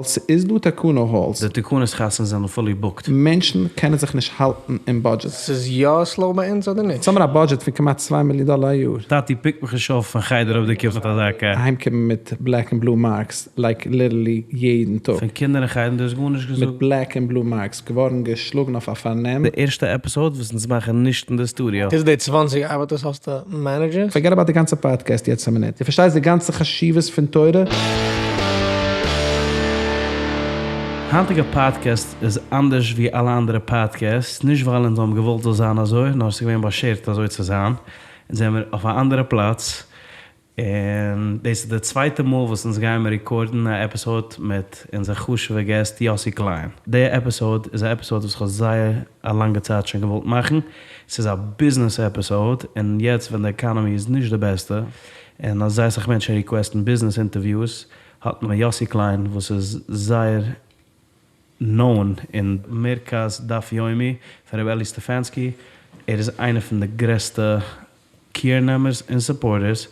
ס'איז דא תקנה האלס. די תקנות חתונות זענען פולי booked. מענטשן קענען זיך נישט האלטן אין budget. ס'איז יא slow ביי אונז אדער נישט? אונז האמיר א budget פון כמעט צוויי מיליאן דאלער א יאר. טאטי pick מיך נישט אויף פון חדר אויב דו קומסט מיט אזא קאר. אהיימקומען מיט black און blue marks like literally יעדן טאג. פון קינדער אין חדר דו האסט גארנישט געזאגט. מיט black און blue marks געווארן געשלאגן אויף א פארנעם. די ערשטע episode וואס אונז מאכן נישט אין די סטודיאו. חוץ די 20 ארבעטערס האסטו managers? Forget about די גאנצע פאדקעסט יעצט א מינוט. דו פארשטייסט די גאנצע חשיבות פון תורה? היינטיגע פאדקעסט איז אנדערש ווי אלע אנדערע podcasts, נישט ווייל אונז האבן געוואלט זאל זיין אזוי, נאר עס איז געווען באשערט אזוי צו זיין. אונז זעמיר אויף א אנדערע פלאץ, און דאס איז די צווייטע מאל וואס אונז גיימיר record ן א episode מיט אונזער חשוב'ע guest יאסי קליין. די episode איז א episode וואס כ'האב זייער א לאנגע צייט שוין געוואלט מאכן, ס'איז א ביזנעס episode, און יעצט ווען די economy איז נישט די בעסטע, און אז זייער סאך מענטשן request ן ביזנעס interviews, האט מען יאסי קליין וואס איז זייער known אין מרכז דף יומי פון רבי אלי סטעפאנסקי, ער איז איינער פון די גרעסטע קעיר נעמערס און supporters,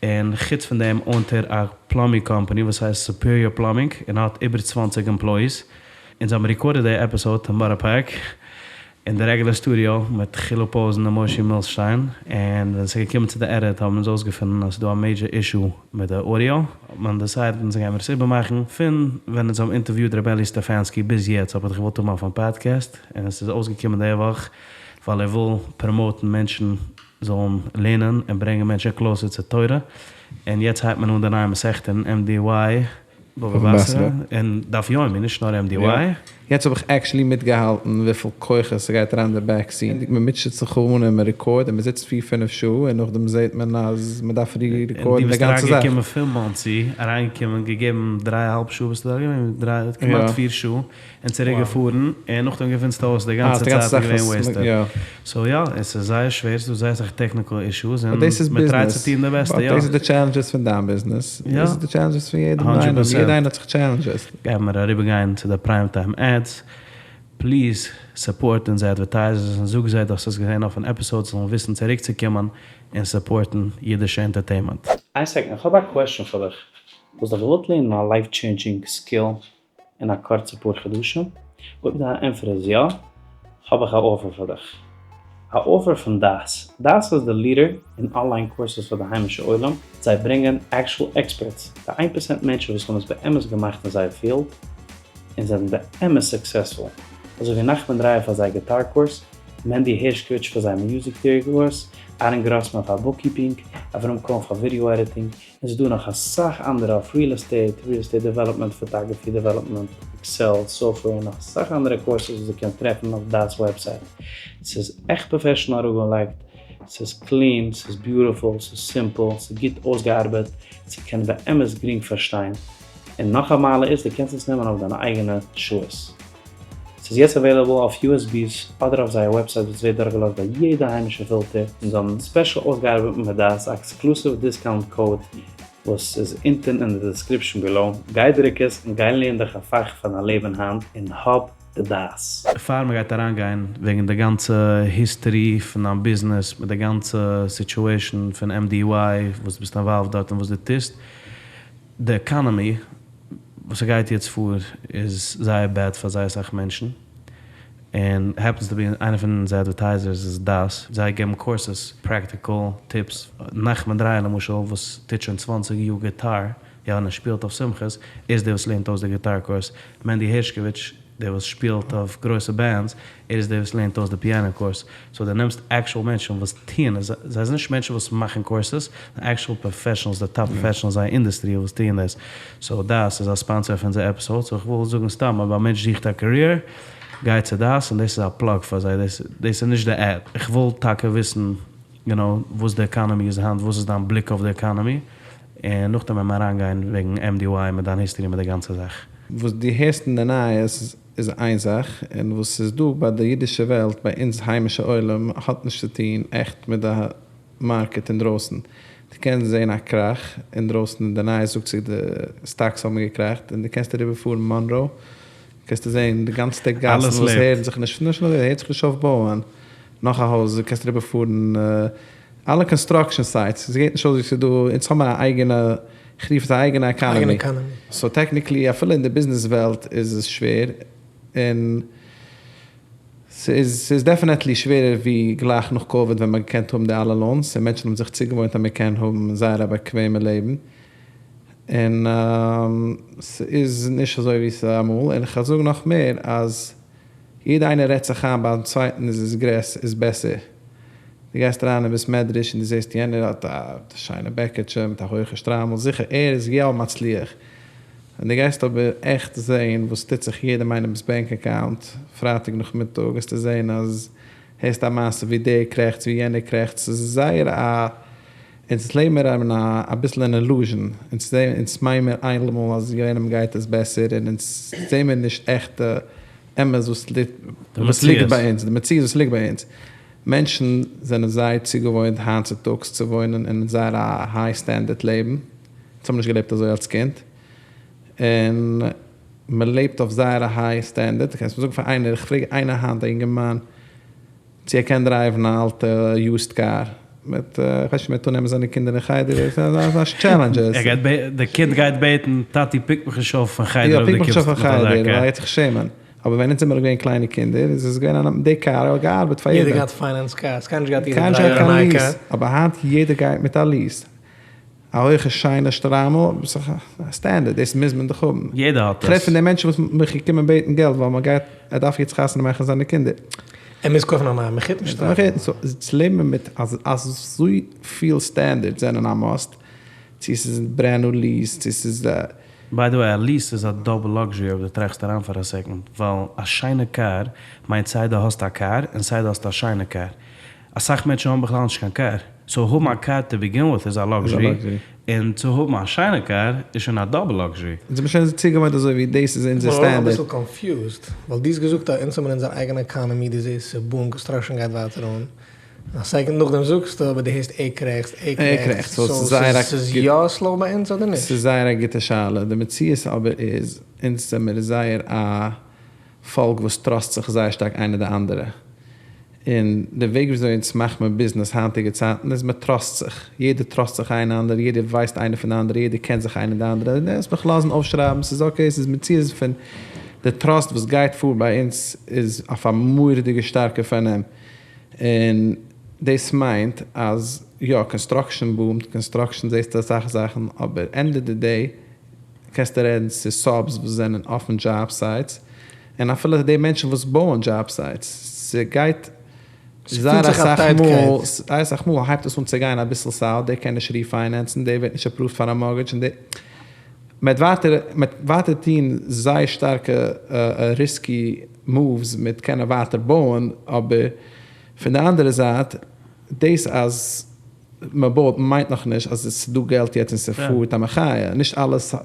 און חוץ פון דעם own ט ער א plumbing company וואס הייסט Superior Plumbing און האט איבער 20 employees. אונז האבן recorded די episode אין בארא פארק אין די רעגולער סטודיאו מיט חילו פאוזן און מושי מילשטיין, און ווען ס'איז געקומען צו די edit האבן אונז אויסגעפונען אז ס'איז דא א major issue מיט די audio, האט מען decided אונז גיימיר עס איבערמאכן. פון ווען אונז האבן interviewed ר' אלי סטעפאנסקי ביז יעצט האב איך דיך געוואלט האבן אויפן פאדקעסט, און עס איז אויסגעקומען די וואך ווייל ער וויל promote ן מענטשן זאלן לערנען און ברענגען מענטשן closer צו תורה, און יעצט הייבט מען אן די נייע מסכת אין MDY בבא בתרא און דף יומי, נישט נאר MDY. יעצט האב איך actually מיטגעהאלטן וויפיל כוחות ס'גייט אריין אין די back scene, מען מוטשעט זיך אן און מען record און מען זיצט פיר פינף שעה און נאכדעם זעט מען אז מען דארף re-record ן די גאנצע זאך. און דו ביסט אריינגעקומען פון מאנסי, אריינגעקומען, געגעבן דריי א האלב שעה ביסטו דארט געווען, דריי, כמעט פיר שעה, און צוריק געפארן, און נאכדעם געפינסטו אויס די גאנצע צייט איז געווען wasted. So יא, עס איז זייער שווער, ס'איז דא זייער אסאך technical issues, און מען try ט צו טון די בעסטע, יא. דאס איז די challenges פון דיין ביזנעס, דאס איז די challenges פון יעדעם איינעם, יעדער איינער האט זיך challenges. גייען מיר אריבער גיין צו די prime time ads, please support אונזער advertisers און זאג זיי דו האסט עס געזען אויפן episode זאלן וויסן צוריק צו קומען און support ן אידישע entertainment. איין second, איך האב א question פאר דיך. וואלסט דיך געוואלט לערנען א life changing skill אין א קורצע פאר חדשים? אויב דיין ענטפער איז יא, האב איך א offer פאר דיך. א offer פון דעת. דעת איז די leader אין online courses פאר די היימישע עולם. זיי ברענגען actual experts, די איין פערסענט מענטשן וואס האבן עס באמת געמאכט אין זייער field, און זענען באמת successful. אזוי ווי נחמן דרייער פאר זייער guitar course, מענדי הערשקאוויטש פאר זייער music theory course, אהרן גראסמאן פאר bookkeeping, אברהם קאהן פאר video editing, און ס'איז דא נאך אסאך אנדערע אויף real estate, real estate development, photography development, Excel, software און נאך אסאך אנדערע courses וואס דו קענסט טרעפן אויף דעת website. ס'איז עכט professional אראפגעלייגט, ס'איז clean, ס'איז beautiful, ס'איז simple, ס'איז גוט אויסגעארבעט, ס'קען באמת גרינג פארשטיין. און נאך א מעלה איז דו קענסט עס נעמען אויף דיינע אייגענע שעות. ס'איז יעצט available אויף USBs אדער אויף זייער website וואס ווערט דורכגעלאזט ביי יעדע היימישע פילטער, און זיי האבן special אויסגעארבעט מיט דעת א exclusive discount code וואס איז אונטען אין די description below, גיי דרוק עס און גיי לערן דיך א פאך פאר דיין לעבן היינט און האב די דעת. פאר מען גייט אריינגיין וועגן די גאנצע history פון דיין ביזנעס מיט די גאנצע situation פון MDY וואס דו ביסט involved דארט און וואס דו טוסט, די economy וואס ס'גייט יעצט פאר איז זייער bad פאר זייער אסאך מענטשן, און happens to be איינער פון אונזער advertisers איז דעת, זיי געבן courses, practical tips, נחמן דרייער למשל וואס טוט שוין 20 יאר גיטאר, יא און ער שפילט אויף שמחות, ער איז דער וואס לערנט אויס די guitar course, מענדי הערשקאוויטש דער וואס שפילט אויף גרויסע bands, ער איז דער וואס לערנט אויס די piano course. So דו נעמסט actual מענטשן וואס טוען עס, זיי זענען נישט מענטשן וואס מאכן courses, זיי actual professionals, די top professionals אין זייער אינדוסטריע וואס טוען דאס. So דעת איז א sponsor פון אונזער episode, so איך וויל זאגן סתם אויב א מענטש זוכט א career, גיי צו דעת, און דאס איז א plug פאר זיי, דאס איז נישט די ad. איך וויל טאקע וויסן you know וואס די economy איז היינט, וואס איז דיין בליק אויף די economy, און נאכדעם וועלן מיר אריינגיין וועגן MDY מיט דיין history מיט די גאנצע זאך. וואס דו הערסט אין די נייעס איז איין זאך, און וואס ס'איז דא ביי די אידישע וועלט, ביי אונז היימישע עולם, האט נישט צו טון עכט מיט די market אינדרויסן. דו קענסט זען א קראך אינדרויסן אין די נייעס זאגט זיך די stocks האבן געקראכט, און דו קענסט אריבער פארן מאנרא, קענסטו זען די גאנצע גאסן וואס הערן זיך נישט, נישט נאר דאס, הערט זיך נישט אויף בויען נאך א הויז, דו קענסט אריבער פארן אלע construction sites, עס געט נישט אויס ווי ס'איז דא, אונז האבן א אייגענע. איך רוף עס א אייגענע אייגענע economy. economy. So technically אפילו אין די ביזנעס וועלט איז עס שווער, און ס'איז ס'איז definitely שווערער ווי גלייך נאך COVID ווען מ'האט געקענט האבן די אלע loans און מענטשן האבן זיך צוגעוואוינט אז מ'קען האבן זייער א באקוועמע לעבן, און ס'איז נישט אזוי ווי ס'איז אמאל, און כ'וועל זאגן נאך מער אז יעדע איינער רעדט זיך איין ביים צווייטן איז עס גרעס איז בעסער. דו גייסט אריין אין בית מדרש און דו זעסט יענער האט א שיינע בעקיטשע מיט א הויכע שטריימל, זיכער ער איז יא מצליח. ווען דו גייסט אבער עכט זעהן וואס טוט זיך יעדעם איינעמ'ס bank account פרייטאג נאכמיטאג וועסטו זעהן אז הערסט א מעשה ווי דער קרעכצט ווי יענער קרעכצט, ס'איז זייער א אונז לעבן מיר אין א אביסל אן illusion, אונז זעהן אונז מיין מיר איינמאל אז יענעם גייט עס בעסער און אונז זעהן מיר נישט עכט די אמת וואס וואס ליגט ביי אונז, די מציאות וואס ליגט ביי אונז. מענטשן זענען זייער צוגעוואוינט היינט צוטאגס צו וואוינען אין זייער א high standard לעבן, אונז האבן נישט געלעבט אזוי אלס קינד, און מען לעבט אויף זייער א high standard, קענסט מיר זאגן פאר איינער, איך פרעג איינער היינט א אינגערמאן צו ער קען drive ן א אלטע used car מיט, איך ווייס נישט, מען וועט אננעמען זיינע קינדער אין חדר, ס'איז א challenge. ער גייט בעטן, די קינד גייט בעטן, טאטי pick מיך נישט אויף פון חדר אויב דו קומסט מיט אזא קאר. ער גייט זיך שעמען. אבער ווען אונז זעמיר געווען קליינע קינדער איז עס געווען א די קאר האט געארבעט פאר יעדעם. יעדער געהאט finance cars, קיינער נישט געהאט יעדער drive ן א נייע קאר. אבער היינט יעדער גייט מיט א lease. א הויכע שיינע שטריימל, ס'איז א standard, דאס מוז מען דאך האבן. יעדער האט עס. כ'רעד פון די מענטשן וואס מיך געקומען בעטן געלט ווייל מען גייט, ער דארף יעצט חתונה מאכן זיינע קינדער. ער מוז קויפן א נייע מחותן שטריימל. So אונז לעבן מיר מיט אזויפיל standards זענען א must, צו ס'איז brand new lease, צו ס'איז. By the way, א lease איז א double luxury אויב דו טראכסט אריין פאר א second, ווייל א שיינע קאר מיינט סיי דו האסט א קאר און סיי דו האסט א שיינע קאר. אסאך מענטשן האבן בכלל נישט קיין קאר, so האבן א קאר to begin with איז א luxury, און צו האבן א שיינע קאר איז שוין א double luxury. אונז זעמיר שוין צוגעוואוינט אזוי ווי דאס איז אונזער standard. כ'בין אביסל confused, ווייל דו האסט געזאגט אז אונז האבן אונזער אייגענע economy, דו זעסט ס'איז boom, construction גייט ווייטער אן, א second נאכדעם זאגסטו אבער דו הערסט ער קרעכצט, ער קרעכצט, so ס'איז יא slow ביי אונז אדער נישט? ס'איז זייער א גוטע שאלה, די מציאות אבער איז, אונז זעמיר זייער א פאלק וואס trust זיך זייער שטארק איינער די אנדערע, און די וועג וויאזוי אונז מאכט מען ביזנעס היינטיגע צייטן איז מען trust זיך, יעדער trust זיך איינער אנדערע, יעדער ווייסט איינער פון די אנדערע, יעדער קען זיך איינער די אנדערע, און דאס מיך לאזן אויפשרייבן, ס'איז okay, ס'איז מציאות פון די trust וואס גייט פאר ביי אונז איז אויף א מורא'דיגע שטארקע פארנעם, און דאס מיינט אז יא, construction boom ט, construction זעסטו אסאך זאכן, אבער end of the day קענסטו רעדן צו subs וואס זענען אויפן job sites, און אפילו די מענטשן וואס בויען job sites, ס'גייט זייער אסאך מאל, זייער אסאך מאל הייבט עס אן צו גיין אביסל south, דער קען נישט refinance ן, דער ווערט נישט approved פאר א mortgage, און דער, מ'וועט ווייטער, מ'וועט ווייטער טון זייער שטארקע risky moves מיט קענען ווייטער בויען, אבער פון די אנדערע זייט, דאס אז מען בויט מיינט נאכנישט אז עס איז דא געלט יעצט און ס'פארט א מחיה, נישט אלעס,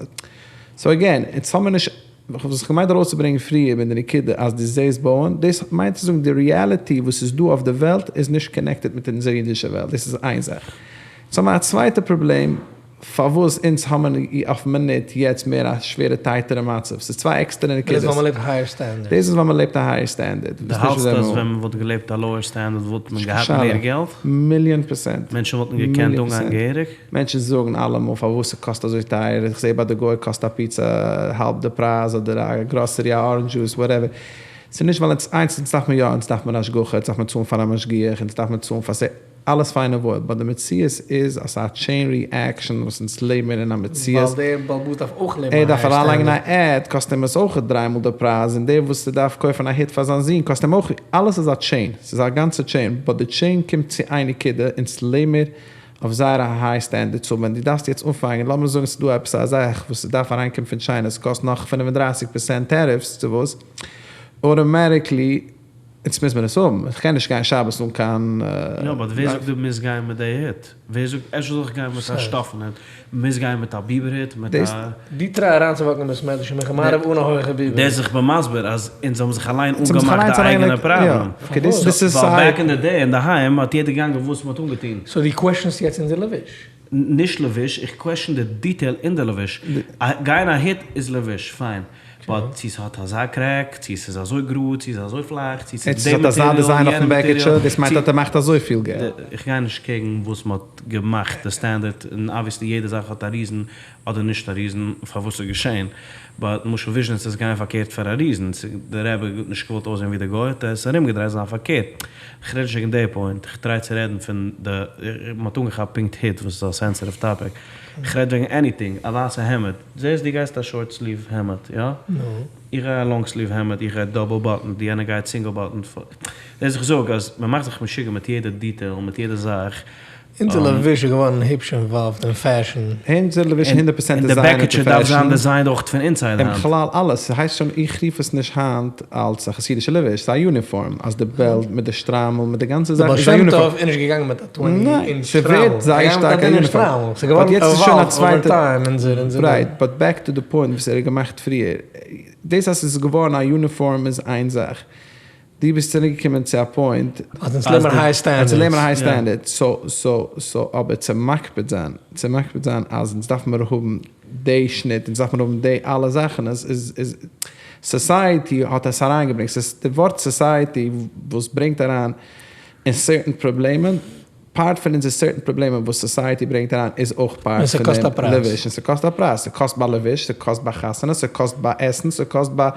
so again, אונז האמיר נישט, וואס איך געמיינט ארויסצוברענגען פריער מיט די נקודה אז דו זעסט בויען, דאס מיינט צו זאגן די reality וואס איז דא אויף די וועלט איז נישט connected מיט אונזער אידישע וועלט, דאס איז איין זאך. אונז האמיר א צווייטע פראבלעם פארוואס אונז האבן אויפן מינוט יעצט מער א שווערע tight ערע מצב, ס'איז צוויי עקסטערע נקודות. דאס איז ווייל מ'לעבט higher standard. דאס איז ווייל מ'לעבט א higher standard. דו האלטסט אז ווען מ'וואלט געלעבט א lower standard וואלט מען געהאט מער געלט? מיליאן פערסענט. מענטשן וואלטן געקענט אנגיין געהעריג? מענטשן זאגן אלעמאל פארוואס ס'קאסט אזוי טייער, איך זעה ביי די גוי קאסט א פיצא האלב די פרייז אדער א גראסערי א orange juice whatever, ס'איז נישט ווייל אונז, איינס אונז דארף מען יא, אונז דארף מען השגחה, אונז דארף מען צאלן פאר א משגיח, אונז דארף מען צאלן פאר אלעס פיין און וואויל, but די מציאות איז אז ס'איז א chain reaction וואס אונז לעבן מיר אין א מציאות. ווייל דער בעל הבית דארף אויך לעבן א higher standard. ער דארף אריינלייגן א ad קאסט אים עס אויך דריי מאל די פרייז, און דער וואס דארף קויפן א הוט פאר זיין זון קאסט אים אויך, אלעס איז א chain, ס'איז א גאנצע chain, but די chain קומט צו איין נקודה, אונז לעבן מיר אויף זייער א high standard, so ווען דו דארפסט יעצט אנפאנגען, לאמיר זאגן ס'איז דא עפעס א זאך וואס ס'דארף אריינקומען פון טשיינע, ס'קאסט נאך 35% tariffs צו וואס, automatically יעצט מוז מען עס האבן, איך קען נישט גיין שבת אן קיין. יא but ווער זאגט דו מוזט גיין מיט די הוט? ווער זאגט אפשר זאל איך גיין מיט א שטאפן הוט? מוז גיין מיט א ביבער הוט? מיט א. דו try אריינצו walk ן אין בית מדרש און מנחה מעריב אן א הויכע ביבער. דער איז זיך במסביר אז אונז האבן זיך אליין אנגעמאכט די אייגענע פראבלעם. ווייל back אין די day אינדערהיים האט יעדער געגאנגען וואס מ'האט אנגעטון. So דו question סט יעצט אונזער לבוש? נישט לבוש, איך question די detail אין די לבוש. גיין א הוט איז לבוש, פיין. באט צו ס'האט אזא קרעק, צו ס'איז אזוי גראד, צו ס'איז אזוי פלאך, צו ס'איז די מאטעריאל, יענע מאטעריאל, דאס מיינט אז ער מאכט אזויפיל געלט. איך גיי נישט קעגן וואס מ'האט געמאכט די סטענדערט, און אבוויעסלי יעדע זאך האט א ריזען אדער נישט א ריזען פארוואס ס'איז געשען, באט למשל וויזשניץ איז געגאנגען פארקערט פאר א ריזען, די רבי האט נישט געוואלט אויסזען ווי די גוי האט ער עס ארומגעדרייט זיין פארקערט, כ'רעד נישט וועגן די פוינט, כ'טריי צו רעדן פון די, מ'האט אנגעכאפט פונקט היט וואס איז א סענסעטיוו טאפיק, כ'רעד וועגן עניטינג, א ווייסע העמד, זעסט דו גייסט א שארט סליוו העמד, יא? איך גיי א לאנג סליוו העמד, איך גיי דאבל באטן, די יענער גייט סינגל באטן, דאס איך זאג אז מ'מאכט זיך משוגע מיט יעדע דיטעיל, מיט יעדע זאך. אונזער לבוש איז געווארן היפש אינוואלווד אין פעשן. אונזער לבוש איז הונדערט פראצענט און די בעקיטשע דארף זיין דעזיינד אויך פון אינסייד היינט. און בכלל אלעס, ס'הייסט שוין איך רוף עס נישט היינט אלס א חסידישע לבוש, ס'איז א יוניפארם, אז די בעלט מיט די שטריימל מיט די גאנצע זאך איז א יוניפארם. די בעל שם טוב איז נישט געגאנגען מיט א טווענטי אינטש שטריימל. ס'ווערט זייער שטארק א יוניפארם. ס'איז געווארן עוואלווד אווער טיים אונזער. רייט, באט בעק טו די פוינט וואס ער האט געמאכט פריער, דאס אז ס'איז געווארן א יוניפארם איז איין זאך, דו ביסט צוריק געקומען צו א פוינט. אז אונז לעבן היי סטענדערדס. אז אונז לעבן היי סטענדערדס. סאו סאו סאו אבער צו מקפיד זיין, צו מקפיד זיין אז אונז דארף מיר האבן די שניט, אונז דארף מיר האבן די אלע זאכן, איז איז איז סאסייעטי האט עס אריינגעברענגט, ס'איז די ווארט סאסייעטי וואס ברענגט אריין אין סערטען פראבלעמען, פארט פון אונזער סערטען פראבלעמען וואס סאסייעטי ברענגט אריין איז אויך פארט פון דעם לבוש, און ס'קאסט א פרייז, ס'קאסט ביי לבוש, ס'קאסט ביי חתונה, ס'קאסט ביי עסן, ס'קאסט ביי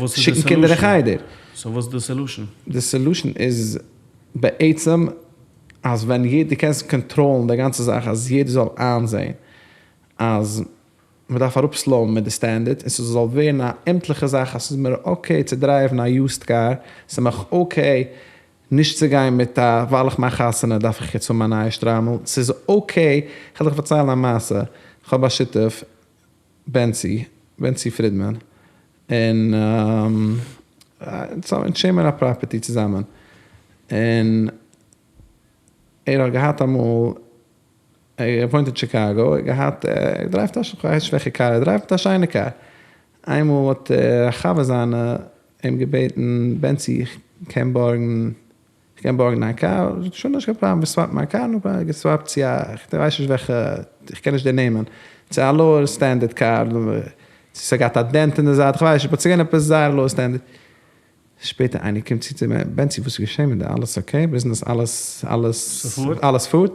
שיקן קינדער אין חדר. סאו וואס איז די סעלושען? די סעלושען איז בעצם אז ווען יעדער, דו קענסט קאנטראלן די גאנצע זאך אז יעדער זאל איינזעהן אז מ'דארף אראפסלאוען מיט די סטענדערט און ס'זאל ווערן א עמטליכע זאך אז ס'איז מיר אקעי צו דרייוון א יוזד קאר, ס'איז מיך אקעי נישט צו גיין מיט א ווייל איך מאך חתונה דארף איך יעצט האבן א נייע שטריימל, ס'איז אקעי, כ'על דיך פארציילן א מעשה, כ'האב א שותף בענצי, בענצי פרידמאן, און אונז שעירן מיר א פראפערטי צוזאמען, און ער האט געהאט אמאל, ער וואוינט אין טשיקאגא, ער האט געהאט, ער דרייווט א, כ'ווייס נישט וועלכע קאר ער דרייווט, א שיינע קאר, איינמאל האט א חבר זיינע אים געבעטן, בענצי איך קען בארגן, איך קען בארגן דיין קאר? שוין נישט קיין פראבלעם, סוואפ מיין קאר, נו פראבלעם, געסוואפט צו א, כ'ווייס נישט וועלכע, איך קען נישט די נעמען, צו א לאוער סטענדערט קאר, צו ס'האט געהאט א דענט אין די זייט, כ'ווייס נישט, באט ס'איז געווען עפעס זייער לאוער סטענדערט. שפעטער איינער קומט צו צו מיר, בענצי וואס איז געשען מיט דיר, אלעס אקעי, ביזנעס אלעס אלעס אלעס פארט?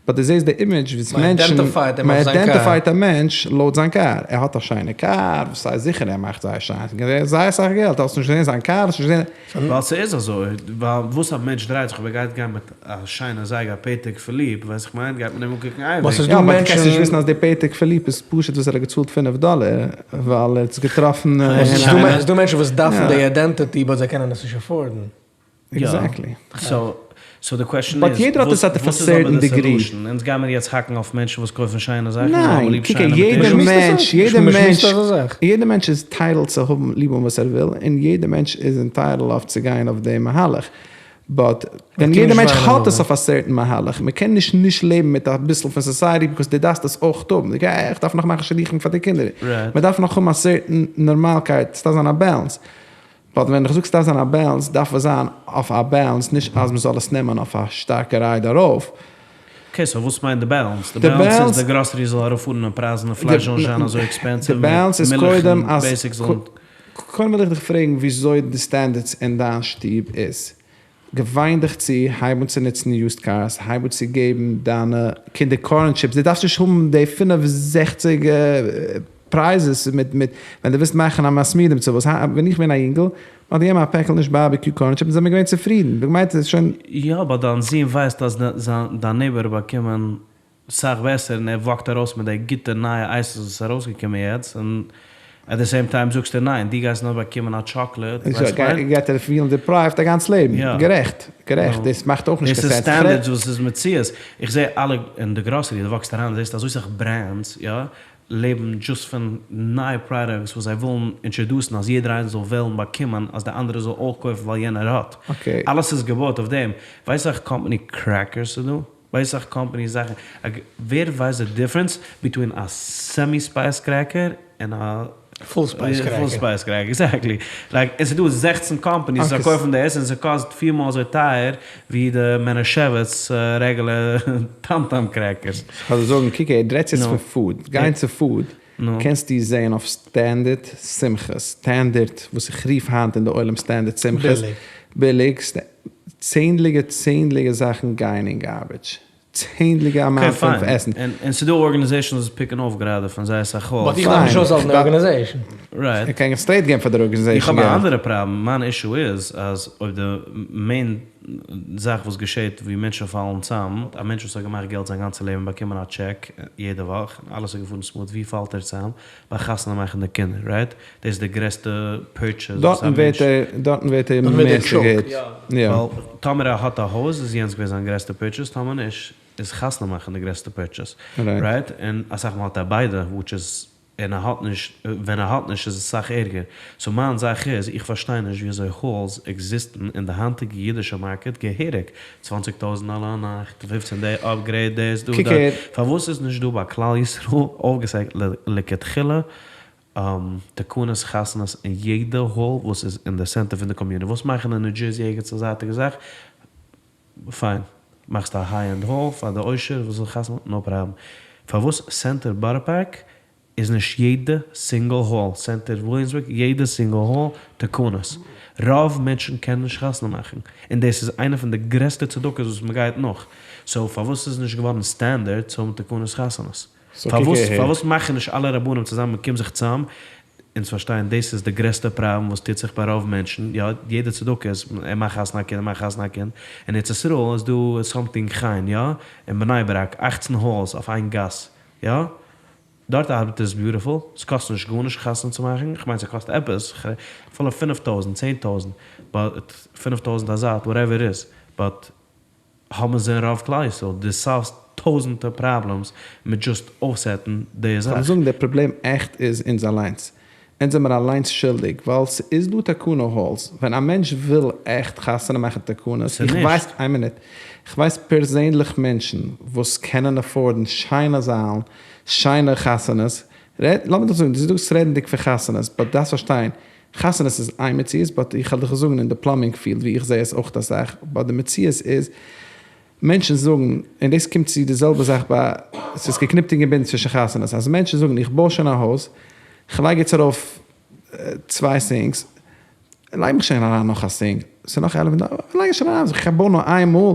באט דו זעסט די אימעדזש וואס מענטשן, מען איידענטיפייט א מענטש לויט זיין קאר, ער האט א שיינע קאר, וואס הייסט זיכער ער מאכט זייער שיין, זייער אסאך געלט, האסט נישט געזען זיין קאר, האסט נישט געזען. ווייל ס'איז אזוי, ווייל וואס א מענטש דרייט זיך אויב ער גייט גיין מיט א שיינע זייגער א פעטעק פיליפ, ווייס איך מיין, גייט מען אים אנקוקן אייביג. יא אבער דו קענסט נישט וויסן אז די פעטעק פיליפ איז פשוט וואס ער האט געצאלט פינף דאלער ווייל ער האט עס געטראפן אין א. ס'איז דא מענטשן וואס דארפן די אידענטיטי באט זיי קענען עס נישט עפארדן. עקזעקטלי. סאו סאו די קוועשאן באט איז, יעדער האט עס וואס אט א איז אבער סערטען די דעגרי. סעלושען? אונז גיימיר יעצט האקן אויף מענטשן וואס קויפן שיינע זאכן און האבן ניין, ליב קוק שיינע יעדער מאטעריאל. מענטש, יעדער מענטש, יעדער מענטש איז ענטייטלד צו האבן ליב האבן וואס ער וויל, און יעדער מענטש איז ענטייטלד אויף צו גיין אויף די מהלך. באט ווען יעדער מענטש האט עס אויף א סערטען מהלך, מען קען נישט נישט לעבן מיט אביסל פון סאסייעטי ביקאוז דו דארפסט עס אויך האבן, איך דארף נאך מאכן שידוכים פאר די קינדער, מען דארף נאך האבן א סערטען נארמאלקייט, ס'דארף זיין א בעלענס. באט ווען איך זאג ס'דארף זיין א בעלענס, דארף עס זיין אויף א בעלענס, נישט אז מ'זאל עס נעמען אויף א שטארקע רייד ארויף. אקעי סאו וואס מיינט די בעלענס? די בעלענס איז די גראסערי זאל ארויפפארן אין פרייזן און פלייש זאל נישט זיין אזוי עקספענסיוו, די בעלענס איז מילך קודם און אז בעיסיקס זאלן. קודם וויל איך דיך פרעגן וויאזוי די סטענדערדס אין דיין שטוב איז. געוויין דיך צו, הייב אן צו נוצן יוזד קארס, הייב אן צו געבן דיינע קינדער קארן טשיפס, דו דארפסט נישט האבן די 65 פרייזעס מיט מיט ווען דו ווילסט מאכן א מסמידים צו וואס, ווען איך בין א יונגל, מען האט געגעבן א פעקל נישט בארבעקיו קארן טשיפס און זעמיר געווען צופרידן, געמיינט איז שוין. יא אבער דיין זון ווייסט אז דיין נעיבאר האט באקומען סאך בעסער און ער וואקט ארויס מיט די גוטע נייע אייסעס וואס איז ארויסגעקומען יעצט און עט די סעים טיים זאגסטו ניין דו גייסט נאר באקומען א טשאקלעד ווייסט וואס כ'מיין? גייט ער פילן דיפרייווט א גאנץ לעבן, גערעכט גערעכט דאס מאכט אויך נישט דאס קיין איז סענס. סטענדערדס וואס איז מציאות, איך זע אלע אין די גראסערי דו וואקסט אריין זעסט אזוי סאך ברענדס יא לעבן דזשאסט פון נייע פראדאקטס וואס זיי ווילן אינטראדוסן אז יעדער איינער זאל וועלן באקומען אז די אנדערע זאל אויך קויפן ווייל יענער האט, אלעס איז געבויט אויף דעם, ווייסט וועלכע קאמפאני קרעקערס איז דא? ווייסט וועלכע קאמפאני זאכן? ווער ווייסט די דיפרענס ביטווין א סעמי ספייס קרעקער און א פול ספייס קרעקער? פול ספייס קרעקער, עקזעקטלי. לייק עס איז דא זעכצן קאמפאניס וואס פארקויפן דאס און ס'קאסט פיר מאל אזוי טייער ווי די מענעשעוויץ רעגולער טאם טאם קרעקערס. כ'וועל דיר זאגן, קוק הער, דו רעדסט יעצט פון פוד, גיין צו פוד. קענסטו זעהן אויף סטענדערט שמחות, סטענדערט וואס איך רוף היינט אין די עולם סטענדערט שמחות, ביליג, צענדליגע צענדליגע זאכן גייען אין גארביטש, צענדליגע אמאונט פון עסן. און ס'דא ארגענעזעישאנס וואס פיקן אויף גראדע פון זייער סאך האלס. באט איך דארף נישט אויסהאלטן די ארגענעזעישאן. רייט. איך קען סטרעיט געבן פאר די ארגענעזעישאן איך האב א אנדערע פראבלעם, מיין אישו איז אז אויב די מעין זאך וואס געשעט ווי מענטשן פאלן צאם, א מענטש וואס האט געמאכט געלט זיין גאנצע לעבן באקומען א טשעק יעדע וואך און אלעס איז געפארן סמוט ווי פאלט ער צאם? ביי חתונה מאכן די קינדער, רייט? דאס איז די גרעסטע פורטשעס וואס א מענטש. דארטן ווערט ער מער געהיט. ווייל טאמער ער האט א הויז איז יענץ געווען זיין גרעסטע פורטשעס, טאמער נישט איז חתונה מאכן די גרעסטע פורטשעס, רייט? און אסאך מאל האט ער ביידע, וויטש איז און ער האט נישט, ווען ער האט נישט איז עס אסאך ערגער. סאו מיין זאך איז, איך פארשטיי נישט וויאזוי האלס עקזיסטן אין די היינטיגע אידישע מארקעט געהעריג, צוואנציג טויזנט דאלער א נאכט, פופצן די אפגרעיד דאס דא דארט, פארוואס איז נישט דא ביי כלל ישראל אויפגעסעט לכתחילה תקנות חתונות אין יעדע האל וואס איז אין די סענטער פון די קאמיוניטי, וואס מאכן אין ניו דזשערזי ערגעץ א זייטיגע זאך, פיין, מאכסט א היי ענד האל פאר די עושר וואס וויל חתונה, נאו פראבלעם, פארוואס סענטער בארא פארק איז נישט יעדע סינגל האל, סענטער וויליאמסבורג יעדע סינגל האל תקנות, רוב מענטשן קענען נישט חתונה מאכן, און דאס איז איינע פון די גרעסטע צדקות וואס מען גייט נאך, סאו פארוואס איז נישט געווארן סטענדערט צו האבן תקנות חתונות? פארוואס פארוואס מאכן נישט אלע רבנים צוזאמען מען קומט זיך צוזאם אונז פארשטייען דאס איז די גרעסטע פראבלעם וואס טוט זיך ביי רוב מענטשן, יא יעדע צדקה איז ער מאכט חתונה א קינד ער מאכט חתונה א קינד, אין ארץ ישראל איז דא סאמטינג חן יא, אין בני ברק אכצן האלס אויף איין גאס יא דארט ארבעט עס ביוטיפול, ס'קאסט נישט גארנישט חתונה צו מאכן, כ'מיין ס'קאסט עפעס, אפילו פינף טויזנט, צען טויזנט, באט פינף טויזנט א זייט, וואטעווער איט איז, באט האבן זיי רוב כלל ישראל, דו סאלווסט טויזענטער פראבלעמס מיט דזשאסט אויפסעטן די זאך. כ'וועל זאגן די פראבלעם עכט איז אונז אליינס, אונז זעמער אליינס שולדיג ווייל ס'איז דא תקנה האלס, ווען א מענטש וויל עכט חתונה מאכן תקנות, איך ווייס, איין מינוט, איך ווייס פערזענליך מענטשן וואס קענען עפארדן שיינע זאלן, שיינע חתונות, לאמיר דיך זאגן, דו זאגסט רעדנדיג פון חתונות, באט דארפסט פארשטיין, חתונות איז איין מציאות, באט איך וועל דיך זאגן אין די פלאמינג פיעלד ווי איך זע עס אויך אסאך, באט די מציאות איז, מענטשן זאגן, און דאס קומט צו די זעלבע זאך ביי, ס'איז געקניפט און געבינדן צווישן חתונות, אז מענטשן זאגן איך בוי שוין א הויז, כ'לייג יעצט ארויף צוויי סינקס, לייג מיך שוין אריין נאך א סינק, ס'איז נאך עלף, לייג איך שוין אריין, איך בוי נאר איין מאל,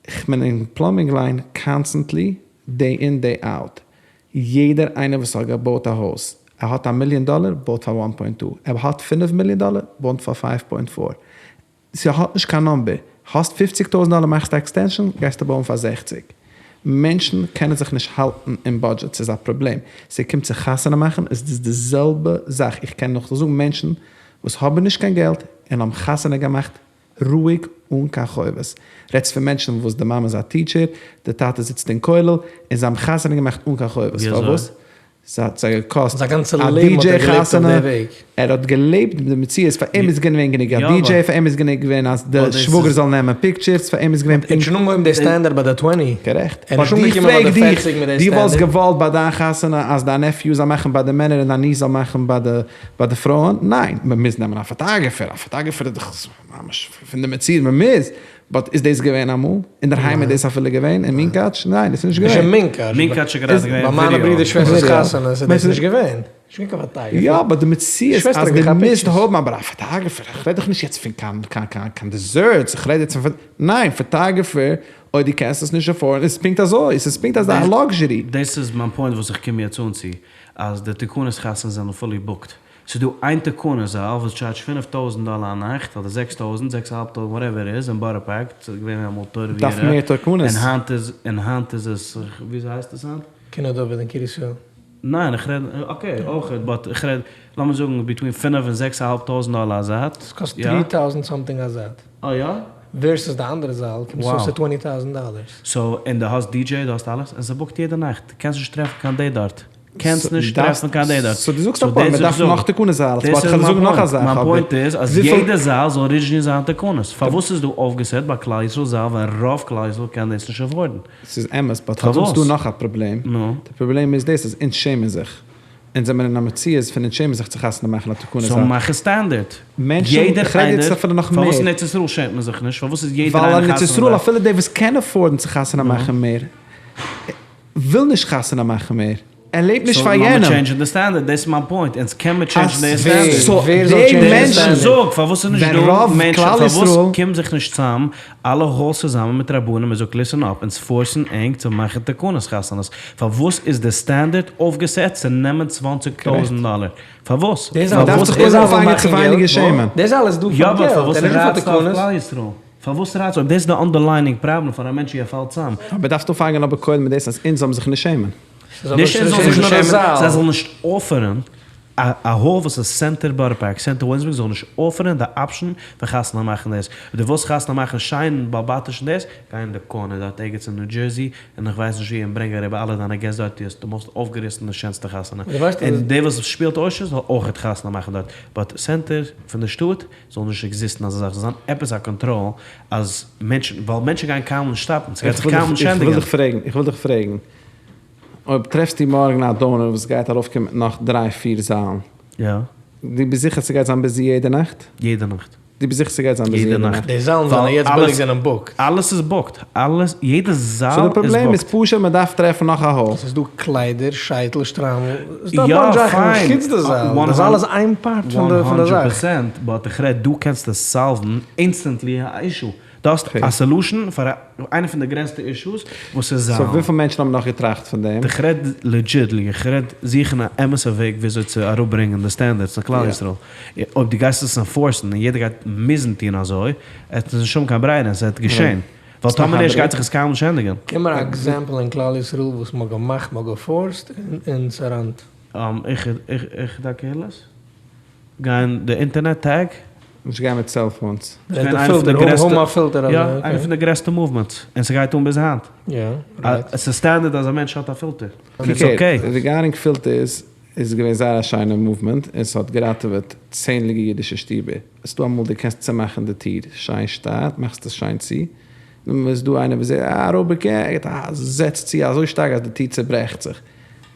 כ'בין אין פלאמינג ליין קאנסטענטלי, דעי אין דעי אוט, יעדער איינער וואס האט געבויט א הויז, ער האט א מיליאן דאלער, בויט פאר וואן פוינט טו, ער האט פינף מיליאן דאלער, בויט פאר פייוו פוינט פאר, ס'האט נישט קיין נאמבער, האסט פופציג טויזנט דאלער מאכסטו א עקסטענשאן גייסטו בויען פאר זעכציג. מענטשן קענען זיך נישט האלטן אין בודזשעט ס'איז א פראבלעם, ס'קומט צו חתונה מאכן איז דאס די זעלבע זאך, איך קען נאך זאגן מענטשן וואס האבן נישט קיין געלט און האבן חתונה געמאכט רואיג אן קיין חובות, רעדסט פון מענטשן וואס די מאמע איז א טיטשער, די טאטע זיצט אין כולל, און זיי האבן חתונה געמאכט אן קיין חובות, פארוואס? ס'האט זיי געקאסט א די דזשעי חתונה, ער האט געלעבט מיט די מציאות, פאר אים איז געווען גענוג א די דזשעי, פאר אים איז גענוג געווען אז די שוואגער זאל נעמען פיקטשערס, פאר אים איז געווען. ער האט שוין אנגעהויבן די סטענדערט ביי די טווענטי. גערעכט. באט איך פרעג דיך, דו וואלסט געוואלט ביי דיין חתונה אז דיין נעפיו זאל מאכן ביי די מענער און דיין ניס זאל מאכן ביי די פרויען? ניין, מען מוז נעמען א פאטאגרעפער, א פאטאגרעפער איז דאך ממש פון די מציאות, מען מוז. באט איז דאס געווען אמאל? אינדערהיים איז דאס אפילו געווען? אין מונקאטש? ניין דאס איז נישט געווען. נישט אין מונקאטש. מונקאטש איז גראדע געווען ווידעא. ביי מיינע ברידער שוועסטער'ס חתונה איז דאס נישט געווען. נישט געווען קיין פאטאגרעפער. יא באט די מציאות אז דו מוזט האבן אבער א פאטאגרעפער, איך רעד דאך נישט יעצט פון קיין קיין קיין קיין דעזערטס, איך רעד יעצט פון ניין פאטאגרעפער אויב דו קענסט עס נישט עפארדן איז פונקט אזוי, עס איז פונקט אזא לאקזשערי. דאס איז מיין פוינט וואס איך קום יעצט אן צו, אז די תקנות חתונות זענען פולי בוקד. ס'איז דא איין תקנות זאל וואס טשארדזשט פינף טויזנט דאלער א נאכט אדער זעקס טויזנט, זעקס אהאלב טויזנט וואטעווער איט איז אין בארא פארק, ס'איז געווען אמאל תורה ויראה, דארף מער תקנות. און היינט איז און היינט איז עס וויאזוי הייסט עס היינט? קינות דוד אין קרית יואל. ניין איך רעד אקעי אויכעט באט איך רעד לאמיר זאגן ביטווין פינף און זעקס אהאלב טויזנט דאלער א זייט. ס'קאסט טרי טאוזענט סאמטינג א זייט. אה יא? ווערסעס די אנדערע זאל קומט עס אויס צו טווענטי טאוזענט דאלערס. סאו און דו האסט די דזשעי דו האסט אלעס און ס'בוקט יעדע נאכט קענסט נישט טרעפן קיין דעיט דארט. קענסט נישט טרעפן קיין דעיט דארט. סאו דו זאגסט א פוינט, מען דארף נאך תקנות זאלס, באט כ'וועל זאגן נאך א זאך. מיין פוינט איז אז יעדע זאל זאל ארידזשינעלי זיין תקנות. פארוואס איז דא אויפגעסעט ביי כלל ישראל זאל ווען רוב כלל ישראל קען דאס נישט עפארדן? ס'איז אמת, באט כ'האב זאגסט דא נאך א פראבלעם. די פראבלעם איז דאס אז אונז שעמען זיך. אונז זעמער אין א מציאות פון אונז שעמען זיך צו חתונה מאכן א תקנות זאל. סאו מאך עס סטענדערט. מענטשן, יעדער איך רעד יעצט איינער, אפילו נאך מער. פארוואס אין ארץ ישראל שעמט מען זיך נישט? פארוואס איז יעדער ווייל איינער אין ארץ חתונה ישראל דארט? אפילו די וואס קען עפארדן צו חתונה מאכן מער, וויל נישט חתונה מאכן מער. ער לעבט נישט פאר יענעם. סאו לאמיר טשעינדזשן די סטענדערט, דאס איז מיין פוינט, אונז קען מיר טשעינדזשן די סטענדערט. סאו די מענטשן, זאג, פארוואס איז נישט ווען דא רוב מענטשן, כלל פארוואס ישראל. קומט זיך נישט צאם אלע האלס צוזאמען מיט רבנים און זאגט ליסען אפ, אונז פארסן ענק צו מאכן תקנות חתונות, פארוואס איז די סטענדערט אויפגעסעט צו נעמען צוואנציג טויזנט דאלער? פארוואס? מען דארף זיך קודם אנפאנגען צו ווייניגער שעמען. דאס אלעס דא יא פאר באט געלט, פארוואס און נישט פאר רייצט אויף תקנות. כלל ישראל? פארוואס רייצט אויב דאס איז די אנדערליינינג פראבלעם פאר א מענטש ווי ער פאלט צאם? אבער דארפסט אנפאנגען אבער קודם מיט דאס אז אונז זאלן זיך נישט שעמען. נישט אונז זאלן זיך נישט שעמען, זיי זאלן נישט אפערן א האל וואס איז סענטער בארא פארק, סענטער וויליאמסבורג זאל נישט אפערן די option פון חתונה מאכן דאס. אויב דו ווילסט חתונה מאכן שיין בעל-בתיש און דאס, גיי אין די corner דארט ערגעץ אין ניו דזשערסי און איך ווייס נישט ווי און ברענג אריבער אלע דיינע געסט דארט, דו האסט די most אויפגעריסענע שענסטע חתונה. און דער וואס שפילט עושר זאל אויכעט חתונה מאכן דארט. But center פון די שטאט זאל נישט עקזיסטן אזא זאך, זאל זיין עפעס א קאנטראל אז מענטשן, ווייל מענטשן גייען קיינמאל נישט סטאפן, ס'גייט זיך קיינמאל נישט ענדיגן. איך וויל דיך פרעגן, איך וויל דיך פרעגן, אויב טרעפסטו מארגן א donor וואס גייט ארויפקומען מיט נאך דריי פיר זאלן, יא. דו ביסט זיכער ס'גייט זיין busy יעדע נאכט? יעדע נאכט. דו ביסט זיכער ס'גייט זיין busy יעדע נאכט? די זאלן זענען יעצט ביליג זענען booked. אלעס איז booked, אלעס, יעדע זאל איז So booked. די פראבלעם איז פשוט מ'דארף טרעפן נאך א hall. ס'איז דא קליידער, שייטל, שטריימל, ס'איז דא א bunch זאכן חוץ די זאל, דאס אלעס איין part פון די זאך. 100 percent, but איך רעד דא קענסטו סאלוון instantly א issue. דו האסט א solution פאר איינע פון די גרעסטע issues וואס איז זאלן. So וויפיל מענטשן האבן נאך געטראכט פון דעם? איך רעד legitly, איך רעד זוכן א אמת'ע וועג וויאזוי צו אראפברענגען די standards אין כלל ישראל. אויב דו גייסט עס ענפארסן און יעדער גייט מוזן טון אזוי, עט עס נישט האבן קיין ברירה און ס'וועט געשען. ווייל טאמער נישט גייט זיך עס קיינמאל נישט ענדיגן. גיב מיר א example אין כלל ישראל וואס מ'האט געמאכט, מ'האט געפארסט און ס'ראנט. איך איך די קהילות גייען די אינטערנעט טעג. נישט גיין מיט cellphones. יא, איינע פון די גרעסטע movements, און ס'גייט אן ביז היינט. עס איז standard אז א מענטש האט א פילטער, און it's okay. Regarding filters איז געווען זייער א שיינע movement און ס'האט געראטעוועט צענדליגע אידישע שטיבער. עס איז דא אמאל דו קענסט צומאכן די טיר שיין שטארק, מאכסט עס שיין צו, נאכדעם איז דא איינער וואס זעט א אראבער ער געט א זעץ צו אזוי שטארק אז די טיר צוברעכט זיך.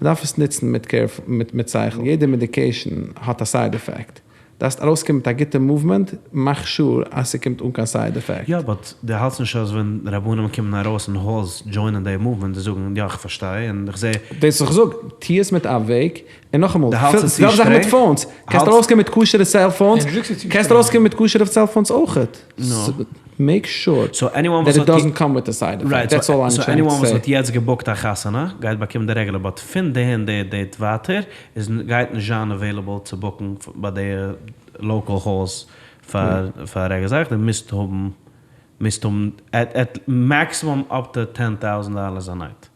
מ'דארף עס נוצן מיט care מיט שכל. יעדע medication האט א side effect. דארפסט ארויסקומען מיט א גוטע movement, מאך sure אז ס'קומט אן קיין side effect. יא but דו האלטסט נישט אז ווען רבנים קומען ארויס אין halls דזשוינען די movement זיי זאגן יא איך פארשטיי און איך זע. דאס וואס איך זאג, טוה עס מיט א וועג, און נאכאמאל, דו האלטסט עס צו זעלבע זאך מיט שטרענג? phones, קענסט ארויסקומען מיט כשר'ע cellphones, קענסט ארויסקומען מיט כשר'ע cellphones אויכעט, make sure that it doesn't come with a side effect, that's all I'm so trying to anyone וואס say. האט יעצט געבוקט א חתונה גייט באקומען די רעגולער but פון די און די date ווייטער איז גייט נישט זיין available צו בוקן ביי די local halls פאר פאר רעגולער זאך, דו מוזט האבן מוזט האבן at maximum up to ten thousand dollars a night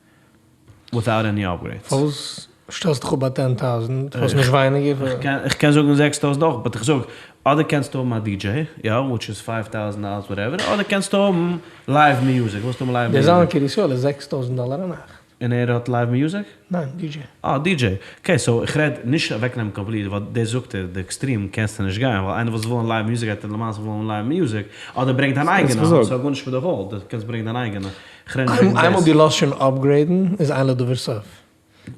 without any upgrades. פארוואס שטעלסט דיך אפ ביי ten thousand? פארוואס נישט ווייניגער? איך קען זאגן 6000 אויך, but איך זאג, אדער קענסטו האבן א DJ, יא, which איז 5000 dollars whatever, אדער קענסטו האבן live music, ווילסטו האבן live דער זאל אין music? קרית יואל איז 6000 דאלער א נאכט. און ער האט live music? ניין, DJ. אה, DJ. Okay, so איך רעד נישט אוועקנעמען complete, ווייל דער זאגט ער, די extreme קענסטו נישט גיין, ווייל איינער וואס וויל live music גייט ער למעשה ווילן live music, אדער ברענג דיין אייגענע, ס'האט גארנישט מיט די hall, דו קענסט ברענגען דיין אייגענע. איך רעד נישט וועגן איינמאל דאס. דו לאזט שוין אפגרעידן איז אין לדבר סוף.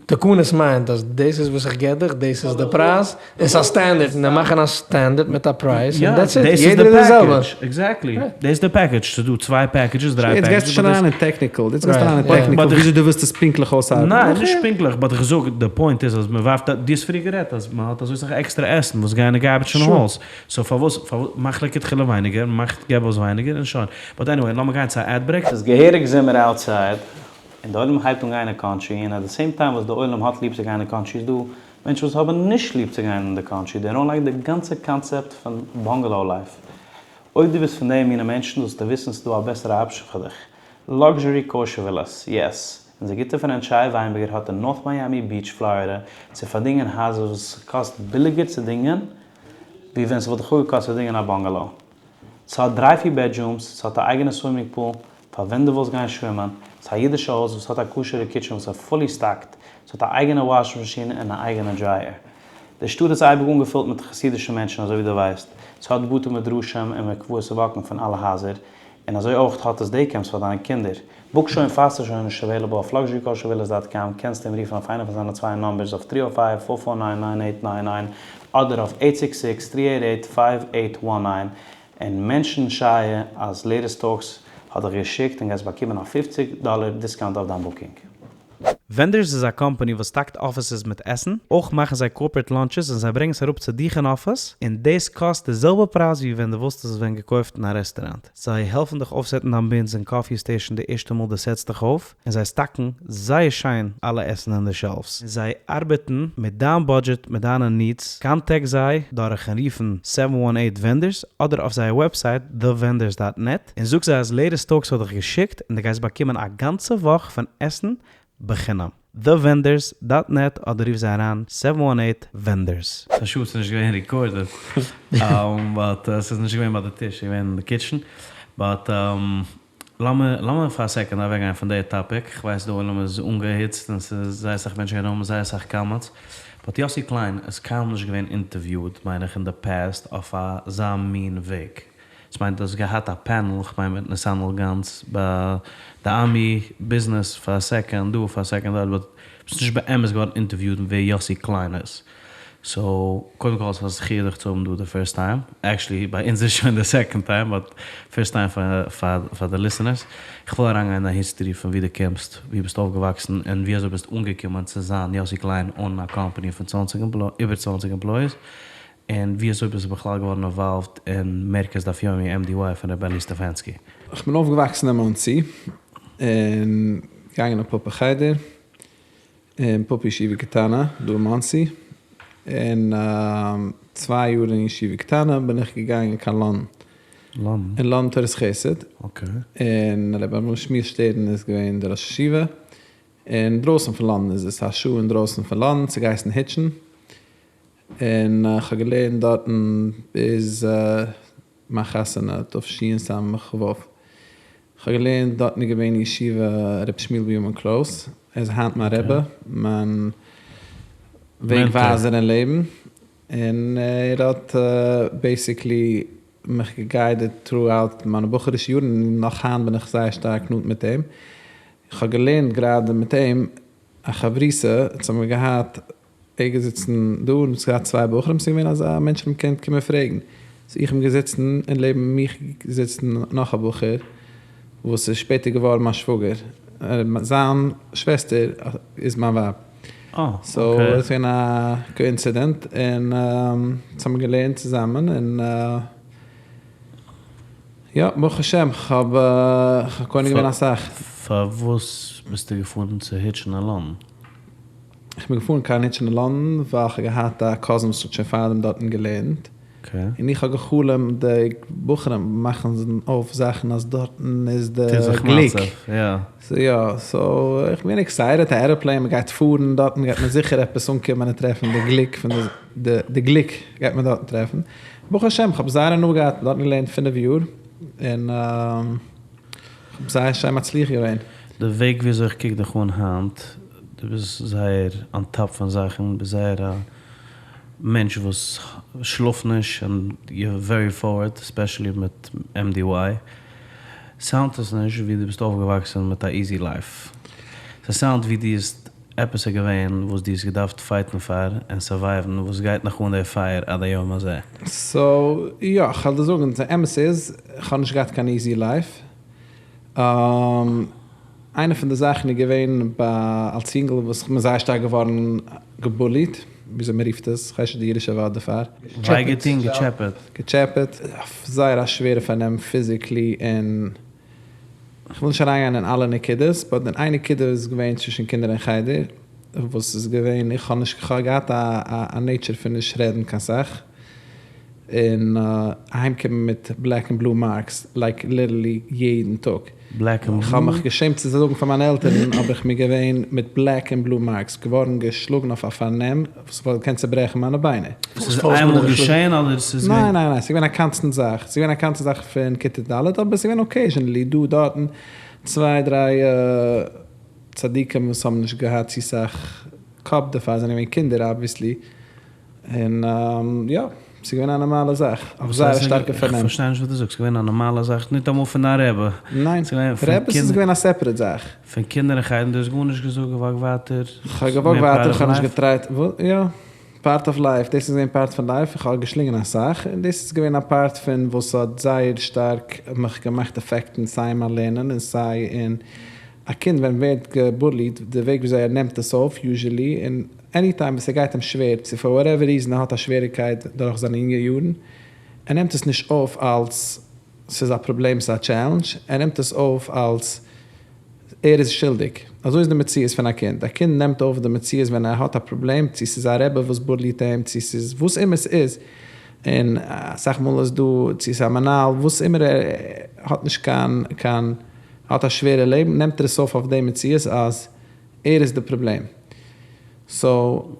תקנות מיינט אז דאס איז וואס איך געב דיך, דאס איז די פרייז, עס איז א standard, און זיי מאכן א standard מיט א פרייז, און that's it, דאס איז יעדער די איז די זעלבע. package, exactly, דאס איז די package, ס'איז דא צוויי packages, דריי יעצט packages. גייסטו שוין אריין אין technical, יעצט גייסטו אריין אין technical, וויאזוי דו ווילסט עס פונקטליך אויסארבעטן. ניין, נישט פונקטליך, but איך זאג, די point איז אז מען ווארפט, דו האסט פריער גערעדט אז מען האט אזוי סאך עקסטערע עסן וואס גייען אין garbage און halls, so פארוואס, מאך לכתחילה ווייניגער, מאך געב אויס ווייניגער און שוין. But anyway, לאמיר גיין צו א ad break. ס'איז געהעריג זומער outside, און די עולם הייבט אן גיין אין country, און at the same time וואס די עולם האט ליב צו גיין אין country איז דא מענטשן וואס האבן נישט ליב צו גיין אין די country, they don't like די גאנצע קאנצעפט פון bungalow life. אויב דו ביסט פון די מינע מענטשן זאלסטו וויסן ס'איז דא א בעסערע option פאר דיך. Luxury kosher villas, yes. אונזער גוטער friend שי וויינבערגער האט אין North Miami Beach פלארידע צו פארדינגען הייזער וואס ס'קאסט ביליגער צו דינגען ווי ווען ס'וואלט דיך אפגעקאסט צו דינגען א bungalow. ס'האט דריי פיר bedrooms, ס'האט א אייגענע swimming pool פאר ווען דו ווילסט גיין שווימען, ס'איז א אידישע הויז וואס האט א כשר'ע kitchen וואס איז fully stocked, ס'האט א אייגענע wash machine און א אייגענע dryer. די שטאט איז אייביג אנגעפילט מיט חסידישע מענטשן אזוי ווי דו ווייסט, ס'האט בתי מדרשים און מקוואות walk-in פון אלע הייזער, און אזוי אויך האט עס day camps פאר דיינע קינדער. Book שוין פאר ס'איז שוין נישט available אויף luxurykoshervillas.com, קענסט אים רופן אויף איינע פון זיינע צוויי numbers אויף 305 449 9899 אדער אויף 866 388 5819, און mention שייע אז Latest Talks האט דיך געשיקט און גייסט באקומען א 50 דאלער discount אויף דיין booking. ווענדערס איז א קאמפאני וואס סטאקט אפיסעס מיט עסן, אויך מאכן זיי קארפערעט לאנטשעס און זיי ברענגן עס אראפ צו דיך אין אפיס, און דאס קאסט די זעלבע פרייז ווי ווען דו וואלסט עס ווען געקויפט אין א רעסטוראנט. זיי העלפן דיך אויפסעטן דיין בינס און קאפי סטעישן די ערשטע מאל דו סעטסט דיך אויף, און זיי סטאקן זייער שיין אלע עסן אין די שעלפס, און זיי ארבעטן מיט דיין בודזשעט מיט דיינע נידס, קאנטעקט זיי דורכן רופן סעווען וואן עיט ווענדערס אדער אויף זייער וועבסייט thevendors דאט נעט און זאג זיי אז לעיטעסט טאלקס האט דיך געשיקט און דו גייסט באקומען א גאנצע וואך פון עסן בחינם. thevendors דאט נעט אדער רוף זיי אריין סעווען וואן עיט ווענדערס. ס'איז א שאד ס'איז נישט געווען ריקארדעד, באט ס'איז נישט געווען ביי די טיש, ס'איז געווען אין די קיטשען, באט לאמיר לאמיר פאר א סעקאנד אוועקגיין פון די טאפיק, כ'ווייס די עולם איז אנגעהיצט און ס'איז זייער אסאך מענטשן גייען האבן זייער אסאך קאמענטס, באט יאסי קליין איז קיינמאל נישט געווען אינטערוויוד מיין איך אין די פאסט אויף אזא מין וועג, ס'מיינט דו האסט געהאט א פענעל, כ'מיין מיט נתנאל גאנץ ביי די עמי ביזנעס פאר א סעקאנד דא פאר א סעקאנד דארט, באט ביסט נישט באמת געווארן אינטערוויוד ווער יאסי קליין איז. סאו קודם כל ס'איז א זכי' דיך צו האבן דא די פירסט טיים, עקשעלי ביי אונז איז שוין די סעקאנד טיים באט פירסט טיים פאר פאר די ליסענערס, איך וויל אריינגיין אין דיין היסטערי פון ווי דו קומסט, ווי ביסט אויפגעוואקסן און ווי אזוי ביסט אנגעקומען צו זיין יאסי קליין אן א קאמפאני פון צוואנציג איבער צוואנציג עמפלויאיס, און ווי אזוי ביסטו בכלל געווארן אינוואלווד אין מרכז דף יומי MDY פון ר' אלי' סטעפאנסקי. איך בין אויפגעוואקסן אין מאנסי און געגאנגען אין פאפא חדר. אין פאפא ישיבה קטנה דא אין מאנסי, און צוויי יאר אין ישיבה קטנה בין איך געגאנגען קיין לאנדן, אין לאנדן תורת חסד, און רבי אברהם שמואל שטערן איז געווען דער ראש ישיבה, אינדרויסן פון לאנדן איז עס א שעה אינדרויסן פון לאנדן, ס'האט געהייסן היטשין, און כ'האב געלערנט דארטן ביז מיין חתונה תשס"ו. כ'האב געלערנט דארטן איז געווען ישיבה ר' שמואל בנימין קרויס, ער איז היינט מיין רבי, מיין וועג ווייזער אין לעבן, און ער האט בעיסיקלי מיך געגיידעד טראאוט מיינע בחור'ישע יארן, און נאך היינט בין איך זייער שטארק נאנט מיט אים, כ'האב געלערנט גראדע מיט אים א חברותא, אונז האמיר געהאט ער געזיצן דא און ס'געהאט צוויי בחורים ס'איז געווען אזא מענטשן האבן געקענט קומען פרעגן סאו איך בין געזיצן און לעבן מיך געזיצן נאך א בחור וואס איז שפעטער געווארן מיין שוואגער זיין שוועסטער איז מיין ווייב סאו עס איז געווען א קאאינצידענט און אונז האבן געלערנט צוזאמען און יא ברוך השם כ'האב קונה געווען אסאך. פארוואס ביסטו געפארן צו היטשין אין לאנדן? איך בין געפארן קיין היטשין אין לאנדאן ווייל כ'האב געהאט א קאזין וואס האט שוין פארדעם דארטן געלערנט, און איך האב גע'חלומ'ט די בחורים מאכן אויף זאכן אז דארטן איז די גליק, יא, סאו איך בין עקסייטעד, א עראפלעין, מ'גייט פארן דארטן גייט מען זיכער עפעס אנקומען און טרעפן די גליק פון די די גליק גייט מען דארטן טרעפן, ברוך השם כ'האב זייער הנאה געהאט, דארטן געלערנט פינף יאר, און. כ'האב זייער שיין מצליח געווען. די וועג וויאזוי איך קוק דיך אן היינט, דו ביסט זייער אן טאפ פון זאכן, ביסט זייער א מענטש וואס שלאפט נישט און יור ווערי פארווארד, ספעשעלי מיט MDY, סאונדט עס נישט ווי דו ביסט אויפגעוואקסען מיט א איזי לייף, ס'סאונדט ווי דו האסט עפעס איז געווען וואס דו האסט געדארפט פייטן פאר און סורווייוון וואס גייט נאך אן די פייער עד היום הזה. סאו יא, כ'וועל דיר זאגן, די אמת איז, כ'האב נישט געהאט קיין איזי לייף. איינע פון די זאכן איז געווען ביי אלס יונגל וואס כ'בין זייער שטארק געווארן געבוליט, וויאזוי מ'רופט עס, כ'ווייס נישט די אידישע ווארט דערפאר. וויי געטון, געטשעפעט. געטשעפעט, אויף זייער א שווערע פארנעם פיזיקלי און. כ'וויל נישט אריינגיין אין אלע נקודות, באט אין איין נקודה איז געווען צווישן קינדער אין חדר, וואס איז געווען, איך האב נישט, כ'האב געהאט א נעיטשער פון נישט רעדן קיין סאך, און אהיימקומען מיט בלעק ענד בלו מארקס, לייק ליטערלי יעדן טאג. בלעק ענד בלו? כ'האב מיך געשעמט צו זאגן פאר מיינע עלטערן, אבער כ'בין געווען מיט בלעק ענד בלו מארקס, געווארן געשלאגן אויף א פארנעם וואס וואלט געקענט צוברעכן מיינע ביינער. ס'איז איינמאל געשען אדער ס'איז געווען? ניין ניין ניין, ס'איז געווען א קאנסטענט זאך, ס'איז געווען א קאנסטענט זאך פון כיתה ד', אבער ס'איז געווען אקעיזשענעלי דא דארטן צוויי דריי צדיקים וואס האבן נישט געהאט צו סאך קאפ דערפאר, זענען געווען קינדער אבוויעסלי, און יא, ס'איז געווען א נארמאלע זאך, אויף זייער א שטארקע פארנעם. איך פארשטיי נישט וואס דו זאגסט, ס'איז געווען א נארמאלע זאך, ניטאמאל פון דיין רבי. ניין, רעבעס איז געווען א סעפערעט זאך. פון קינדער אין חדר, דו האסט גארנישט געזאגט, געוואקט ווייטער. כ'האב געוואקט ווייטער, כ'האב נישט געטרייט, יא. פארט אוו לייף, דאס איז געווען פארט פון לייף, איך האב געשלינגען אסאך, און דאס איז געווען א פארט פון וואס האט זייער שטארק מיך געמאכט עפעקטן סיי אין מיין לערנען און סיי אין. א קינד ווען ווערט געבוליט די וועג וויאזוי ער נעמט עס אויף usually און any time וואס ס'גייט אים שווער צו for whatever reason ער האט א שוועריקייט דורך זיינע יונגע יארן ער נעמט עס נישט אויף אלס ס'איז א פראבלעם ס'איז א challenge ער נעמט עס אויף אלס ער איז שולדיג. אזוי איז די מציאות פון א קינד. א קינד נעמט אויף די מציאות ווען ער האט א פראבלעם, צו ס'איז א רבי וואס בוליט אים, צו ס'איז וואס אימער ס'איז, און אסאך מאל איז דא, צו ס'איז א מנהל, וואס אימער ער האט נישט קיין קיין, האט א שווערע לעבן, נעמט ער עס אויף אויף די מציאות אז ער איז די פראבלעם. So.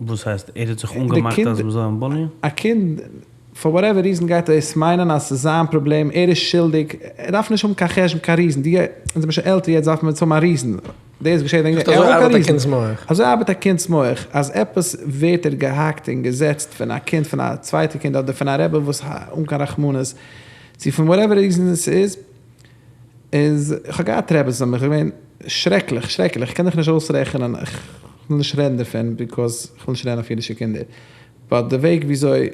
וואס הייסט ער האט זיך אנגעמאכט אז מ'זאל אים בוליען? א קינד for whatever reason גייט ער עס מיינען אז ס'איז זיין פראבלעם, ער איז שולדיג, ער דארף נישט האבן קיין חשבון קיין reason, די אונז זעמיר שוין עלטער יעצט דארף מען האבן א reason, דאס געשעט וועגן דעם, אזוי ארבעט א קינד'ס מח. אזוי ארבעט א קינד'ס מח, אז עפעס ווערט ער געהאקט און געזעצט פון א קינד פון א צווייטע קינד אדער פון א רבי וואס אן קיין רחמנות, צו פון whatever reason עס איז, איז איך האב געהאט רעבעס זיי זענען געווען שרעקליך שרעקליך איך קען דיך נישט אויסרעכענען איך וויל נישט רעדן דערפון because איך וויל נישט רעדן אויף אידישע קינדער but די וועג וויאזוי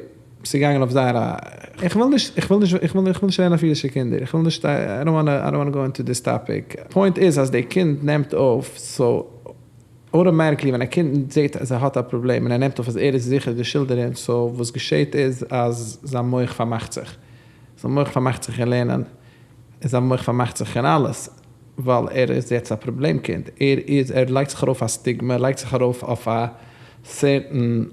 ס'איז געגאנגען אויף זייער א איך וויל נישט איך וויל נישט איך וויל נישט רעדן אויף אידישע קינדער איך וויל נישט I don't wanna I don't wanna go into this topic point איז אז די קינד נעמט אויף so automatically ווען א קינד זעט אז ער האט א פראבלעם און ער נעמט אויף אז ער איז זיכער די שולד דערין so וואס געשעט איז אז זיין מח פארמאכט זיך זיין מח פארמאכט זיך אין לערנען, און זיין מח פארמאכט זיך אין אלעס, ווייל ער איז יעצט א פראבלעם קינד, ער איז, ער לייגט זיך ארויף א סטיגמע, ער לייגט זיך ארויף אויף א certain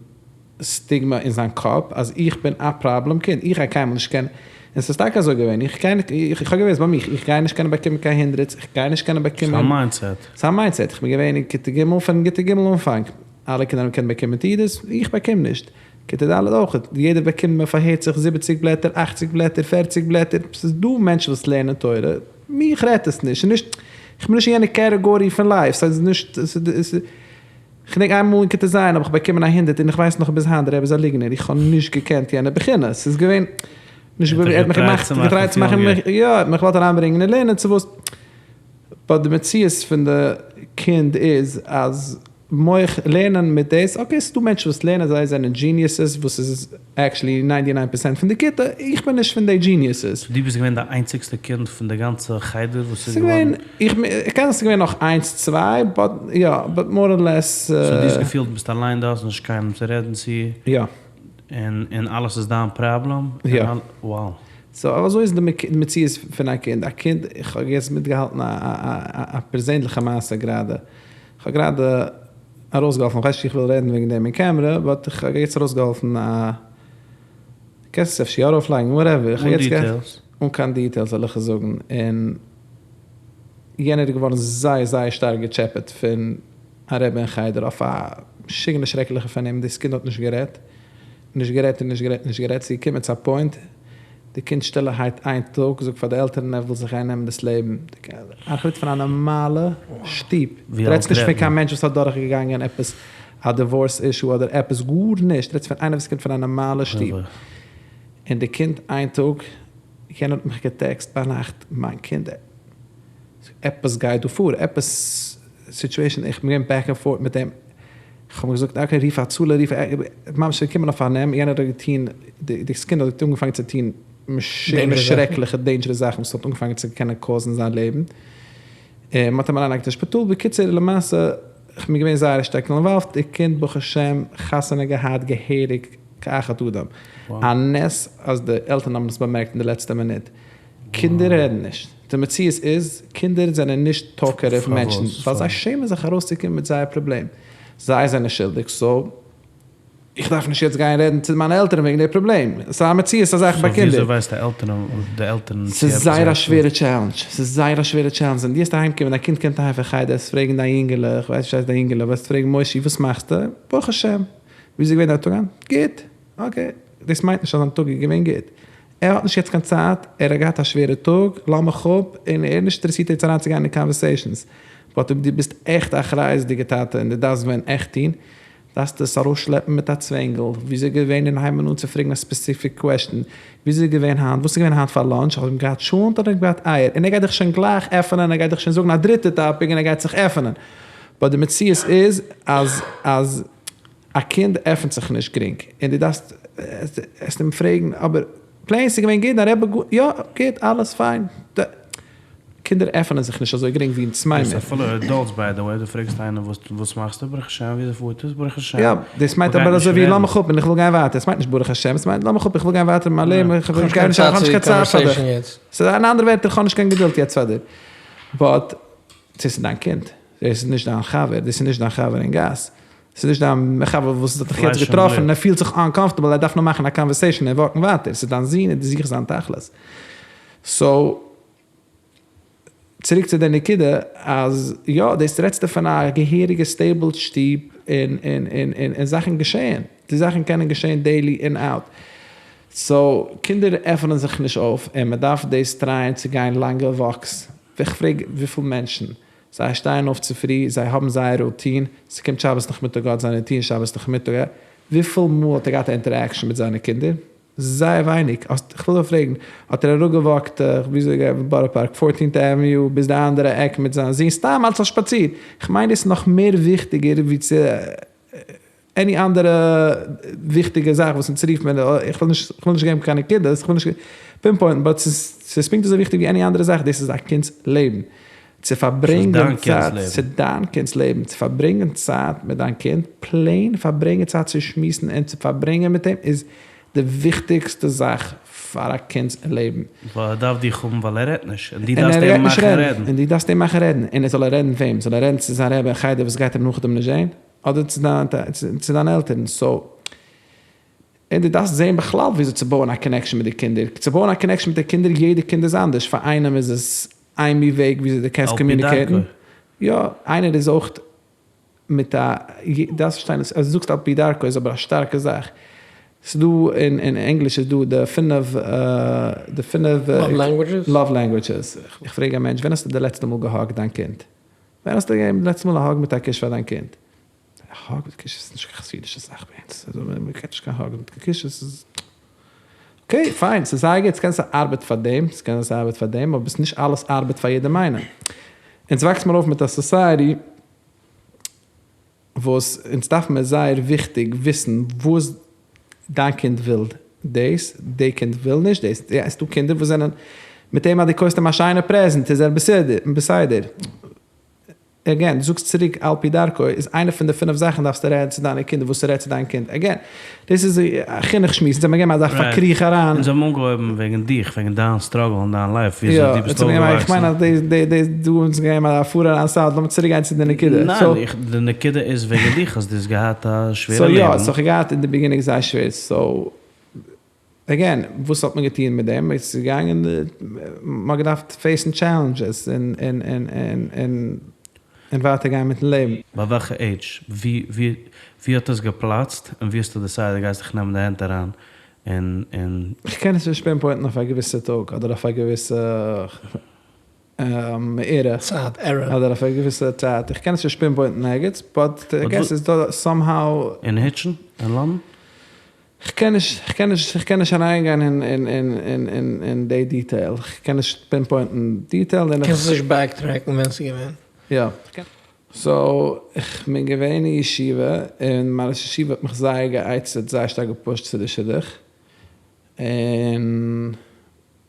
סטיגמע אין זיין קאפ, אז איך בין א פראבלעם קינד, איך גיי קיינמאל נישט קענען, און ס'איז טאקע אזוי געווען, איך גיי, איך האב געוואוסט ביי מיך, איך גיי נישט קענען באקומען קיין הונדרעטס, איך גיי נישט קענען באקומען. ס'איז א mindset. ס'איז א mindset, איך בין געווען אין כיתה ג' פון כיתה ג' אנפאנג, אלע קינדער האבן געקענט באקומען תעודות, איך באקום נישט. כיתה ד' אויך, יעדער באקומט מען פארהערט זיך זיבעציג בלעטער, אכציג בלעטער, פערציג בלעטער, ס'איז דא מענטשן וואס לערנען תורה, מיך רעדט עס נישט, ס'איז נישט, איך בין נישט אין יענע category פון life, ס'איז נישט, כ'געדענק איינמאל אין כיתה ז' האב איך באקומען א הונדערט און איך ווייס נאך ביז היינט דער רבי איז א ליגנער, איך האב נישט געקענט יענע בחינה, ס'איז געווען, נישט ער האט מיך געמאכט, געטרייט צו מאכן, יא, ער האט מיך געוואלט אריינברענגען אין לערנען צו וואס, but די מציאות פון די קינד איז אז. מח לערנען מיט דאס, okay ס'דא מענטשן וואס לערנען זיי זענען geniuses וואס איז actually ninety nine percent פון די כיתה, איך בין נישט פון די geniuses. so דו ביסט געווען די איינציגסטע קינד פון די גאנצע חדר וואס איז געווארן? איך קען זיין ס'איז געווען נאך איינס צוויי but יא but more or less. so דו האסט געפילט ביסט אליין דו האסט נישט קיינעם צו רעדן צו? יא. און אלעס איז דיין פראבלעם? יא. Wow. so אזוי איז די מציאות פון א קינד, א קינד, איך האב יעצט מיטגעהאלטן א פערזענליכע מעשה גראדע, כ'האב גראדע ארויסגעהאלפן, כ'ווייס נישט צו איך וויל רעדן וועגן דעם אין קעמרע, but איך האב יעצט ארויסגעהאלפן א, קענסט עס אפשר יא ארויפלייגן, whatever, אן details. אן קיין details וועל איך עס זאגן, און יענער איז געווארן זייער זייער שטארק געטשעפעט פון א רבי אין חדר אויף א משוגענע שרעקליכע פארנעם, דאס קינד האט נישט גערעדט, נישט גערעדט און נישט גערעדט און נישט גערעדט, ס'איז געקומען צו א point, די קינד שטילערהייט איין טאג זאגט פאר די עלטערן ער וויל זיך גיין נעמען דאס לעבן, איך רעד פון א נארמאלע שטוב, דו רעדסט נישט פון קיין מענטש וואס האט דורך געגאנגען עפעס א divorce issue אדער עפעס, גארנישט, רעדסט פון איינער וואס קומט פון א נארמאלע שטוב, און די קינד איין טאג, יענער האט מיך געטעקסט ביינאכט, מיין קינד, עפעס גייט דא פאר, עפעס situation, איך בין געווען back and forth מיט אים, איך האב אים געזאגט okay רוף הצלה רוף ממש געקומען אויף פארנעם, יענער האט געטון, דאס קינד האט אנגעפאנגען צו טון משוגענע שרעקליכע dangerous זאכן וואס האט אנגעפאנגען צו קענען cause ן זיין לעבן, און מען האט אים אריינגעלייגט אין שפיטאל, בקיצור למעשה איך בין געווען זייער שטארק involved, די קינד ברוך השם חתונה געהאט געהעריג כאחד האדם, א נס אז די עלטערן האבן עס באמערקט אין די לעצטע מינוט, קינדער רעדן נישט. די מציאות איז, קינדער זענען נישט talkative מענטשן, ווייל זיי שעמען זיך ארויסצוקומען מיט זייער פראבלעם. זיי זענען שולדיג, so איך דארף נישט יעצט גיין רעדן צו מיינע עלטערן וועגן די פראבלעם. ס'איז א מציאות אזא זאך ביי קינדער. so וויאזוי ווייסט די עלטערן צו עפעס ס'איז זייער א שווערע challenge. ס'איז זייער א שווערע challenge. ווען דו וועסט אהיימקומען, דיין קינד קומט אהיים פון חדר, וועסט פרעגן דיין יונגעלע, איך ווייס נישט ווי הייסט דיין יונגעלע, וועסט פרעגן מושי וואס מאכסטו? ברוך השם. וויאזוי איז געווען דיין טאג היינט? גוט. Okay. דאס מיינט נישט אז זיין טאג איז געווען גוט. ער האט נישט יעצט קיין צייט, ער האט געהאט א שווערע טאג, לאז מיך אפ, און ער איז נישט אינטערעסירט יעצט אריינצוגיין אין conversations. But אויב דו ביסט עכט א אחריות'דיגע טאטע און דו דארפסט ווען עכט טון, דארפסטו עס ארויסשלעפן מיט א צווענגל, וויאזוי געווען און הייבן אן צו פרעגן א specific question, וויאזוי געווען היינט, וואס איז געווען היינט פאר lunch, האב איך געהאט טשולענט אדער געהאט אייער, און ער גייט דיך שוין גלייך עפענען, ער גייט דיך שוין זאגן א דריטע topic און ער גייט זיך עפענען. But די מציאות איז אז אז. א קינד עפענט זיך נישט גרינג און דו דארפסט עס אים פרעגן אבער plain ס'איז געווען גוט דיין רבי יא גוט אלעס פיין. קינדער עפענען זיך נישט אזוי גרינג ווי אונז מיין מיר. אפילו עדאלטס ביי די וועי, דו פרעגסט איינעם וואס וואס מאכסטו ברוך השם וויאזוי פארט עס ברוך השם. יא, דאס מיינט אבער אזוי ווי לאמיך אפ און איך וויל גיין ווייטער, עס מיינט נישט ברוך השם, עס מיינט לאמיך אפ איך וויל גיין ווייטער אין מיין לעבן, איך גיי נישט, איך האב נישט קיין צייט פאר דיך. ס'איז אין אנדערע ווערטער איך האב נישט קיין געדולד יעצט פאר דיר. באט דאס איז דיין קינד, דאס איז נישט דיין חבר, דאס איז נישט דיין חבר אין גאס, דאס איז נישט דיין חבר וואס האט דיך יעצט געטראפן און ער פילט זיך אנקאמפארטעבל ער דארף נאר מאכן א קאנווערסעישאן און וואקן ווייטער, ס'איז דיין זון און דו זוכסט זיין תכלית. סאו. צוריק צו די נקודה אז יא דאס רעדסטו פון א געהעריגע סטעיבל שטוב און און און און און זאכן געשעהן, די זאכן קענען געשעהן דעילי אין אוט, סאו קינדער עפענען זיך נישט אויף און מען דארף דאס טרייען צו גיין לאנגע וואקס, איך פרעג וויפיל מענטשן זיי שטייען אויף צופרי זיי האבן זייער רוטין, ס'קומט שבת נאכמיטאג האט זיין רוטין שבת נאכמיטאג, וויפיל מאל האט ער געהאט א אינטערעקשאן מיט זיינע קינדער? זייער ווייניג. האסט, כ'וויל דיר פרעגן, האט ער אראפגעוואקט, וויאזוי גייט בארא פארק, פארטינט עוועניו ביז די אנדערע עק מיט זיין זון, סתם אלס א שפאציר? כ'מיין דאס איז נאך מער וויכטיגער ווי צו עני אנדערע וויכטיגע זאך וואס אונז רופט מען, איך וויל נישט, כ'וויל נישט געבן קיין נקודות, כ'וויל נישט פינפוינטן, באט ס'איז ס'איז פונקט אזוי וויכטיג ווי עני אנדערע זאך, דאס איז א קינד'ס לעבן. צו פארברענגען צייט, ס'איז דיין קינד'ס לעבן, צו פארברענגען צייט מיט דיין קינד, פלעין פארברענגען צייט צו שמועסן און צו פארברענגען מיט אים איז די וויכטיגסטע זאך פאר א קינד'ס לעבן. ווייל ער דארף דיך האבן ווייל ער רעדט נישט, און דו דארפסט אים מאכן רעדן. און דו דארפסט אים מאכן רעדן, און זאל ער רעדן וועם? זאל ער רעדן צו זיין רבי אין חדר וואס גייט אים נאכדעם נישט זען? אדער צו דיינע עלטערן? סאו. און דו דארפסט זען בכלל וויאזוי צו בויען א קאנעקשאן מיט די קינדער, צו בויען א קאנעקשאן מיט די קינדער, יעדע קינד איז אנדערש, פאר איינעם איז עס איין מין וועג וויאזוי דו קענסט קאמיוניקעיטן, יא, איינער איז אויך מיט א, דארפסט פארשטיין אז דו זאגסט על פי דרכו איז אבער א שטארקע זאך, ס'איז דא אין אין ענגליש איז דא די פינף די פינף לאוו לענגוויטשעס, איך פרעג א מענטש ווען האסטו די לעצטע מאל געהאגט דיין קינד? ווען האסטו געגעבן די לעצטע מאל א האג מיט א קוש פאר דיין קינד? א האג מיט קיש איז נישט קיין חסידישע זאך ביי אונז, מען געט נישט קיין האג מיט קיין קיש, עס איז אקעי פיין ס'איז זייער גוט, ס'קען זיין ס'ארבעט פאר דעם, ס'קען זיין ס'ארבעט פאר דעם, אבער ס'נישט אלעס ארבעט פאר יעדעם איינעם. אונז וואקסט מיר אויף מיט א סאסייעטי וואס אונז דארף מיר זייער וויכטיג וויסן וואס דיין קינד וויל דאס, די קינד וויל נישט דאס, יא ס'דא קינדער וואס זענען מיט אים אז דו קויפסט אים א שיינע פרעזענט איז ער בסדר. עגעין, דו זאגסט צוריק על פי דרכו איז איינע פון די פינף זאכן דארפסטו רעדן צו דיינע קינדער וואס ס'רעדט צו דיין קינד, עגעין, דאס איז א חינוך שמועס, אונז האבן געגעבן אזא פארקריך אריין. אונז האבן אנגעהויבן וועגן דיך, וועגן דיין סטראגל אין דיין לייף, וויאזוי דו ביסט אויפגעוואקסן. איך מיין אז דאס דא אונז געגעבן א פאר אריין סא לאמיר צוריק גיין צו די נקודה. ניין, די נקודה איז וועגן דיך אז דו האסט געהאט א שווערע לעבן. סאו יא, סאו כ'האב געהאט אין די ביגינינג זייער שווער, סאו. עגעין, וואס האט מען געטון מיט דעם? מען איז געגאנגען, מען האט געדארפט פעיסן טשעלענדזשעס און און און און און און ווייטער גיין מיטן לעבן. ביי וועלכע עידזש? ווי ווי ווי האט עס געפלאצט? און ווי האסטו דעסיידעד גייסט דיך נעמען די הענט אריין און און. איך קען עס נישט פינפוינטן אויף א געוויסע טאג אדער אויף א געוויסע ערע. צייט, ערע. אדער אויף א געוויסע צייט, איך קען עס נישט פינפוינטן ערגעץ, באט איי געס איז דא סאמהאו. אין היטשן? אין לאנדאן? כ'קען נישט, כ'קען נישט, כ'קען נישט אריינגיין אין אין אין אין אין אין די דיטעיל, כ'קען נישט פינפוינטן דיטעיל און איך. קענסט נישט בעקטרעקן ווען ס'איז געווען? יא. סאו, כ'בין געווען אין ישיבה, און מיין ראש ישיבה האט מיך זייער גע'עצה'ט, זייער שטארק געפושט צו די שידוך, און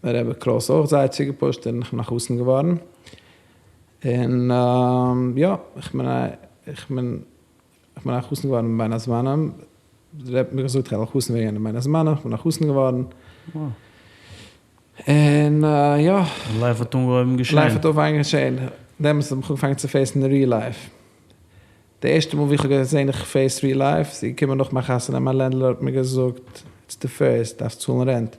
רבי קרויס אויך זייער צוגעפושט און כ'בין א חתן געווארן, און יא, כ'בין א, כ'בין. איך בין א חתן געווארן בין הזמנים, דער רבי האט מיר געזאגט איך וועל א חתן ווערן אין בין הזמנים, איך בין א חתן געווארן, און יא. לייף האט אנגעהויבן געשען. לייף האט אנגעהויבן געשען, דעמאלטס האב איך אנגעפאנגען צו פעיסן ריעל לייף, די ערשטע מאל ווי איך האב געזען איך פעיס ריעל לייף, ס'איז געקומען נאך מיין חתונה, מיין לענדלארד האט מיר געזאגט, איטס די פירסט, דארפסט צאלן רענט.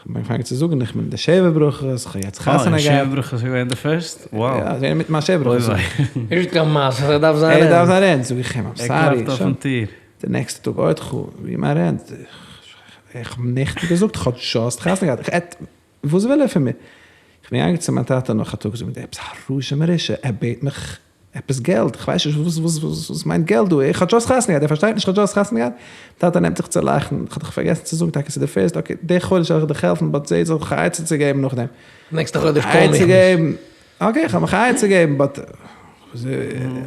כ'האב אנגעפאנגען צו זאגן איך בין די שבע ברכות, איך האב יעצט חתונה געהאט. אה, שבע ברכות איז געווען די פירסט? וואו. יא, ס'איז געווען מיט מיין שבע ברכות. נישט קיין מעשה, ער דארף זיין רענט. ער דארף זיין רענט, זאג איך אים, איים סארי. ער קלאפט אויפן טיר. די נעקסטע טאג אוי תחו, ווי מיין רענט? איך האב נעכטן געזאגט, איך האב דזשאסט חתונה געהאט, איך וואס וויל ער פון מיר? איך בין געגאנגען צו מיין טאטע נאך א טאג, זאגן עפעס א רשע מרושע, ער בעט מיך עפעס געלט, איך ווייס נישט וואס וואס וואס מיינט געלט דא, איך האב דזשאסט חתונה געהאט, ער פארשטייט נישט איך האב דזשאסט חתונה געהאט, טאטע נעמט זיך צו לאכן, איך האב דיך פארגעסן צו זאגן טאקע ס'איז די פירסט, אקעי די חודש וועל איך דיך העלפן, באט זע זיך א עצה צו געבן נאכדעם. נעקסטע חודש קאל מיך נישט. אקעי איך האב מיך א עצה געבן, באט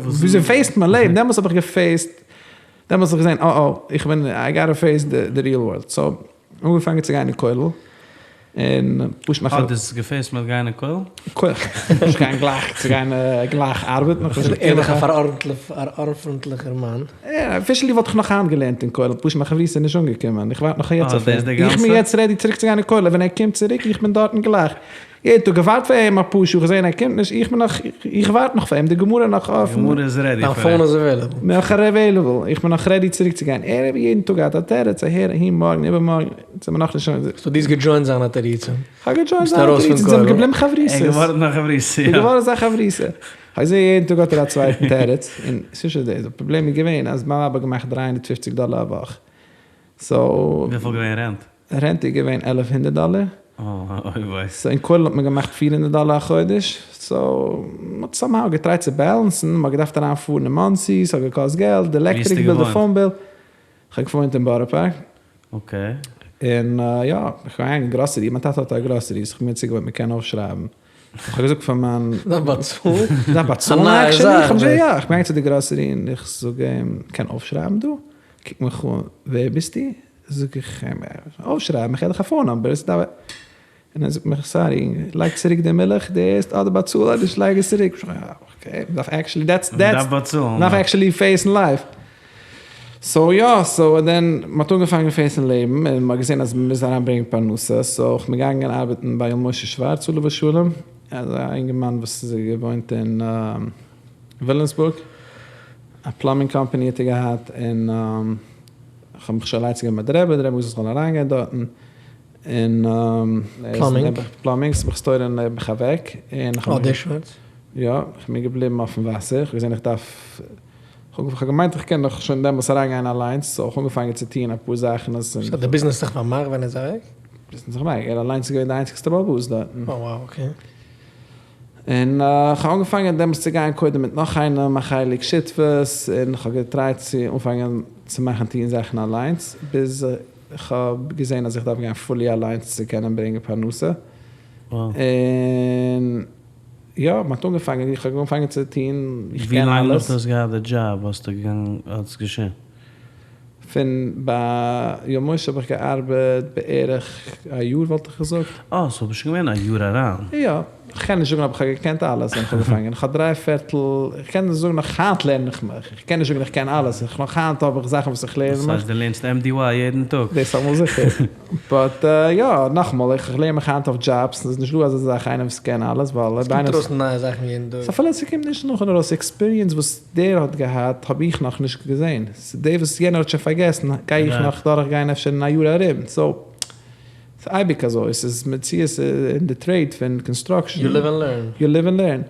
וויאזוי פעיסט מען לעבן, דעמאלטס האב איך געפעיסט, דעמאלטס האב איך געזען אה אה, איך בין, איי גאטע פעיס די ריעל ווארלד, סאו אנגעפאנגען צו גיין אין כולל. און פשוט מאכן. אה, דאס איז געפעיסט מיט גיין אין כולל? כולל. נישט גיין גלייך צו גיין גלייך ארבעטן. ער איז דאך א פארארנטליכער מאן. יא, אפישעלי וואלט איך נאך היינט געלערנט אין כולל, פשוט מיין חברותא איז נישט אנגעקומען, איך ווארט נאך יעצט אויף אים. איך בין יעצט רעדי צוריק צו גיין אין כולל, ווען ער קומט צוריק איך בין דארטן גלייך. יעדן טאג געווארט פאר אים אפאר שעה, געזען ער קומט נישט, איך בין נאך, איך ווארט נאך פאר אים, די גמרא נאך אפן. די גמרא איז רעדי פאר אים. דיין פאון איז עוועילעבל. נאך עוועילעבל, איך בין נאך רעדי צוריק צו גיין, ער האט יעדן טאג געהאט א תירוץ, אהער אהין, מארגן איבערמארגן, זעמיר נאכנישט. סאו דו האסט געדזשוינט זיינע תירוצים? כ'האב געדזשוינט זיינע תירוצים, זעמיר געבליבן חברותות. ער געווארן א חברותא, יא. געווארן א חברותא. כ'האב געזען יעדן טאג האט ער א צווייטן תירוץ, און ס'איז נישט דאס, די פראבלעם איז געווען אז מיין ווייב האט געמאכט 350 דאלער א וואך, סאו. וויפיל געווען רענט? רענט איז געווען 1100 דאלער. אוי וויי. סאו אין כולל האט מען געמאכט 400 דאלער א חודש, סאו מ'האט סאמהאו געטרייט צו בעלענסן, מ'האט געדארפט אריין פארן אין מאנסי, ס'האט געקאסט געלט, די עלעקטריק ביל, די פאון ביל. כ'האב געוואוינט אין בארא פארק. אקעי. און יא, איך גיי אין גראסערי, מיין טאטע האט א גראסערי, סאו כ'בין צוגעוואוינט מ'קען אויפשרייבן. איך האב געזאגט פאר מיין. דארף באצאלן? דארף באצאלן עקשעלי, איך האב נישט, יא, איך בין געגאנגען צו די גראסערי און איך זאג אים, קען אויפשרייבן דא? קוקט מיך אן, ווער ביסטו? זאג איך אים, אויפשרייבן, איך געב דיך א פאון נאמבער, און ער זאגט מיך, סארי, לייג צוריק די מילך, די ערשט אדער באצאל אדער נישט לייג עס צוריק. אקעי, מ'דארף עקשעלי, דעטס, דעטס, מ'דארף עקשעלי פעיסן לייף. סאו יא, סאו און דען מ'האט אנגעפאנגען פעיסן לעבן, און מ'האט געזען אז מ'מוז אריינברענגען פרנסה, סאו כ'בין געגאנגען ארבעטן ביי יואל משה שווארץ עליו השלום, אזא אינגערמאן וואס איז געוואוינט אין וויליאמסבורג, א פלאמינג קאמפאני האט ער געהאט, און כ'האב מיך שוין אן עצה געגעבן מיט די רבי, די רבי האט געזאגט כ'זאל אריינגיין דארטן, און פלאמינג? פלאמינג, ס'איז מיך סטוירען נעבעך אוועק, און אה, דער שווארץ? יא, כ'בין געבליבן אויפן וואסער, כ'האב געזען איך דארף, כ'האב געמיינט איך קען נאך שוין דעמאלטס אריינגיין אליינס, סאו כ'האב אנגעפאנגען צו טוען אפאר זאכן. סאו די ביזנעס האט זיך פארמאכט ווען ער איז אוועק? ביזנעס האט זיך פארמאכט, ער אליינס איז געווען די איינציגסטע בעל הבית דארטן. אה וואו אקעי. און כ'האב אנגעפאנגען דעמאלטס צו גיין קודם מיט נאך איינעם א חלק שותפות, און כ'האב געטרייט צו אנפאנגען צו מאכן טוען זאכן אליינס, ביז כ'האב געזען אז איך דארף גיין פולי אליינס צו קענען ברענגען פרנסה. און יא, מ'האט אנגעפאנגען, איך האב אנגעפאנגען צו טון, איך ווי קען לאנג נאך אלעס. דו האסט געהאט די דזשאב האסטו געגאנגען האט עס געשען? פון ביי יואל משה האב איך געארבעט בערך א יאר וואלט איך געזאגט. אה, סאו ביסט שוין געווען א יאר אריין. יא, כ'קען נישט זאגן אבער כ'האב געקענט אלעס ווען כ'האב אנגעפאנגען, כ'האב דריי פערטל, כ'קען נישט זאגן נאך היינט לערן איך מיך, איך קען נישט זאגן איך קען אלעס, איך נאך היינט האב איך זאכן וואס איך לערן מיך. דאס הייסט דו לערנסט MDY יעדן טאג? דאס אמאל זיכער, באט יא, נאכאמאל, איך לערן מיך היינט אויף דזשאבס, ס'איז נישט דא אזא זאך איינער וואס קען אלעס, ווייל עס קומט ארויס נייע זאכן יעדן טאג. אפילו ס'קומט נישט נאך ארויס, עקספיריענס וואס דער האט געהאט האב איך נאך נישט געזען, די וואס יענער האט שוין פארגעסן גיי איך נאך דורך גיין אפשר אין א יאר ארום, סאו ס'איז אייביג אזוי, ס'איז מציאות אין די טרעיד פון קאנסטראקשן. יו ליוו ענד לערן. יו ליוו ענד לערן.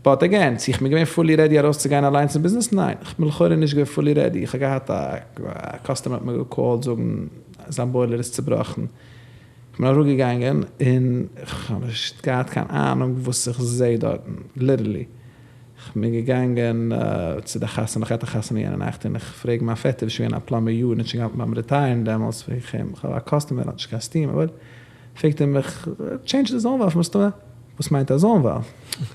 באט אגעין, צו איך בין געווען פולי רעדי ארויסצוגיין אליינס אין ביזנעס? ניין, איך בין לכאורה נישט געווען פולי רעדי, איך האב געהאט א קאסטומער האט מיר געקאלט זאגן זיין בוילער איז צובראכן, איך בין אראפגעגאנגען און איך האב נישט געהאט קיין אהנונג וואס איך זעה דארטן, ליטערלי. כ'בין געגאנגען צו די חתונה, כ'האב געהאט א חתונה יענע נאכט, און איך פרעג מיין פעטער, וואס איז שוין געווען א פלאמבער יארן, האט שוין געהאלטן ביים רעטייערן דעמאלטס, פרעג איך אים, כ'האב א קאסטומער האט נישט קיין סטיעם, אבער פרעגט ער מיך, טשעינדזש די זאון וואלוו, מסתמא, וואס מיינט א זאון וואלוו?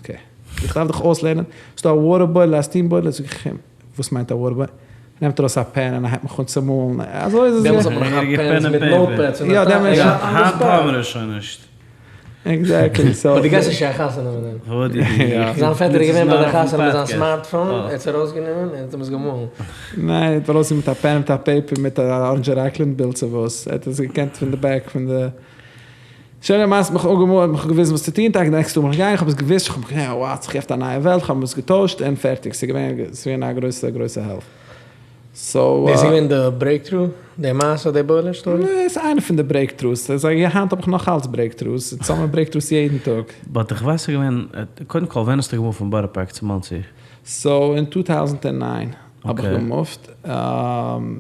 אקעי, איך דארף דיך אויסלערנען, ס'דא א וואטער בוילער, א סטיעם בוילער, זאג איך אים, וואס מיינט א וואטער בוילער? נעמט ארויס א פען און הייבט מיך אן צו מאלן, אזוי איז עס דעמאלטס האט מען נאך געהאט פענס מיט נאוטפעדס און יא, דעמאלטס. היינט האבן מיר עס שוין נישט. עקזעקטלי, סאו. באט דו גייסט נישט צו א חתונה מיט דעם. זיין פעטער איז געווען ביי די חתונה מיט זיין סמארטפאון, ער האט עס ארויסגענומען און האט אים עס געמאלן. ניין, ער האט ארויסגענומען מיט א פען מיט א פעיפער מיט א ארענדזש ראקלענד בילד צו וואס, ער האט עס געקענט פון די בעק פון די. שוין למעשה מיך אפגעמאלן, מיך געוויזן וואס צו טון, טאקע די נעקסטע טאג בין איך געגאנגען, איך האב עס געוויסט, איך האב געזען וואו האט זיך געעפנט א נייע וועלט, איך האב עס געטוישט און פערטיג, ס'איז געווען, ס'איז געווען א גרויסע גרויסע העלפ. סאו. דאס איז געווען די ברעיקטרו? די מעשה די בוילער סטארי? נע, ס'איז איינע פון די ברעיקטרוס, היינט האב איך נאך אלץ ברעיקטרוס, אונז האבן ברעיקטרוס יעדן טאג. באט איך ווייס ס'איז געווען, קודם כל ווען האסטו געמופט פון בארא פארק צו מאנסי? סאו אין טו טאוזנט און ניין האב איך געמופט,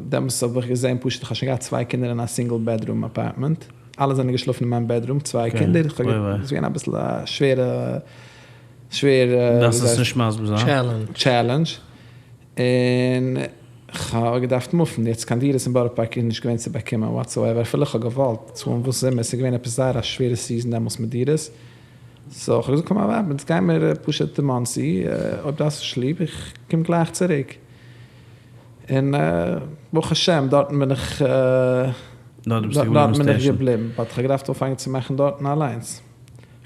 דעמאלטס האב איך געזען פשוט איך האב שוין געהאט צוויי קינדער אין א סינגל בעדרום אפארטמענט, אלע זענען געשלאפן אין מיין בעדרום, צוויי קינדער, ס'איז געווען אביסל א שווערע שווערע. דארפסט עס נישט מסביר זיין. טשעלענדזש. און כ'האב געדארפט מופן, יעצט קיין דירות אין בארא פארק איז נישט געווען צו באקומען וואטסאועווער, אפילו כ'האב געוואלט צאלן וואס אימער, ס'איז געווען עפעס זייער א שווערע סיזען דעמאלטס מיט דירות, סאו כ'האב געזאגט פאר מיין ווייב אונז גיימיר פשוט אין מאנסי, אויב דו האסט נישט ליב, איך קום גלייך צוריק, און ברוך השם דארטן בין איך. דארט ביסטו געבליבן געבליבן בין איך סטעישאן. געבליבן, באט כ'האב געדארפט אנפאנגען צו מאכן דארטן אליינס.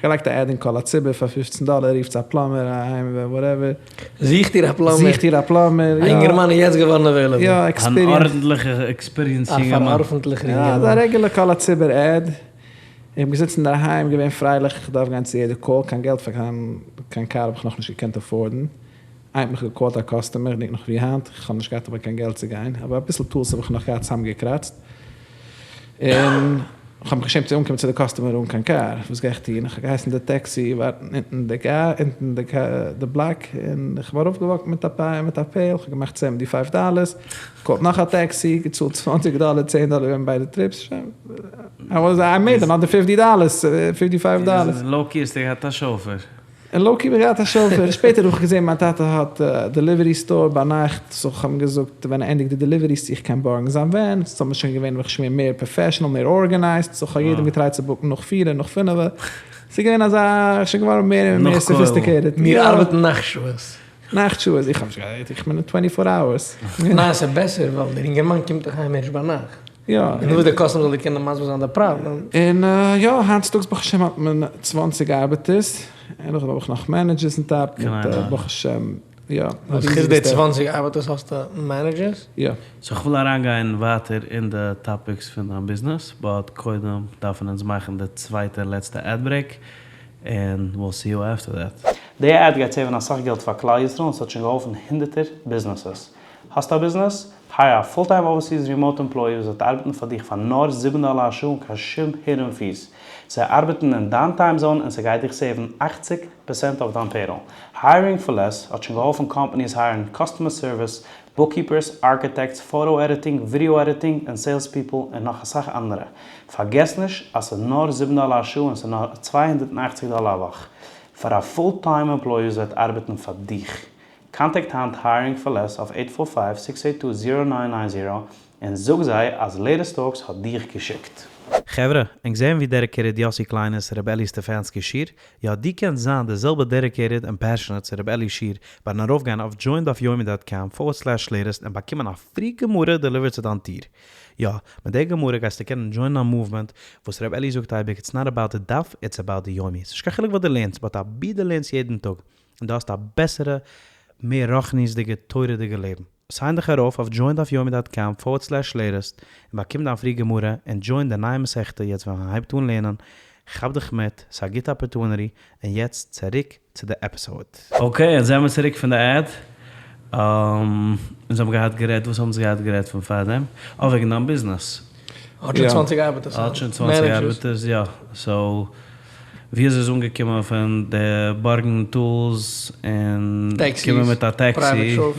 כ'האב געלייגט א עד אין קול הציבור פאר פופצן דאלער, רופטס א פלאמער אהיים וואטעווער. זוכט איר א פלאמער? זוכט איר א פלאמער, א יא. אינגערמאן איז יעצט געווארן אוועילעבל. יא, אן עקספיריענס. ארנטליכע עקספיריענס א יונגערמאן. פארארפנטליכער יא, אינגערמאן. אזא רעגולער קול הציבור עד. איך בין געזיצן אינדערהיים געווען פרייליך, איך דארף גיין צו יעדע קאל, קיין געלט פאר קיין קיין קאר האב איך נאכנישט געקענט עפארדן. איינמאל האט מיך געקאלט א קאסטומער, איך געדענק נאך ווי היינט, איך האב נישט געהאט אבער קיין געלט צו גיין, אבער אביסל טולס האב איך נאך געהאט צוזאמגעקראצט, און איך האב מיך געשעמט צו אנקומען צו די קאסטומער אן קיין קאר, וואס גיי איך טון, איך האב געהייסן די טעקסי ווארטן אונטן די קאר, אונטן די בלאק, און איך בין ארויפגעוואקט מיט א מיט א פעיל, איך האב געמאכט סעווענטי פייוו דאלערס, געקאלט נאך א טעקסי, געצאלט צוואנציג דאלער, צען דאלער געווען ביידע טריפס, שוין, איי וואס, איי מעיד אנאדער פיפטי דאלערס, פיפטי פייוו דאלערס. לאו-קי האסטו געהאט א שאופער. און לאו-קי האב איך געהאט א שאופער, שפעטער האב איך געזען מיין טאטע האט א דעליווערי סטאר ביינאכט, סאו כ'האב אים געזאגט ווען ער ענדיגט די דעליוועריס צו איך קען בארגן זיין ווען, סאו מ'איז שוין געווען ברוך השם מער פראפעשענעל מער ארגענייזד, סאו כ'האב יעדעם געטרייט צו בוקן נאך פירע נאך פינעווע, ס'איז געווען אזא, שוין געווארן מער און מער סאפיסטיקעיטעד. מיר ארבעטן נאכט שעות. נאכט שעות, איך האב נישט געארבעט, איך בין טווענטי פאר אווערס. ניין ס'איז בעסער ווייל דער אינגערמאן קומט דאך אהיים ערשט ביינאכט. יא. און וואס דער קאסטומער זאל דיר קענען מסביר זיין די פראבלעם. און יא, היינט צוטאגס ברוך השם האט מען צוואנציג ארבעטערס, און נאכדעם האב איך נאך מענעדזשערס אן טאפ, מיט ברוך השם, יא. וואס חוץ די צוואנציג ארבעטערס האסטו מענעדזשערס? יא. סאו כ'וויל אריינגיין ווייטער אין די טאפיקס פון דיין ביזנעס, באט קודם דארפן אונז מאכן די צווייטע לעצטע עד ברעיק, און וויל סי יו עפטער דעט. די עד גייט סעיווען אסאך געלט פאר כלל ישראל און ס'האט שוין געהאלפן הונדערטער ביזנעסעס. האסט א ביזנעס? הייער א פול טיים אווערסיס רימאוט עמפלאי וואס וועט ארבעטן פאר דיך פאר נאר זיבן דאלער א שעה אן קיין שום הידען פיס. זיי ארבעטן אין דיין טיים זאון און ס'גייט דיך סעיוון אכציג פערסענט אויף דיין פעיראל. הייערינג פאר לעס האט שוין געהאלפן קאמפאניס הייערן קאסטומער סערוויס, בוקקיפערס, ארכיטעקטס, פאטא עדיטינג, ווידעא עדיטינג, און סעילס פיפל און נאך אסאך אנדערע. פארגעס נישט אז ס'איז נאר זיבן דאלער א שעה און ס'איז נאר 280 דאלער א וואך פאר א פול טיים עמפלאי וואס וועט ארבעטן פאר דיך. קאנטעקט היינט הייערינג פאר לעס אויף עיט פאר פייוו סיקס עיט טו זירא ניין ניין זירא און זאג זיי אז לעיטעסט טאלקס האט דיך געשיקט. חברה, ענק זעהן ווי דעדיקעיטעד יאסי קליין איז צו ר' אלי סטעפאנסקי שיעור? יא, דו קענסט זיין די זעלבע דעדיקעיטעד און פעשענעט צו ר' אלי שיעור ביין ארויפגיין אויף דזשוין דף יומי דאט קאם פארווערד סלעש לעיטעסט און באקומען א פרי גמרא דעליווערט צו דיין טיר. יא, מיט די גמרא גייסטו קענען דזשוינען א מאוומענט וואס ר' אלי זאגט אייביג איטס נאט אבאוט די דף איטס אבאוט די יומי. ס'נישט קיין חילוק וואס דו לערנסט באט אבי דו לערנסט יעדן טאג און דו האסט א בעסערע, מער רוחניות'דיגע, תורה'דיגע לעבן. סיין דיך ארויף אויף דזשוין דף יומי דאט קאם פארווערד סלעש לעיטעסט און באקום דיין פרי גמרא און דזשוין די נייע מסכתא יעצט ווען מען הייבט אן לערנען, כאפ דיך מיט, ס'איז א גוטע אפערטונעטי, און יעצט צוריק צו די עפיסאוד. אקעי, יעצט זעמיר צוריק פון די עד. אונז האבן געהאט גערעדט, וואס האבן אונז געהאט גערעדט פון פארדעם? אה, וועגן דיין ביזנעס. האט שוין צוואנציג ארבעטערס. האט שוין צוואנציג ארבעטערס, יא. סאו, ווי אזוי איז אנגעקומען פון די בארגן טולס און קומען מיט א טעקסי צו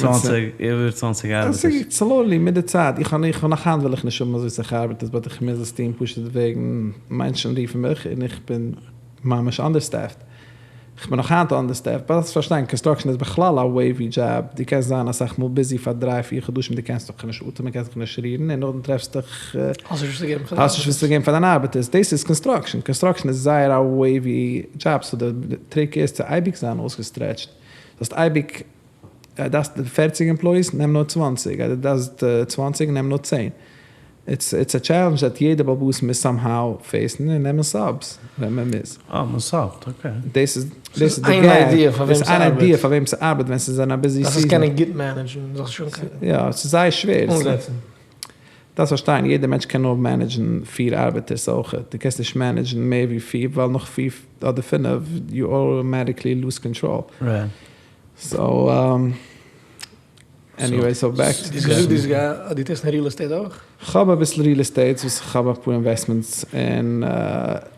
צוואנציג, איבער צוואנציג ארבעטערס? סלאולי מיט די צייט, איך האב נאך היינט וויל איך נישט האבן אזוי סאך ארבעטערס באט איך מוז עס טון פשוט וועגן מענטשן רופן מיך און איך בין ממש אנדערסטעפד. כ'בין נאך היינט אנדערסטעפד, באט דארפסט פארשטיין קאנסטראקשען איז בכלל א וועיווי דזשאב, דו קענסט זיין אסאך מאל ביזי פאר דריי פיר חדשים דו קענסט דיך נישט אטעמען קענסט דיך נישט רירן און נאכדעם טרעפסט דיך האסט נישט וואס צו געבן פאר דיינע האסט נישט וואס צו געבן פאר דיינע ארבעטערס, דאס איז קאנסטראקשען, קאנסטראקשען איז זייער א וועיווי דזשאב, סאו די טריק איז צו אייביג זיין אויסגעסטרעטשט, זאלסט אייביג דארפסט פערציג עמפלויאיס נעם נאר צוואנציג, אז דו דארפסט צוואנציג נעם נאר צען, איטס א טשעלענדזש דעט יעדע בעל הבית מוז סאם האו פעיסן און נעמען סאבס ווען מען מוז. אה, מען סאבט, אקעי. דאס איז דאס איז די געג, דאס איז איין איידיע פאר וועם ס'ארבעט ווען ס'איז אין א ביזי סיזען. דארפסט עס קענען גוט מענעדזשן, זאלסט שוין קענען. יא, ס'איז זייער שווער. אנזעצן. דארפסט פארשטיין, יעדע מענטש קען נאר מענעדזשן פיר ארבעטערס אויכעט, דו קענסט נישט מענעדזשן מער ווי פיר ווייל נאך פיר אדער פינף יו אוטאמעטיקלי לוז קאנטראל. רייט. סאו עניוועי סאו בעק טו. דו האסט געזאגט אז דו טוסט אין ריעל עסטעיט אויך? כ'האב אביסל ריעל עסטעיט וואס כ'האב אפאר אינוועסטמענטס און.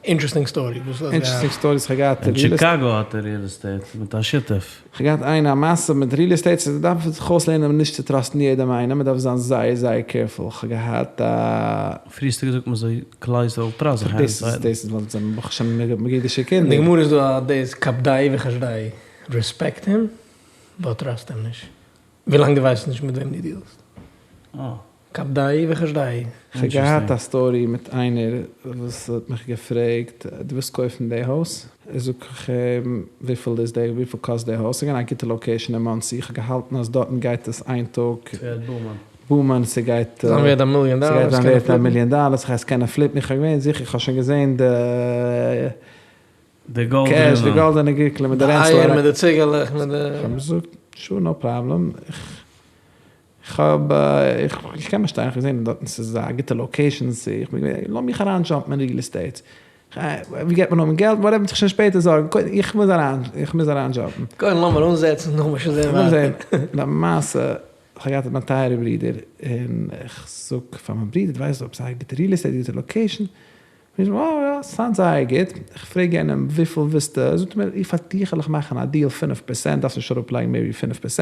אינטערעסטינג סטארי וואס האסט געהאט? אינטערעסטינג סטאריס כ'האב געהאט אין טשיקאגא האט ער ריעל עסטעיט מיט א שותף. כ'האב געהאט איינע א מעשה מיט ריעל עסטעיט סאו דארף מען זיך אויסלערנען נישט צו טראסטן יעדעם איינעם מ'דארף זיין זייער זייער קעירפול כ'האב געהאט א. פריער האסטו געזאגט מ'זאל כלל ישראל טראסט זיך איינער צווייטן. דאס איז ווייל זיי זענען ברוך השם אידישע קינדער. אין די גמרא איז דא א דאס כבדהו וחשדהו. רעספעקט הים, באט טראסט אים נישט. ווילאנג דו ווייסט נישט מיט וועם דו דיעלסט. כבדהו וחשדהו. כ'האב געהאט א סטארי מיט איינער וואס האט מיך געפרעגט, דו ווילסט קויפן די הויז? זאג איך אים, וויפיל איז די, וויפיל קאסט די הויז? ס'איז געווען א גוטע לאקעישאן אין מאנסי, איך האב געהאלטן אז דארטן גייט עס איין טאג. ס'גייט בומען. boom ען, ס'גייט זיין ווערד א מיליאן דאלער, ס'גייט זיין ווערד א מיליאן דאלער, ס'גייט עס קענען flip ן, איך האב געווען זיכער, איך האב שוין געזען די די גאלדענע קעש, די גאלדענע גריקלע מיט די די רענצל אייער אריין. מיט די ציגעלעך מיט די. איך האב געזאגט, sure no problem, איך איך האב איך קען באשטיין, איך האב געזען דארטן ס'איז א גוטע location, איך בין געווען, לאז מיך אריין jump ן אין real estate, ווי גייט מען האבן געלט, whatever, מ'וועט זיך שוין שפעטער זארגן, קודם איך מוז אריין, איך מוז אריין jump ן. קודם לאמיר אנזעצן, נאכדעם וועט שוין זען ווייטער. למעשה, איך האב געהאט מיין טייערע ברודער, און איך זאג פאר מיין ברודער, דו ווייסט עפעס א גוטע real estate, גוטע location? מיר זאגט, אה יא, sound זייער גוט, איך פרעג יענעם וויפיל ווילסטו, זאגט ער מיר, איך פאר דיך וועל איך מאכן א deal 5%, דארפסט נישט אראפלייגן מער ווי 5%,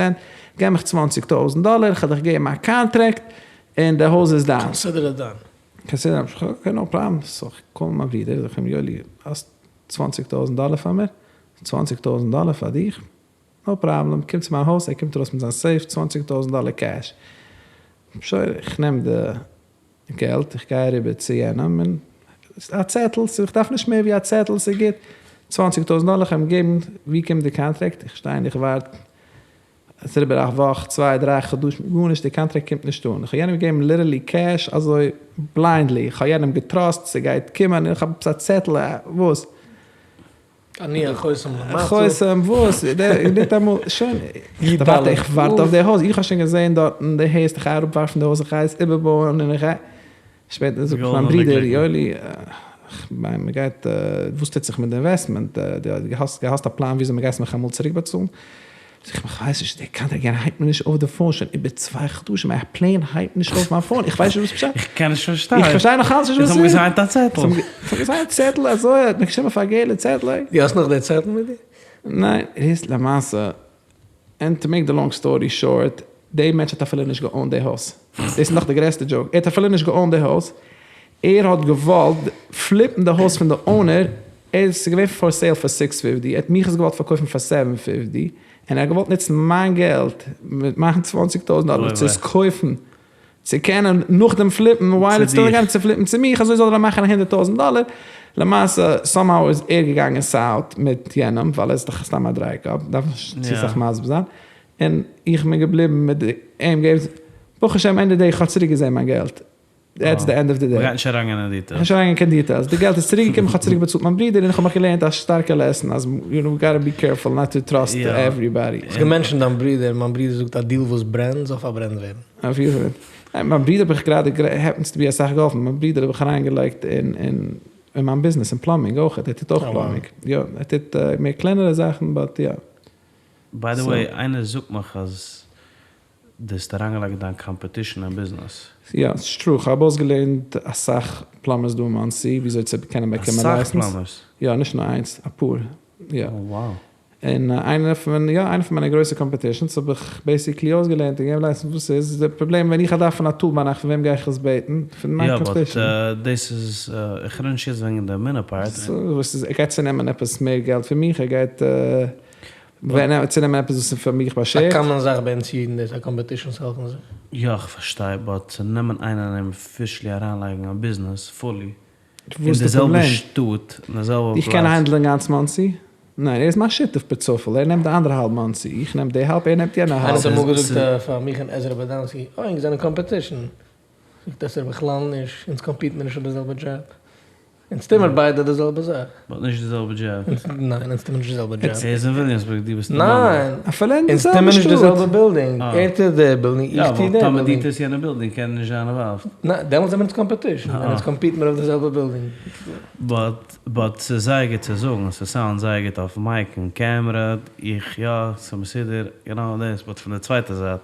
געב מיך 20,000 דאלער, איך וועל דיך געבן א contract, און די הויז איז דיינס. Consider it done. Consider it done, okay no problem, so איך call מיין ברודער, זאג איך אים, יואלי, האסט 20,000 דאלער פאר מיר? 20,000 דאלער פאר דיך? No problem, קום צו מיין הויז, ער קומט ארויס מיט זיין safe, 20,000 דאלער cash. שוין, איך נעם די געלט, איך גיי אריבער צו יענעם, און א צעטל, איך דארף נישט מער ווי א צעטל, ס'איז גוט. 20,000 דאלער, איך האב אים געגעבן, ווי קומט די contract? איך שטיי און איך ווארט, עס איז אריבער א וואך, צוויי, דריי חדשים, גארנישט, די contract קומט נישט אן. איך האב יענעם געגעבן literally cash, אזוי blindly, איך האב יענעם גע trust, ס'גייט קומען, איך האב עפעס א צעטל, וואס? אני החותם למטה. חותם, וואס? ניטאמאל, שוין, איך ווארט, איך ווארט אויף די הויז, איך האב שוין געזען דארטן די הייסט, איך גיי אראפווארפן די הויז, איך גיי עס איבערבויען, און איך גיי, שפעטער זאגט מיין ברודער, יואלי, כ'מיין מ'גייט, וואס טוט זיך מיט די investment, דו האסט א פלאן וויאזוי מ'גייט עס מיך אמאל צוריקבאצאלן? זאג איך אים, כ'ווייס נישט, דער contract יענער הייבט מיר נישט אויף די phone שוין איבער צוויי חדשים, ער plain הייבט נישט אויף מיין phone, איך ווייס נישט וואס פשט. איך קען נישט פארשטיין. איך פארשטיי נאך אלץ נישט וואס איז. איך האב גע sign ט א צעטל. איך האב גע sign ט א צעטל אזוי, ער האט מיר געשריבן אויף א געלע צעטל. דו האסט נאך די צעטל מיט דיר? ניין, איז למעשה, and to make the long story short, דער מענטש האט אפילו נישט גע own ט די הויז. דאס איז נאך די גרעסטע joke, ער האט אפילו נישט גע own ט די הויז, ער האט געוואלט flip ן די הויז פון די owner, ער איז געווען for sale פאר six fifty, ער האט מיך עס געוואלט פארקויפן פאר seven fifty, און ער האט געוואלט נוצן מיין געלט, מיט מיין 20,000 דאלער צו עס קויפן, צו קענען נאכדעם flip ן, while it's still גיין צו flip ן צו מיך, אזוי זאל ער מאכן 100,000 דאלער, למעשה, somehow איז ער געגאנגען south מיט יענעם, ווייל ער איז דאך סתם א דרייקאפ, דארף נישט צו סאך מסביר זיין, און איך בין געבליבן מיט אים געבן, ברוך השם ענדע day איך האב צוריק געזען מיין געלט. That's the end of the day. מ'גייט נישט אריינגיין אין details. נישט אריינגיין קיין details. די געלט איז צוריק געקומען, איך האב צוריק באצאלט מיין ברודער, און איך האב מיך געלערנט א שטארקע lesson אז you know, gotta be careful not to trust everybody. האסט גע mention ט דיין ברודער, מיין ברודער זאגט א deal וואס ברענט זאל פארברענט ווערן. אויף יעדן פאל. ניין, מיין ברודער האב איך גראדע happens to be אסאך געהאלפן. מיין ברודער האב איך אריינגעלייגט אין אין אין מיין ביזנעס אין plumbing אויך, ער טוט אויך plumbing. יא, ער טוט מער קלענערע זאכן, but יא. By the way, איינער זאגט מיך אז דו האסט אריינגעלייגט דיין competition אין ביזנעס. יא, ס'איז true. כ'האב אויסגעלערנט אסאך plumbers דא אין מאנסי וויאזוי צו קענען באקומען אסאך license. Plumbers? יא, נישט נאר איינס, אפאר. יא. Oh wow. און איינער פון, יא, איינער פון מיינע גרויסע competitions האב איך basically אויסגעלערנט און געגעבן license. וואס איז די פראבלעם ווען איך דארף פון א tool ביינאכט, פון וועם גיי איך עס בעטן? פון מיין יא, but competition. דאס איז, איך רעד נישט יעצט וועגן די אמונה part. So, וואס איז, ער גייט צונעמען עפעס מער געלט פון מיך, ער גייט ווען צונעמען עפעס וואס איז פאר מיך באשערט. א common זאך ביי אונז אידן דאס אז competitions העלפן זיך. יא, איך פארשטיי, but צו נעמען איינעם און אים officially אריינלייגן אין ביזנעס fully, וואס אין איז די די זעלבע פראבלעם? שטאט, אין די זעלבע איך קען פלאץ. handle ן גאנץ מאנסי? ניין, ער איז מיין שותף פער צופאל, ער נעמט די אנדערע האלב מאנסי, איך נעם די האלב, ער נעמט יענע האלב. איינער האט אמאל געזאגט פאר מיך און עזרא באדאנסקי, אוי ענק זענען competition. זאגט עזרא בכלל נישט, אונז compete מיר נישט אויף די זעלבע דזשאב. אונז טוען מיר ביידע די זעלבע זאך. But נישט די זעלבע דזשאב. ניין, אונז טוען מיר נישט די זעלבע דזשאב. ער איז אין וויליאמסבורג, דו ביסט אין מאנרא. ניין! אפילו אין די אונז טוען זעלבע מיר נישט די שטאט. זעלבע בילדינג. ער טוט די בילדינג, איך יא, טו ווייל די טאמער דו בילדינג. טוסט יענע בילדינג קען ער נישט זיין involved. ניין, דעמאלטס זעמיר אונז competition, ווען אונז compete מיר אויף די זעלבע בילדינג. But ס'איז זייער גוט צו זאגן, ס' sound זייער גוט אויף mic און קעמרע, איך יא, ס'איז מסודר, גענוי דאס, but פון די צווייטע זייט,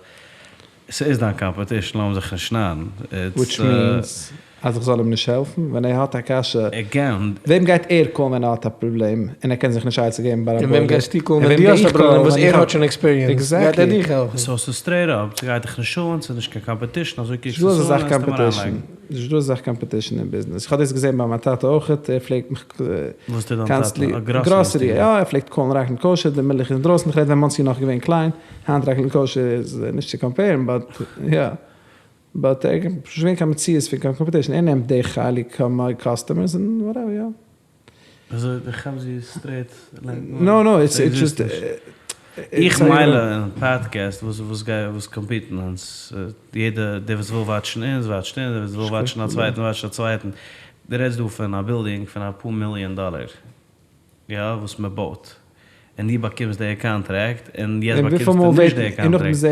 ס'איז דיין competition, לאמיר זיך נישט נארן. Which means אז איך זאל אים נישט העלפן ווען ער האט א קשיא? Again. וועם גייט ער call ן ווען ער האט א פראבלעם און ער קען זיך נישט עצה געבן ביי א און וועם בוילער? גייסטו call ן און ווען וועם דו גיי האסט א איך פראבלעם call ן וואס ווען ער איך האט האב שוין experience? גייט ער Exactly. דיך העלפן? So ס'איז straight up, ס'גייט דיך נישט אן, ס'איז נישט קיין competition, אזוי קוקסטו נישטא עס אזא אן, זאך וועסטו אים competition. אריינלייגן. נישטא אזא זאך competition אין ביזנעס. איך האב דאס געזען ביי מיין טאטע אויכעט, ער פלעגט מיך וואס טוט דיין טאטע? Constantly א גראסערי גראסערי, store? יא, ער פלעגט call ן ראקלענד קאושער, די מילך איז אינדרויסן, איך רעד ווען מאנסי איז נאך געווען קליין, היינט ראקלענד קאושער איז נישט צו compare ן, but יא. But ער איז נישט געווען קיין מציאות פון קיין competition, ער נעמט די חלק פון customers און whatever, יא. אזוי די כאפ זי straight No, no, it's just. איך מילא אין פאדקעסט וואס וואס גיי וואס קאמפיטן אונז יעדער דער וואס וויל וואטשן אונז וואטשט אונז דער וואס וויל וואטשן א צווייטן וואטשט א צווייטן דו רעדסט דא פון א בילדינג פון אפאר מיליאן דאלער יא וואס מען בויט און דו באקומסט די קאנטראקט און יעצט באקומסטו נישט די קאנטראקט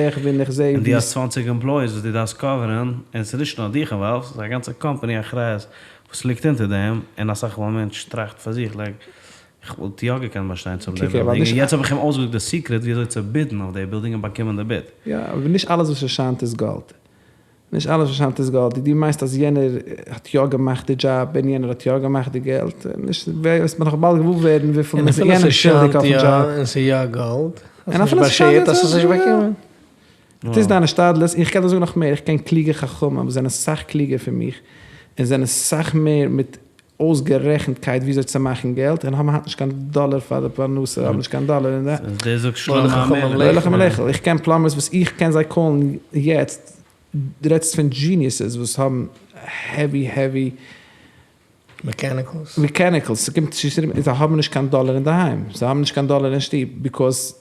און דו האסט צוואנציג עמפלויאיס וואס דו דארפסט קאווערן און ס'איז נישט נאר דיך אינוואלווד ס'איז א גאנצע קאמפאני אחריות וואס ליגט אונטער דעם און אסאך מאל א מענטש טראכט פאר זיך לייק איך וואלט יא געקענט באשטיין צו האבן די בילדינג און יעצט האב איך אים אויסגעזאגט די סיקרעט ווי אזוי צו בידן אויף די בילדינג און באקומען די ביד. יא אבער נישט אלעס וואס עס שיינט איז גאלד. נישט אלעס וואס שיינט איז גאלד, דו מיינסט אז יענער האט יא געמאכט די דזשאב און יענער האט יא געמאכט די געלט, נישט וועסט נאך באלד געוואר ווערן וויפיל מ'איז יענעם שולדיג אויפן דזשאב. און ס'איז יא גאלד, און אפילו עס שיינט יא, האסט עס נישט באקומען. טוסט דיין השתדלות, איך קען דיר זאגן נאך מער, איך קען קלוגע חכמים וואס זענען סאך קלוגער פון מיך, און זענען סאך מער מיט אויסגערעכנטקייט וויאזוי צו מאכן געלט, און האבן היינט נישט קיין דאלער פאר די פרנסה, האבן נישט קיין דאלער אין די. דו זאגסט שלמה המלך. לא לחם לאכול, איך קען פלאמבערס וואס איך קען זיי קאלן יעצט, דו רעדסט פון דזשיניעסעס וואס האבן העווי העווי. מעקעניקעלס. מעקעניקעלס, ס'קומט צו זיי האבן נישט קיין דאלער אינדערהיים, זיי האבן נישט קיין דאלער אין שטוב, ביקאוז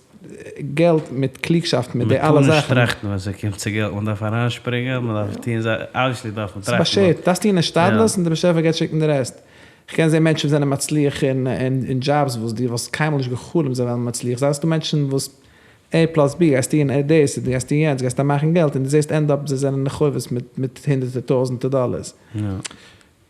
געלט מיט קלוגשאפט מיט די אלע זאכן. מ'טאר נישט טראכטן ווען ס'קומט צו געלט, מ'דארף אריינשפרינגען, מ'דארף טון זיי, אבוויעסלי דארף מען טראכטן. ס'באשערט, דארפסט טון השתדלות און די באשעפער גייט שיקן די רעסט. כ'קען זען מענטשן וואס זענען מצליח אין אין דזשאבס וואס דו וואלסט קיינמאל נישט גע'חלומ'ט זיי וועלן מצליח זיין, ס'דא מענטשן וואס עי פלאס בי, גייסט טון דאס, דו גייסט טון יענץ, גייסטו מאכן געלט, און דו זעסט ענד אפ זיי זענען אין חובות מיט מיט הונדערטער טויזענטער דאלערס.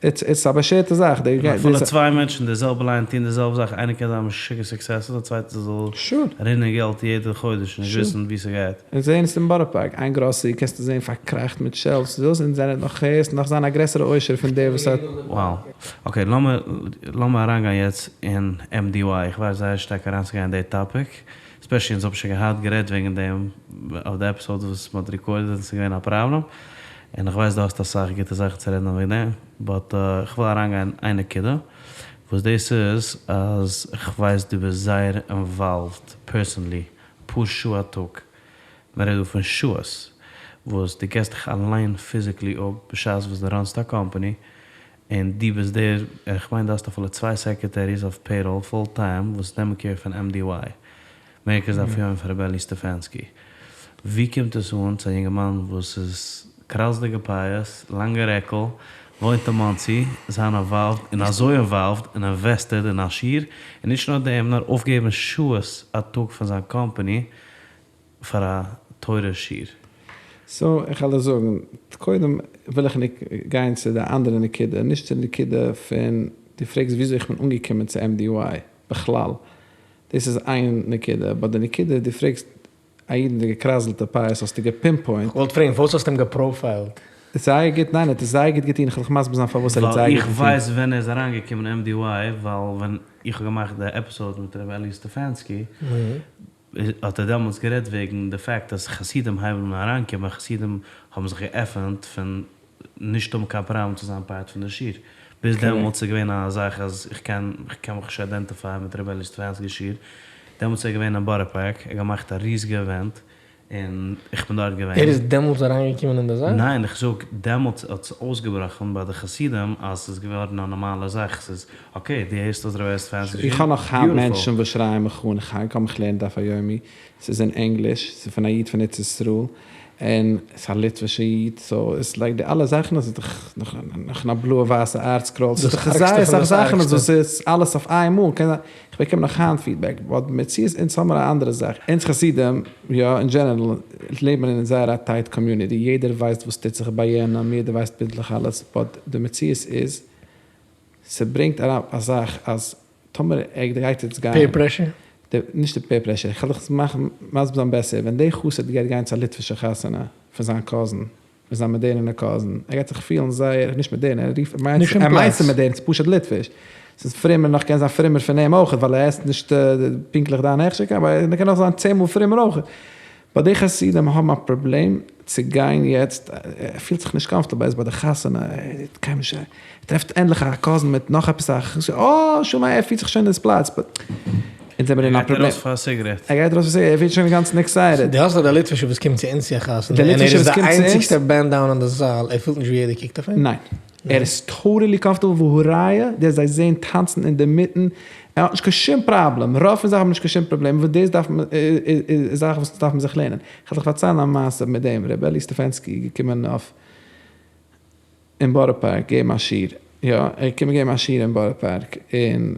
איטס א באשערטע זאך. אפילו צוויי מענטשן די זעלבע ליין טוהן די זעלבע זאך איינער קען זיין משוגע סוקסעספול די צווייטע זאל רינען געלט יעדע חודש נישט וויסן ווי ס'גייט. אונז זעהן עס אין בארא פארק, איין גראסערי קענסטו זעהן פארקראכט מיט שעלפס דאס און זענען נאך הערסט נאך זיין א גרעסערע עושר פון דער וואס האט. Wow. אקעי לאמיר לאמיר אריינגיין יעצט אין MDY איך ווארט זייער שטארק אריינצוגיין אין די טאפיק ספעשעלי אונז האבן שוין געהאט גערעדט וועגן דעם אויף די עפיסאוד וואס מ'האט רעקארדעד און ס'איז געווען א פראבלעם. און איך ווייס דו האסט אסאך גוטע זאכן צו רעדן וועגן דעם, באט איך וויל אריינגיין אין איין נקודה, וואס דאס איז אז איך ווייס דו ביסט זייער אינוואלווד פערסענלי, אפאר שעה א טאג, מען רעדט דא פון שעות וואס דו געסט דיך אליין פיזיקלי אפ בשעת וואס דו ראנסט א קאמפאני, און דו ביסט דער, איך מיין דו האסט אפילו צוויי סעקרעטעריס אויף פעיראל פול טיים וואס נעמען קעיר פון MDY. מרכז דף יומי פון רבי אלי סטעפאנסקי. ווי קומט עס אן צו א יונגערמאן וואס איז קראצדיגע פאות, לאנגע רעקל, וואוינט אין מאנסי, זיין אינוואלווד און אזוי אינוואלווד און אינוועסטעד אין א שיעור, און נישט נאר דעם נאר אויפגעבן שעות א טאג פון זיין קאמפאני פאר א תורה שיעור? סאו איך וועל דיר זאגן, קודם וויל איך גיין צו די אנדערע נקודה, נישט צו די נקודה פון דו פרעגסט וויאזוי איך בין אנגעקומען צו MDY בכלל, דאס איז איין נקודה, באט די נקודה דו פרעגסט א איד מיט די געקרייזלטע פאות האסטו געפינפוינט. כ'וואלט פרעגן פארוואס האסטו אים געפראפיילט? זייער גוט, ניין ער האט עס זייער גוט געטון, כ'וועל דיך מסביר זיין פארוואס ער האט זייער גוט געטון. ווייל איך ווייס ווען ער איז אריינגעקומען אין MDY, ווייל ווען איך האב געמאכט די עפיסאוד מיט ר' אלי סטעפאנסקי, האט ער דעמאלטס גערעדט וועגן די פאקט אז חסידים הייבן אן אריינקומען, חסידים האבן זיך געעפענט פון נישט האבן קיין פראבלעם צו זיין פארט פון די שיעור. ביז דעמאלטס איז געווען א זאך אז איך קען איך קען מיך נישט איידענטיפייען מיט ר' אלי סטעפאנסקי'ס שיעור. דעמאלטס איז ער געווען אין בארא פארק, ער האט געמאכט א ריזיגע עווענט, און איך בין דארט געווען. ער איז דעמאלטס אריינגעקומען אין די זאך? ניין, איך זאג, דעמאלטס האט עס אויסגעבראכן ביי די חסידים אז ס'איז געווארן א נארמאלע זאך, ס'איז אקעי, דו הערסט אז ר' אלי סטעפאנסקי'ס שיעור? איך האב נאך היינט מענטשן וואס שרייען מיך אן, איך קום איך לערן דף היומי, ס'איז אין ענגליש, ס'איז פון א איד פון ארץ ישראל, און ס'איז א ליטווישע איד, סאו איטס לייק די אלע זאכן איז דאך נאך נאך א בלויע ווייסע ארטסקרול, ס'איז דאך זייער אסאך זאכן וואס איז אלעס אויף איין מאל, קען זיין, איך באקום נאך היינט פידבעק, באט במציאות אונז האמער א אנדערע זאך, אונז חסידים, יא אין דזשענערל, לעבן אין זייער א טייט קאמיוניטי, יעדער ווייסט וואס טוט זיך ביי יענעם, יעדער ווייסט פונקטליך אלעס, באט די מציאות איז, ס'ברענגט אראפ א זאך אז טאמער ער גייט יעצט גיין. פעיר פרעשור? נישט די פעיר פרעשור, איך וועל דיך מאכן מסביר זיין בעסער, ווען די חסיד גייט גיין צו א ליטווישע חתונה פון זיין קאזין, פון זיין מאדערנע קאזין, ער גייט זיך פילן זייער, נישט מאדערנע, ער רופט, ער מיינט ס'איז מאדערן, ס'איז פשוט ליטוויש, ס'איז פרומער נאך, קען זיין פרומער פון אים אויך, ווייל ער עסט נישט פונקטליך דיין הכשר, אבער ער קען נאך זיין צען מאל פרומער אויך. באט די חסידים האבן א פראבלעם צו גיין יעצט, ער פילט זיך נישט קאמפארטעבל, ער איז ביי די חתונה, ער האט קיינמאל נישט, ער טרעפט ענדליך א קאזין מיט נאך עפעס א, אה שוין ער פילט זיך שוין אין פלאץ, באט אונז זעמיר אין א פראבלעם. ער גייט ארויס פאר א סיגרעט. ער גייט ארויס פאר א סיגרעט, ער פילט שוין אינגאנצן עקסייטעד. דו האסט דאך די ליטווישע וואס קומט צו אונז צו א חתונה, און ער איז די איינציגסטער בענד דאון אין די זאל, ער פילט נישט ווי יעדער קוקט אויף אים? ניין. ער איז טאטעלי קאמפארטעבל והא ראיה דו וועסט זיי זעהן טאנצן אינדערמיטן, ער האט נישט קיין שום פראבלעם, רוב פון זיי האבן נישט קיין שום פראבלעם, וואס דאס דארף מען איז זאכן וואס דארף מען זיך לערנען. כ'וועל דיך פארציילן א מעשה מיט דעם, ר' אלי סטעפענסקי איז געקומען אויף אין בארא פארק געבן א שיעור, יא ער איז געקומען געבן א שיעור אין בארא פארק, און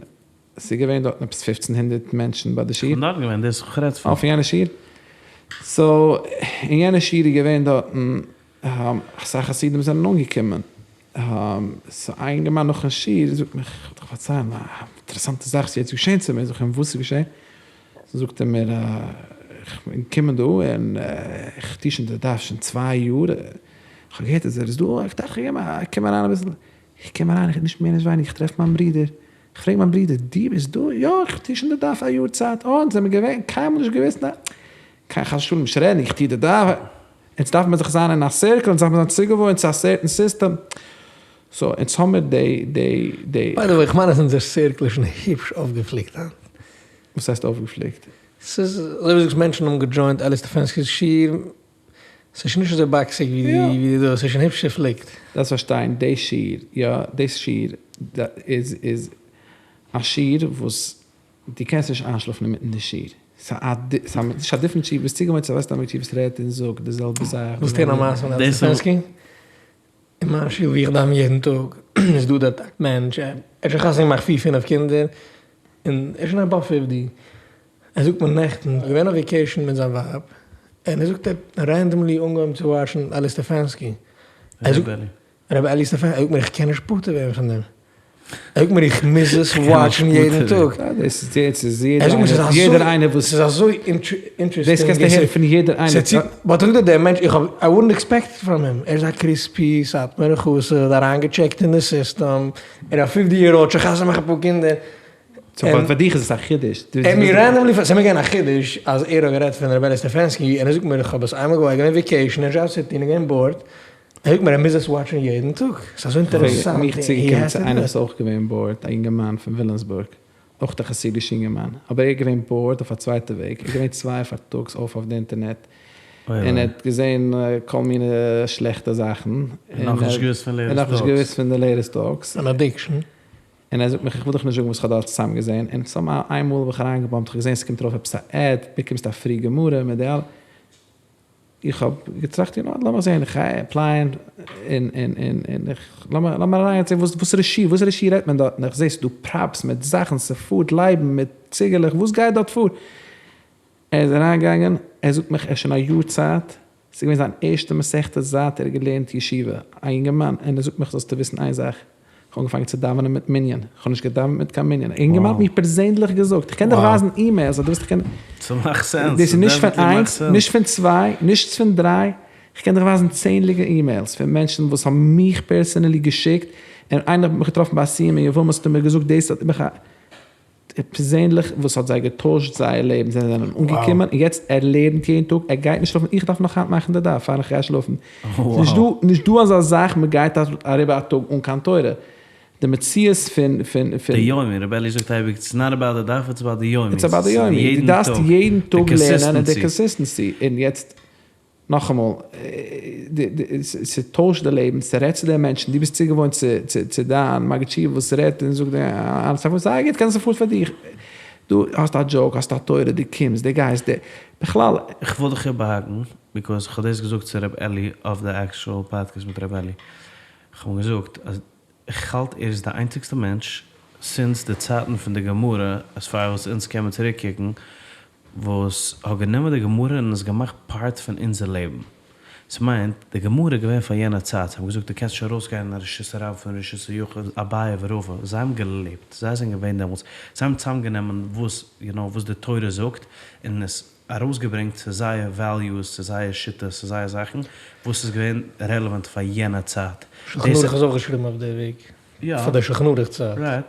ס'איז געווען דארטן עפעס פופצן הונדערט מענטשן ביי די שיעור. כ'בין דארט געווען, דאס איך רעד פון. אויף יענע שיעור? סאו אין יענע שיעור איז געווען דארטן אסאך חסידים זענען אנגעקומען, סאו א אינגערמאן נאכן שיעור זאגט מיר, כ'וועל דיך פארציילן א אינטערעסאנטע זאך ס'איז יעצט געשען צו מיר, זאג איך אים וואס איז געשען? זאגט ער מיר, כ'בין געקומען דא און איך טו שוין די דף שוין צוויי יאר, כ'האב געהערט אז ער איז דא, איך דאכט איך קום אריין אביסל, איך קום אריין איך נישט מער נישט ווייניגער איך טרעף מיין ברודער, איך פרעג מיין ברודער דו ביסט דא? יא איך טו שוין די דף א יאר צייט, אה אונז זעמיר געווען קיינמאל נישט געוואוסט, ניין קיין חס ושלום נישט רעדן איך טו די דף, אונז דארף מען זיך זיין אין א סירקל, אונז דארף מען זיין צוגעוואוינט צו א סערטען סיסטעם, סאו אונז האמיר די די די. ביי די וועי, כ'מיין אז אונזער סירקל איז שוין היפש אויפגעפליקט היינט. וואס הייסט אויפגעפליקט? ס'איז אזוי ווי זאגסט מענטשן האבן געדזשוינט אלי סטעפענסקי'ס שיעור, ס'איז שוין נישט אזוי באקסיג ווי די דאס, ס'איז שוין היפש צופליקט. דארפסט פארשטיין, די שיעור, יא, דאס שיעור איז איז א שיעור וואס דו קענסט נישט איינשלאפן אינמיטן די שיעור. ס'איז נישט א דיפרענט שיעור, ביסט צוגעוואוינט צו א סתם שיעור וואס רעדט און זאגט די זעלבע זאך. ווילסט הערן א מעשה פון אלי סטעפענסקי? אין מיין שול ווי איך דאווען יעדן טאג איז דא דארט א מענטש, ער האט שוין חתונה געמאכט פיר פינעף קינדער, און ער איז שוין אבאוו פיפטי, ער זאגט מיר נעכטן, ער איז געווען אויף וועקעישן מיט זיין ווייב, און ער זאגט ער האט רענדאמלי אנגעהויבן צו וואטשן אלי סטעפאנסקי, ער זאגט, רבי אלי סטעפאנסקי, ער זאגט מיר איך קען נישט פטור ווערן פון דעם, ער זאגט מיר איך מוז עס וואטשן יעדן טאג, דאס איז יעצט איז יעדער איינער וואס, ס'איז אזוי אינטערעסטינג, דאס קענסטו הערן פון יעדער איינער, באט זאגט ער דער מענטש איך האב, איי וואודענט עקספעקט איט פראם הים, ער איז א קריספי סאטמארע חסיד אריינגעטשעקט אין די סיסטעם, ער איז א פיפטי יער אולד שוין חתונה געמאכט אפאר קינדער, סאו פאר דיך איז עס א חידוש? ער האט מיר רענדאמלי, ס'איז מיר געווען א חידוש אז ער האט גערעדט פון ר' אלי סטעפענסקי, און ער זאגט מיר איך האב עס איינמאל געוואטשט, געווען וועקעישן אין דזשערזי סיטי און געווען בארד, ער זאגט מיר ער מוז עס וואטשן יעדן טאג, ס'איז אזוי אינטערעסאנט. מיך צוגעקומען צו איינער וואס איז אויך געווען בארד, א אינגערמאן פון וויליאמסבורג, אויך א חסידישע אינגערמאן, אבער ער איז געווען בארד אויף א צווייטע וועג, ער איז געווען צוויי פארטאגס אויף אויף די אינטערנעט, און ער האט געזען כל מיני שלעכטע זאכן, און נאכנישט געוואוסט פון די לעיטעסט טאלקס. אן אדיקשאן. און ער זאגט מיך איך וויל דיך נישט זאגן וואס איך האב דארט צוזאם געזען, און סאם האו איינמאל האב איך אריינגעבאמפט, איך האב געזען ס'קומט ארויף עפעס א עד, באקומסט א פרי גמרא מיט די אלע, איך האב געטראכט יו נאו וואט לאמיך זען, איך גיי עפלייען און און און און איך לאמיר לאמיר אריין זען וואס וואסערע שיעור וואסערע שיעור רעדט מען דארטן, איך זע ס'דא פראפס מיט זאכן, ס'פארט לייבן מיט ציגעלעך, וואס גייט דארט פאר? ער איז אריינגעגאנגען, ער זאגט מיך ער איז שוין א יאר צייט, ס'איז געווען זיין ערשטע מסכת זייט ער האט געלערנט ישיבה, א יונגערמאן, און ער זאגט מיך זאלסטו וויסן איין זאך, איך האב אנגעפאנגען צו דאווענען מיט מנין, איך האב נישט געדאווענט מיט קיין מנין, א יונגערמאן האט מיר פערזענליך געזאגט, איך קען דיך ווייזן אימעילס אז דו ווילסט איך קען, ס'מאכט סענס, דאס איז נישט פון איינס, נישט פון צוויי, נישט פון דריי, איך קען דיך ווייזן צענדליגע אימעילס פון מענטשן וואס האבן מיך פערסענעלי געשיקט, און איינער האט מיך געטראפן ביי א סיום אין יבמות האט ער מיר געזאגט דאס האט מיך פערזענליך וואס האט זיי געטוישט זייער לעבן, זיי זענען אנגעקומען און יעצט ער לערנט יעדן טאג, ער גייט נישט שלאפן, איך דארף נאך היינט מאכן די דף פאר איך גיי שלאפן, ס'איז נישט דא נישט דא אזא זאך מען גייט אריבער א טאג אן קיין תורה, די מציאות פון פון פון. די יומי, ר' אלי זאגט אייביג איטס נאט אבאוט די דף איטס אבאוט די יומי, איטס אבאוט די יומי, דו דארפסט יעדן טאג לערנען און די קאנסיסטענסי, און יעצט נאכאמאל, ס'טוישט די לעבן, ס'רעדט צו די מענטשן, דו ביסט צוגעוואוינט צו דיין מגיד שיעור וואס רעדט און זאגט אלעס אויף זייער גוט, קענסט פארט פאר דיך, דו האסט א דזשאוק, האסט א תורה, דו קומסט, דו גייסט, דו, בכלל. איך וויל דיך איבערהאקן, ביקאוז איך האב דאס געזאגט צו ר' אלי אויף די עקשועל פאדקעסט מיט ר' אלי, איך האב אים געזאגט אז איך האלט ער איז די איינציגסטע מענטש סינס די צייטן פון די גמרא, עז פאר וואס אונז קען מען צוריק קוקן, וואס האט גענומען די גמרא און עס געמאכט פארט פון אונזער לעבן. ס'מיינט, די גמרא איז געווען פאר יענע צייט, זיי האבן געזאגט דו קענסט נישט ארויסגיין אין א רשות הרבים פון רשות היחיד, אביי ורבא, זיי האבן געלעבט, זיי זענען געווען דעמאלטס, זיי האבן צוזאמגענומען וואס, יו נאו, וואס די תורה זאגט, און עס ארויסגעברענגט צו זייער וועליוס, צו זייער שיטות, צו זייער זאכן, וואס איז געווען רעלעווענט פאר יענע צייט. שולחן ערוך איז אויך געשריבן אויף די וועג, פאר די שולחן ערוך צייט. רייט.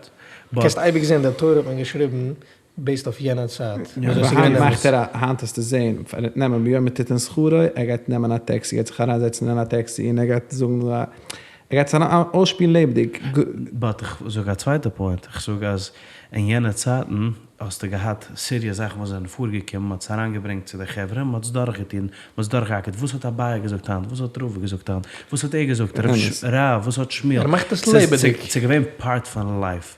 קענסט אייביג זען די תורה האט מען געשריבן בעיסד אויף יענע צייט. וויאזוי ס'איז געווען דעמאלטס. מאכט ער א, היינט וועסטו זעהן, ער וועט נעמען ביום תתן שכרו, ער גייט נעמען א טעקסי, ער גייט זיך אריינזעצן אין א טעקסי און ער גייט זאגן א, ער ער גייט עס אויסשפילן לעבעדיג. באט איך זאג א צווייטע פוינט, איך זאג אז אין יענע צייטן האסטו געהאט סיריעס זאכן וואס זענען פארגעקומען, מ'האט עס אריינגעברענגט צו די חברה, מ'האט עס דורכגעטון, מ'האט עס דורכגעאקערט, וואס האט אביי געזאגט היינט, וואס האט רבא געזאגט היינט, וואס האט ער געזאגט, רב, וואס האט שמואל, ער מאכט עס לעבעדיג. ס'איז געווען פארט פון לייף.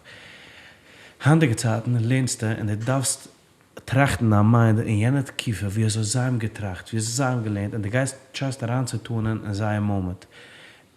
היינטיגע צייטן לערנסטו און דו דארפסט טראכטן דיין מיינד אין יענע תקופה ווי אזוי זיי האבן געטראכט, ווי אזוי זיי האבן געלערנט, און דו גייסט טרייסט אריינצוטונען אין זייער מאמענט,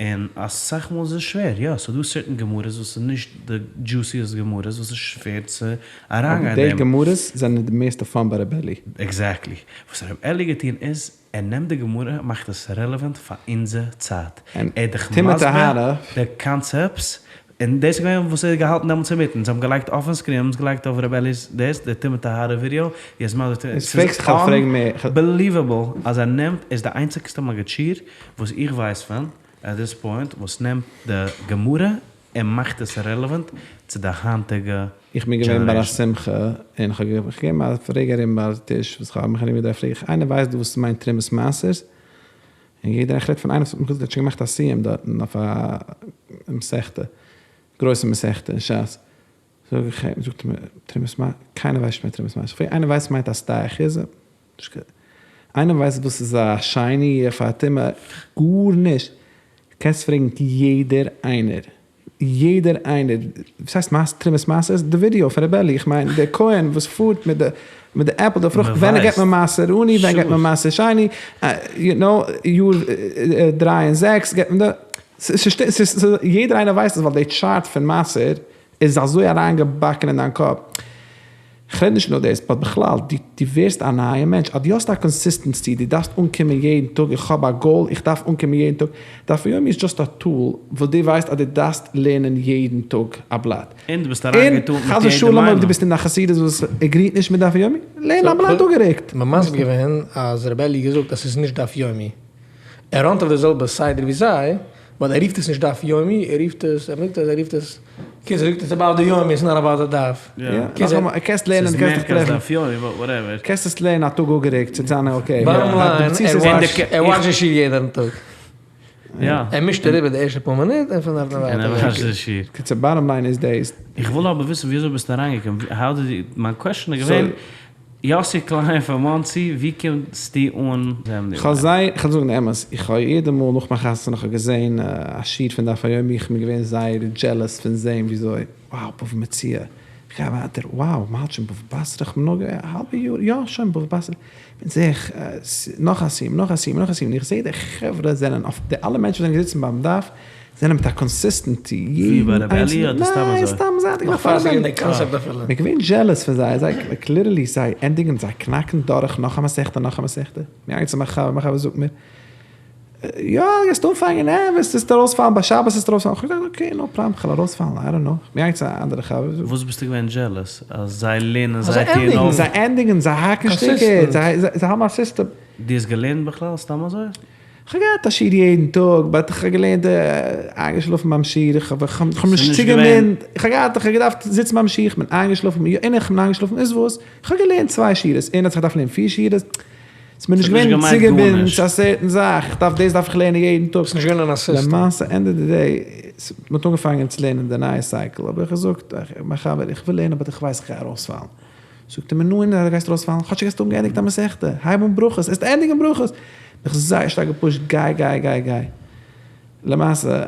און אסאך מאל איז עס שווער, יא ס'איז דא סערטען גמרות וואס איז נישט די דזשוסיעסט גמרות וואס איז שווער צו אריינגיין אבער די אין דעם. גמרות זענען די מערסטע פאן ביי ר' אלי. עקזעקטלי. וואס ר' אלי געטון איז, ער נעמט די גמרא מאכט עס רעלעווענט פאר אונזער צייט, און ער איז דיך טומאה מסביר טהרה. די קאנצעפטס, און דאס איז געווען וואס ער האט געהאלטן דעמאלטס אינמיטן, זיי האבן געלייגט אויפן סקרין, האבן עס געלייגט אויף ר' אלי'ס דאס, די טומאה טהרה ווידיאו, יעצט מסביר טומאה, איז פרעגסט איך וועל פרעגן מער. אנבעליוועבל אז ער נעמט, איז די איינציגסטע מגיד שיעור וואס איך ווייס פון, עט דיס פוינט, וואס נעמט די גמרא און מאכט עס רעלעווענט צו די היינטיגע איך בין געווען ביי א דזשענערעישאן. שמחה און כ'האב געגעבן א פרעג ארום ביי די טיש וואס כ'האב מיך ארומגעדרייט פרעג איך איינער ווייסט דא וואס ס'מיינט תרומת מעשרות? און יעדער איך רעד פון איינער וואס האט מיר געזאגט ער האט שוין געמאכט א סיום דארטן אויף א מסכתא, גרויסע מסכתא אין שס, זאג איך אים, זאגט ער מיר תרומת מעשרות, קיינער ווייסט נישט מיינט תרומת מעשרות, איך פרעג איינער ווייסט וואס מיינט א שדה אחוזה? איינער ווייסט וואס איז א שני אויף א טומאה? גארנישט! קענסט פרעגן יעדער איינער, יעדער איינער, וואס הייסט מעשר תרומת מעשר? די ווידיאו פון ר' אלי, איך מיין דער כהן וואס פארט מיט די מיט די עפל די פרוכט, ווען געבט מען מעשר עני, ווען געבט מען מעשר שני, יו נאו, יאר דריי און זעקס געבט מען די, ס'איז יעדער איינער ווייסט עס ווייל די טשארט פון מעשר איז אזוי אריינגעבאקן אין דיין קאפ. כ'רעד נישט נאר דאס, באט בכלל, דו דו ווערסט א נייע מענטש, אז דו האסט א קאנסיסטענסי, דו דארפסט אנקומען יעדן טאג, איך האב א גאול, איך דארף אנקומען יעדן טאג, דף היומי איז דזשאסט א טול וואס דו ווייסט אז דו דארפסט לערנען יעדן טאג א בלאט. און דו ביסט און אריינגעטונט מיט חס יעדעם ושלום אויב דו איינעם. ביסט אין א חסידות וואס עגריט נישט מיט דף היומי, לערן א בלאט אפגערוקט. מ'האט מסביר געווען אז ר' אלי געזאגט אז ס'איז נישט דף יומי. ער ראנט אויף די זעלבע סדר ווי זיי, באט ער רופט עס נישט דף יומי, ער רופט עס, ער זאגט אז ער רופט עס, קיצור ער זאגט איטס אבאוט די יומי, איטס נאט אבאוט די דף. יא, קענסט לערנען, ס'איז קענסט דיך מער טרעפן. דף יומי, באט וואטעווער. קענסט עס לערנען א טאג אפגערוקט, ס'וועט זיין אקעי. באטאם ליין, ער וואטשט די שיעור יעדן טאג. יא. ער מישט אריבער די ערשטע פאר מינוט און פון דארט און ווייטער. און ער וואטשט די שיעור. קיצור, באטאם ליין איז דאס. איך וויל אבער וויסן וויאזוי ביסטו אריינגעקומען, האו דיד יו, מיין קוועשאן איז געווען, יאסי קליין פון מאנסי, ווי קומסטו אן? כ'האב זייער, כ'וועל זאגן די אמת, איך האב יעדע מאל נאך מיין חתונה איך האב געזען א שיעור פון דף היומי איך בין געווען זייער דזשעלעס פון זען וויאזוי, wow בבא מציעא, איך גיי ווייטער, wow מ'האלט שוין בבא בתרא, כ'בין נאר געווען א האלבע יאר, יא שוין בבא בתרא, און זעה איך נאך א סיום, נאך א סיום, נאך א סיום, און איך זעה די חברה זענען אויף, די אלע מענטשן וואס זענען געזיצן ביים דף, זענען מיט א קאנסיסטענטי, ווי ביי רבי אלי אדער סתם אזוי? ניין סתם זייטיג נאך פאר ס'איז געווען די קאנסעפט אפילו. מ'איז געווען דזשעלעס פון זיי, זיי ליטערלי זיי ענדיגן זיי קנאקן דורך נאך א מסכתא נאך א מסכתא, מיר געגאנגען צו מיין חבר, מיין חבר זאגט מיר, יא גייסט אנפאנגען אה וועסט ארויספאלן ביי שבת וועסטו ארויספאלן, כ'האב געזאגט אקעי נאו פראבלעם כ'וועל ארויספאלן איי דאנט נאו, כ'בין געגאנגען צו א אנדערע חבר. וואס ביסטו געווען דזשעלעס? אז זיי לערנען זיי טוען אויף? זיי ענדיגן זיי האקן שטיקער, זיי האבן א סיסטעם. דו האסט געלערנט בכלל סתם אזוי? כ'האב געהאט א שיעור יעדן טאג, באט איך האב געלערנט איינגעשלאפן ביים שיעור, איך האב נישט צוגעוואינט, איך האב געהאט, איך האב געדארפט זיצן ביים שיעור, איך בין איינגעשלאפן, יא און איך בין איינגעשלאפן, איז וואס? איך האב געלערנט צוויי שורות, און אז איך דארף לערנען פיר שורות, ס'איז מיר נישט געווען צוגעבינדן צו א סערטען זאך, איך דארף דאס דארף איך לערנען יעדן טאג. ס'איז נישט געווען אין א סיסטעם. למעשה ענד אוו די דעי, מ'האט אנגעפאנגען צו לערנען די נייע סייקל, האב איך געזאגט, מיין חבר, איך וויל לערנען באט איך ווייס איך גיי ארויספאלן. זאגט ער מיר, נו און אז דו גייסט ארויספאלן, כאטשיג האסטו געענדיגט א מסכתא, הייב אן ברכות, וועסט ענדיגן ברכות! מיך זייער שטארק געפושט, גיי גיי גיי גיי. למעשה,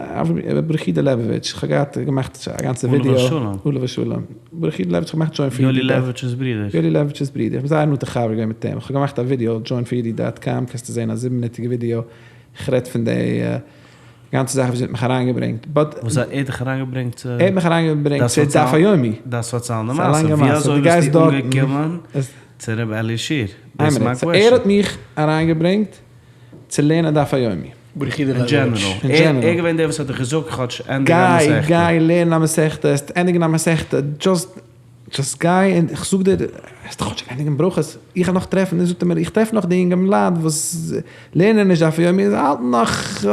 ברוך יודא לעבאוויטש, איך האב געהאט געמאכט א גאנצע ווידיאו, עליו השלום. עליו השלום. ברוך יודא לעבאוויטש, איך האב געמאכט דזשוין פאר יואלי לעבאוויטש'ס ברודער. יואלי לעבאוויטש'ס ברודער, איך בין זייער נאנטע חבר געווען מיט אים, איך האב געמאכט א ווידיאו, דזשוין פאר אידי דאט קאם, קענסטו זען א זיבן מינוטיגע ווידיאו, איך רעד פון די גאנצע זאך וויאזוי ער האט מיך אריינגעברענגט, באט. וואס ער האט דיך אריינגעברענגט צו. ער האט מיך אריינגעברענגט צו דף היומי. דארפסט פארציילן די מעשה, ווי אזוי ביסטו אנגעקומען צו ר' אלי' שיר? איין מינוט, סאו ער האט מיך אריינגעברענגט צו לערנען דף היומי. ברוך יודא אין לעבאוויטש. דזשענעראל. ער געווען דער וואס האט דיך געזאגט כאטש ענדיג א מסכתא. גיי גיי לערן א מסכתא, וועסט ענדיגן א מסכתא, דזשאסט דזשאסט גיי און איך זאג דיר, וועסט כאטש ענדיגן ברכות, איך וועל נאך טרעפן, זאגט ער מיר, איך טרעף נאך די אינגעלייט וואס לערנען נישט דף היומי, זיי האלטן נאך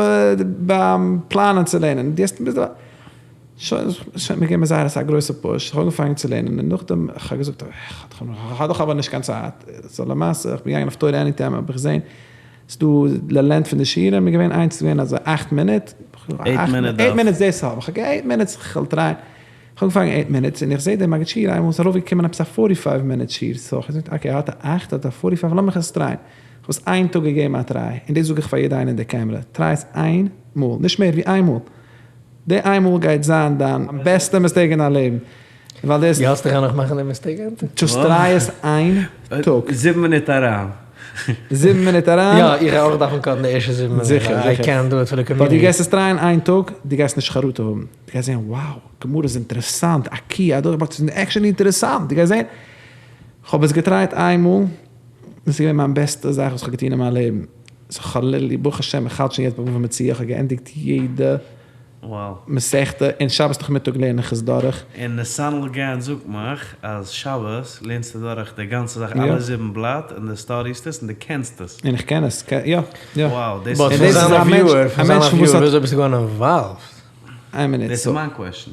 ביים פלאנען צו לערנען, דו האסט ביסט שוין, שוין מיר געבן זייער אסאך גרויסע פוש, איך האב אנגעפאנגען צו לערנען און נאכדעם איך האב געזאגט איך האב דאך אבער נישט קיין צייט, סאו למעשה איך בין געגאנגען אויף תורה עני טיים האב איך געזען. ס'דא די length פון די שיעורים איז געווען איינס איז געווען אזוי אכט מינוט, eight minutes דאס האב איך, okay eight minutes כ'וועל טרייען, כ'האב אנגעפאנגען eight minutes און איך זעה דעם מגיד שיעור איינמאל איז ארויפגעקומען עפעס א forty five minute שיעור, so כ'האב געזאגט okay ער האט א אכט ער האט א forty five לאמיך עס טרייען, כ'האב עס איין טאג געגעבן א try, און דאס זאג איך פאר יעדע איינער אין די קעמרע, try עס איין מאל, נישט מער ווי איין מאל, די איין מאל גייט זיין דיין בעסטע mistake אין דיין לעבן, ווייל דאס. דו האלסט איך גיי נאך מאכן די mistake היינט? just try עס איין טאג. זיבן מינוט אריין. זיבן מינוט אריין. יא, איך גיי אויך דארפן cut ן די ערשטע זיבן מינוט. זיכער, זיכער. איי קענט דו איט פאר די community. but דו גייסט עס טרייען איין טאג, דו גייסט נישט חרטה האבן. דו גייסט זען, wow, גמרא איז אינטערעסאנט, א קי, א דאג, but ס'איז actually אינטערעסאנט. דו גייסט זען, כ'האב עס געטרייט איין מאל, דאס איז געווען מיין בעסטע זאך וואס כ'האב געטון אין מיין לעבן. so כ'האב literally, ברוך השם, איך האלט שוין יעצט ביי בבא מציעא, איך האב געענדיגט יעדע מסכתא, און שבת נאכמיטאג לערן איך עס דורך. און נתנאל גאנץ זאגט מיך אז שבת לערנסטו דורך די גאנצע זאך אלע זיבן בלאט און די study סט עס און די קענסט עס. און איך קען עס, יא יא. Wow, דאס איז פון זיין א viewer, פון זיין א viewer וויאזוי ביסטו געווארן involved? איין מינוט. דאס איז מיין question.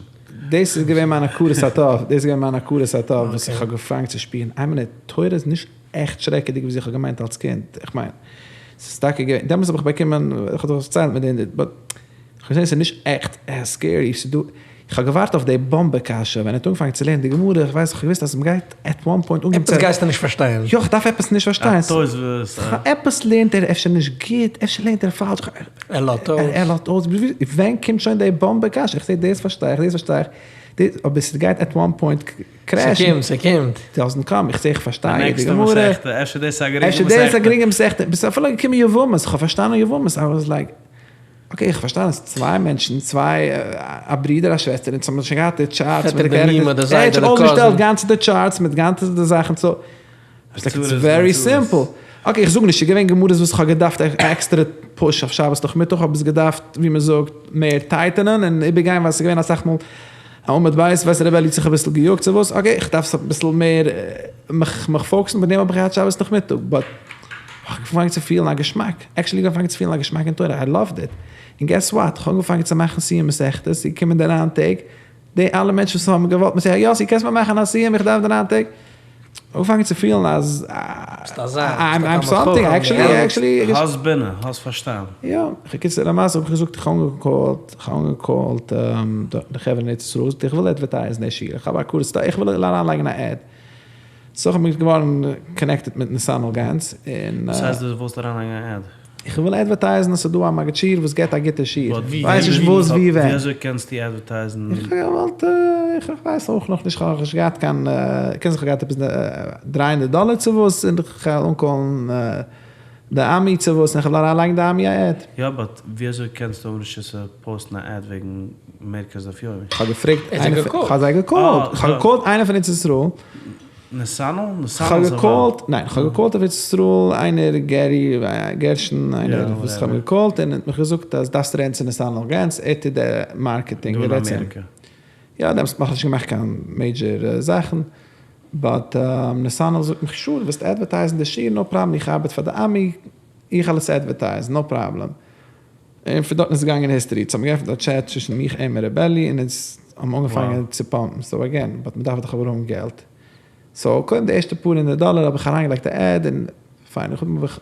דאס איז געווען מיין הכרת הטוב, דאס איז געווען מיין הכרת הטוב וואס איך האב געפאנגט צו שפירן, איין מינוט, תורה איז נישט עכט שרעקעדיג וויאזוי איך האב געמיינט אלס קינד, איך מיין, ס'איז טאקע געווען, דעמאלטס האב איך באקומען, איך האב דאך דערציילט מיט די, but איך האב געזען ס'איז נישט עכט scary, ס'איז דא, איך האב געווארט אויף די באמבע קשיא, ווען ער האט אנגעפאנגען צו לערנען די גמרא, איך ווייס, איך האב געוואוסט אז מ'גייט at one point אנקומען צו. עפעס גייסטו נישט פארשטיין. יא, איך דארף עפעס נישט פארשטיין. א תוספות. עפעס לערנט ער אפשר נישט גוט, אפשר לערנט ער פאלש. ער לאזט אויס. ער לאזט אויס. ווען קומט שוין די באמבע קשיא? איך זע דאס פארשטיי איך, דאס פארשטיי איך, דאס, אבער ס'גייט at one point crash ן. ס'קומט, ס'קומט. doesn't come, איך זע איך פארשטיי די גמרא. אפשר דאס איז א גרינגע מסכתא. אפשר דאס איז א גרינגע מסכתא. ביסט אפילו געקומען יבמות, איך האב פארשטאנען יבמות, I was like, okay איך האב פארשטאנען אז צוויי מענטשן, צוויי, א ברודער א שוועסטער, אונז האבן שוין געהאט די charts מיט די characters, ער האט שוין אויסגעשטעלט גאנצע די charts מיט גאנצע די זאכן, so, it's very simple. Okay איך זאג נישט, ס'איז געווען גמרות וואס איך האב געדארפט א עקסטערע push אויף שבת נאכמיטאג, האב עס געדארפט ווי מ'זאגט מער tighten ען און איבערגיין ווייל ס'איז געווען אסאך מאל א עמוד בית, ווייסט ר' אלי' האט זיך אביסל געיאגט צו וואס, okay איך דארף אביסל מער מיך מיך focus ן, מיט דעם האב איך געהאט שבת נאכמיטאג, but איך האב אנגעפאנגען צו פילן א געשמאק, actually אנגעפאנגען צו פילן א געשמאק אין תורה, I loved it, און guess what, איך האב אנגעפאנגען צו מאכן סיום מסכתות, ס'איז געקומען די ניין טעג, די אלע מענטשן וואס האבן געוואלט מיר זאגן, יאסי קענסט מיר מאכן א סיום איך דארף די ניין טעג, אנגעפאנגען צו פילן אז I'm something, actually, actually. האסט בינה, האסט פארשטאנד. יא, בקיצור למעשה האב איך געזאגט איך האב אנגעקאלט, איך האב אנגעקאלט די חברה אין ארץ ישראל, געזאגט איך וויל advertise ן די שיעור, איך האב א קורס, איך וויל אריינלייגן א ad. so איך בין געווארן connected מיט נתנאל גאנץ, און. וואס הייסט דו ווילסט אריינלייגן א ad? איך וויל advertise ן אז ס'איז דא א מגיד שיעור וואס געבט א גוטע שיעור, ווייס נישט וואס ווי ווען. ווי אזוי קענסטו advertise ן? איך האב געוואלט, איך ווייס אויך נאכנישט, כ'האב נאכנישט געהאט קיין, קען זיין כ'האב געהאט עפעס 300 דאלער צו וואס, און כ'גיי אנקאלן די עמי צו וואס, און כ'וועל אריינלייגן די עמי א ad. יא but ווי אזוי קענסטו האבן רשות צו post ן א ad וועגן מרכז דף יומי? כ'האב געפרעגט איינער פון, כ'האב זיי געקאלט, כ'האב געקאלט איינער פון ארץ ישראל. נתנאל? כ'האב געקאלט, ניין, כ'האב געקאלט אויף ארץ ישראל איינער גערי גערשון איינער וואס כ'האב געקאלט און ער האט מיך געזאגט אז דארפסט רעדן צו נתנאל גאנץ ער טוט די marketing. דא אין אמעריקע? יא, דעמאלטס האט מען נאכנישט געמאכט קיין major זאכן, but נתנאל זאגט מיך sure ווילסט advertise ן די שיעור no problem איך ארבעט פאר די עמי איך וועל עס advertise ן no problem. און פון דארטן איז געגאנגען history, ס'האט מען געעפנט א chat צווישן מיך אים און ר' אלי' און אונז האבן אנגעפאנגען צו pump ן, so again, but מ'דארף דאך אבער האבן געלט, so קודם די ערשטע פאר הונדערט דאלער האב איך אריינגעלייגט א ad און פיין, איך האב מיך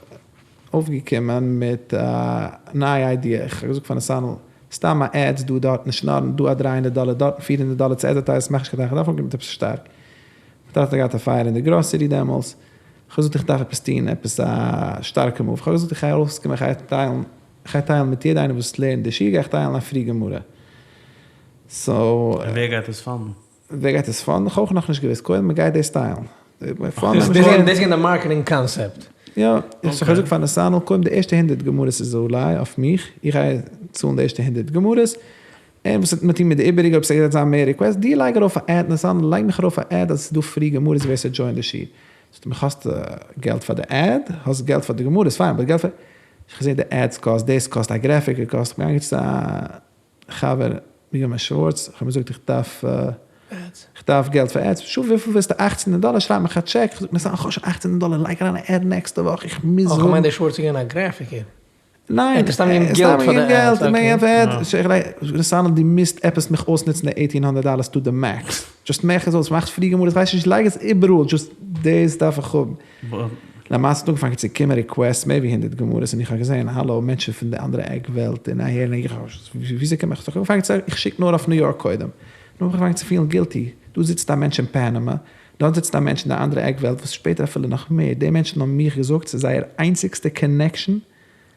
אויפגעקומען מיט א נייע idea, איך האב געזאגט פאר נתנאל, סתם א ads דא דארטן שנארן, דא א 300 דאלער דארטן 400 דאלער צו advertise ן מאכט נישט קיין טעם, איך דארף אנקומען מיט עפעס שטארק, מיין טאטע האט געהאט א פייער אין די גראסערי דעמאלס, כ'האב געזאגט איך דארף עפעס טון, עפעס א שטארקע move, כ'האב געזאגט איך גיי ארויסקומען איך גיי טיילן, איך גיי טיילן מיט יעדע איינער וואס לערנט די שיעור גיי איך טיילן א free גמרא, so. און ווער גייט עס fund ן? ווער גייט עס fund ן? כ'האב אויך נאכנישט געוואוסט, קודם מען גייט דאס טיילן. דאס איז געווען די marketing concept. יא, איך האב געזאגט פאר נתנאל קודם די ערשטע הונדערט גמרות איז עלי אויף מיך, איך גיי צאלן די ערשטע הונדערט גמרות, און וואס וועט מען טון מיט די איבעריגע אויב ס'גייט זיין מער request? דו לייג ארויף א ad נתנאל לייג מיך ארויף א ad אז ס'איז דא free גמרות ווער ס'דזשוינט די שיעור. זאגט ער מיך האסט געלט פאר די ad? האסט געלט פאר די גמרות פיין but געלט פאר. איך האב געזען די ads קאסט דאס קאסט א גרעפיקער קאסט כ'בין געגאנגען צו א חבר בנימין שווארץ איך האב אים געזאגט איך דארף איך דארף געלט פאר ads שו וויפיל ווילסטו אכצן דאלער שרייב מיך א טשעק איך זאג נתנאל איך האב שוין אכצן דאלער לייג אריין א ad נעקסטע וואך איך מוז האבן. כ'מיין דער שווארץ איז געווען א גרעפיקער. ניין, סתם געבן געלט פאר די ads, okay. נתנאל דו מוזט עפעס מיך אויסנוצן די eighteen hundred dollars to the max, just מאך עס אויס, מאך free גמרות, כ'ווייס נישט, לייג עס איבעראל, just דאס דארף איך האבן. למעשה האט אנגעפאנגען צו קומען ריקוועסטס מער ווי הונדרעט גמרות און איך האב געזען האלא מענטשן פון די אנדערע עק וועלט און אהער און איך וויאזוי קען מען איך האב אנגעפאנגען צו איך שיק נאר אויף ניו יארק קודם נאכדעם האב איך אנגעפאנגען צו פילן גילטי דא זיצט א מענטש אין פאנאמא דארט זיצט א מענטש אין די אנדערע עק וועלט וואס שפעטער אפילו נאך מער די מענטשן האבן מיך געזאגט ס'איז זייער איינציגסטע קאנעקשאן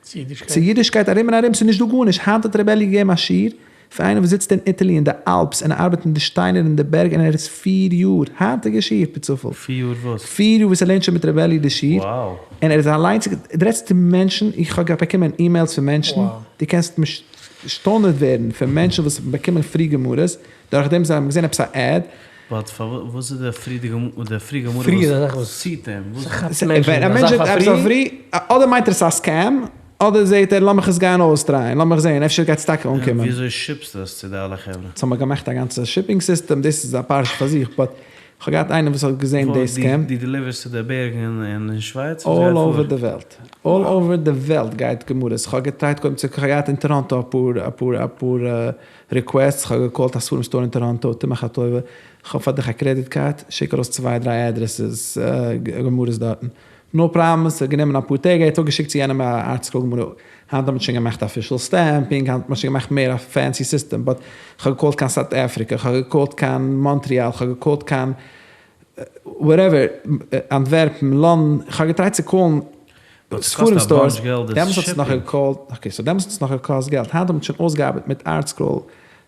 צו אידישקייט ארום און ארום, ס'איז נישט דא גארנישט, היינט האט ר' אלי' געגעבן א שיעור פאר איינער וואס זיצט אין איטעלי אין די אלפס און ארבעט אין די שטיינער אין די בערג און ער איז פיר יאר, היינטיגע שיעור פער צופאל, פיר יאר וואס? פיר יאר וואס ער לערנט שוין מיט ר' אלי' די שיעור, און ער איז אליינס, דו רעדסט צו מענטשן, איך האב באקומען אימעילס פון מענטשן, דו קענסט משתונעט ווערן פון מענטשן וואס האבן באקומען פרי גמרות, דורכדעם זיי האבן געזען עפעס א עד, באט פארוואס איז די פרי די פרי גמרא וואס ציט אים? ווען א מענטש זעט עפעס א פרי, אדער מיינט ער עס א סקעם, אדער זעט ער לאמיך עס גיין אויסטרייען, לאמיך זען אפשר גייט עס טאקע אנקומען. וויאזוי שיפסטו עס צו די אלע חברה? סאו האמער געמאכט א גאנצע שיפינג סיסטעם, דאס איז א פרשה פאר זיך, באט כ'האב געהאט איינער וואס האט געזען די סקעם. דו דעליווערסט צו די בערגן אין שווייץ? אלל אווער די וועלט, אלל אווער די וועלט גייט גמרות, כ'האב געטרייט קודם צו, כ'האב געהאט אין טאראנטא אפאר אפאר אפאר ריקוועסטס, כ'האב געקאלט א ספרים סטאר אין טאראנטא, טו מיך א טובה, כ'האב פאר דיך א קרעדיט קארד, שיק ארויס צוויי דריי אדרעסעס גמרות דארטן. נאו פראבלעם, ס'האט גענומען אפאר טעג, ער האט אפגעשיקט צו יענעם א ארטסקרול גמרא. היינט האט מען שוין געמאכט אפישעל סטעמפינג, היינט האט מען שוין געמאכט מער א פענסי סיסטעם, באט כ'האב געקאלט קיין סאוט אפריקע, כ'האב געקאלט קיין מאנטריאל, כ'האב געקאלט קיין וואטעווער, אנטווערפן, לאנדאן, כ'האב געטרייט צו קאלן ספרים סטארס, דעמאלטס האט עס נאך געקאלט, אקעי סאו דעמאלטס האט עס נאך געקאסט געלט, היינט האט מען שוין אויסגעארבעט מיט ארטסקרול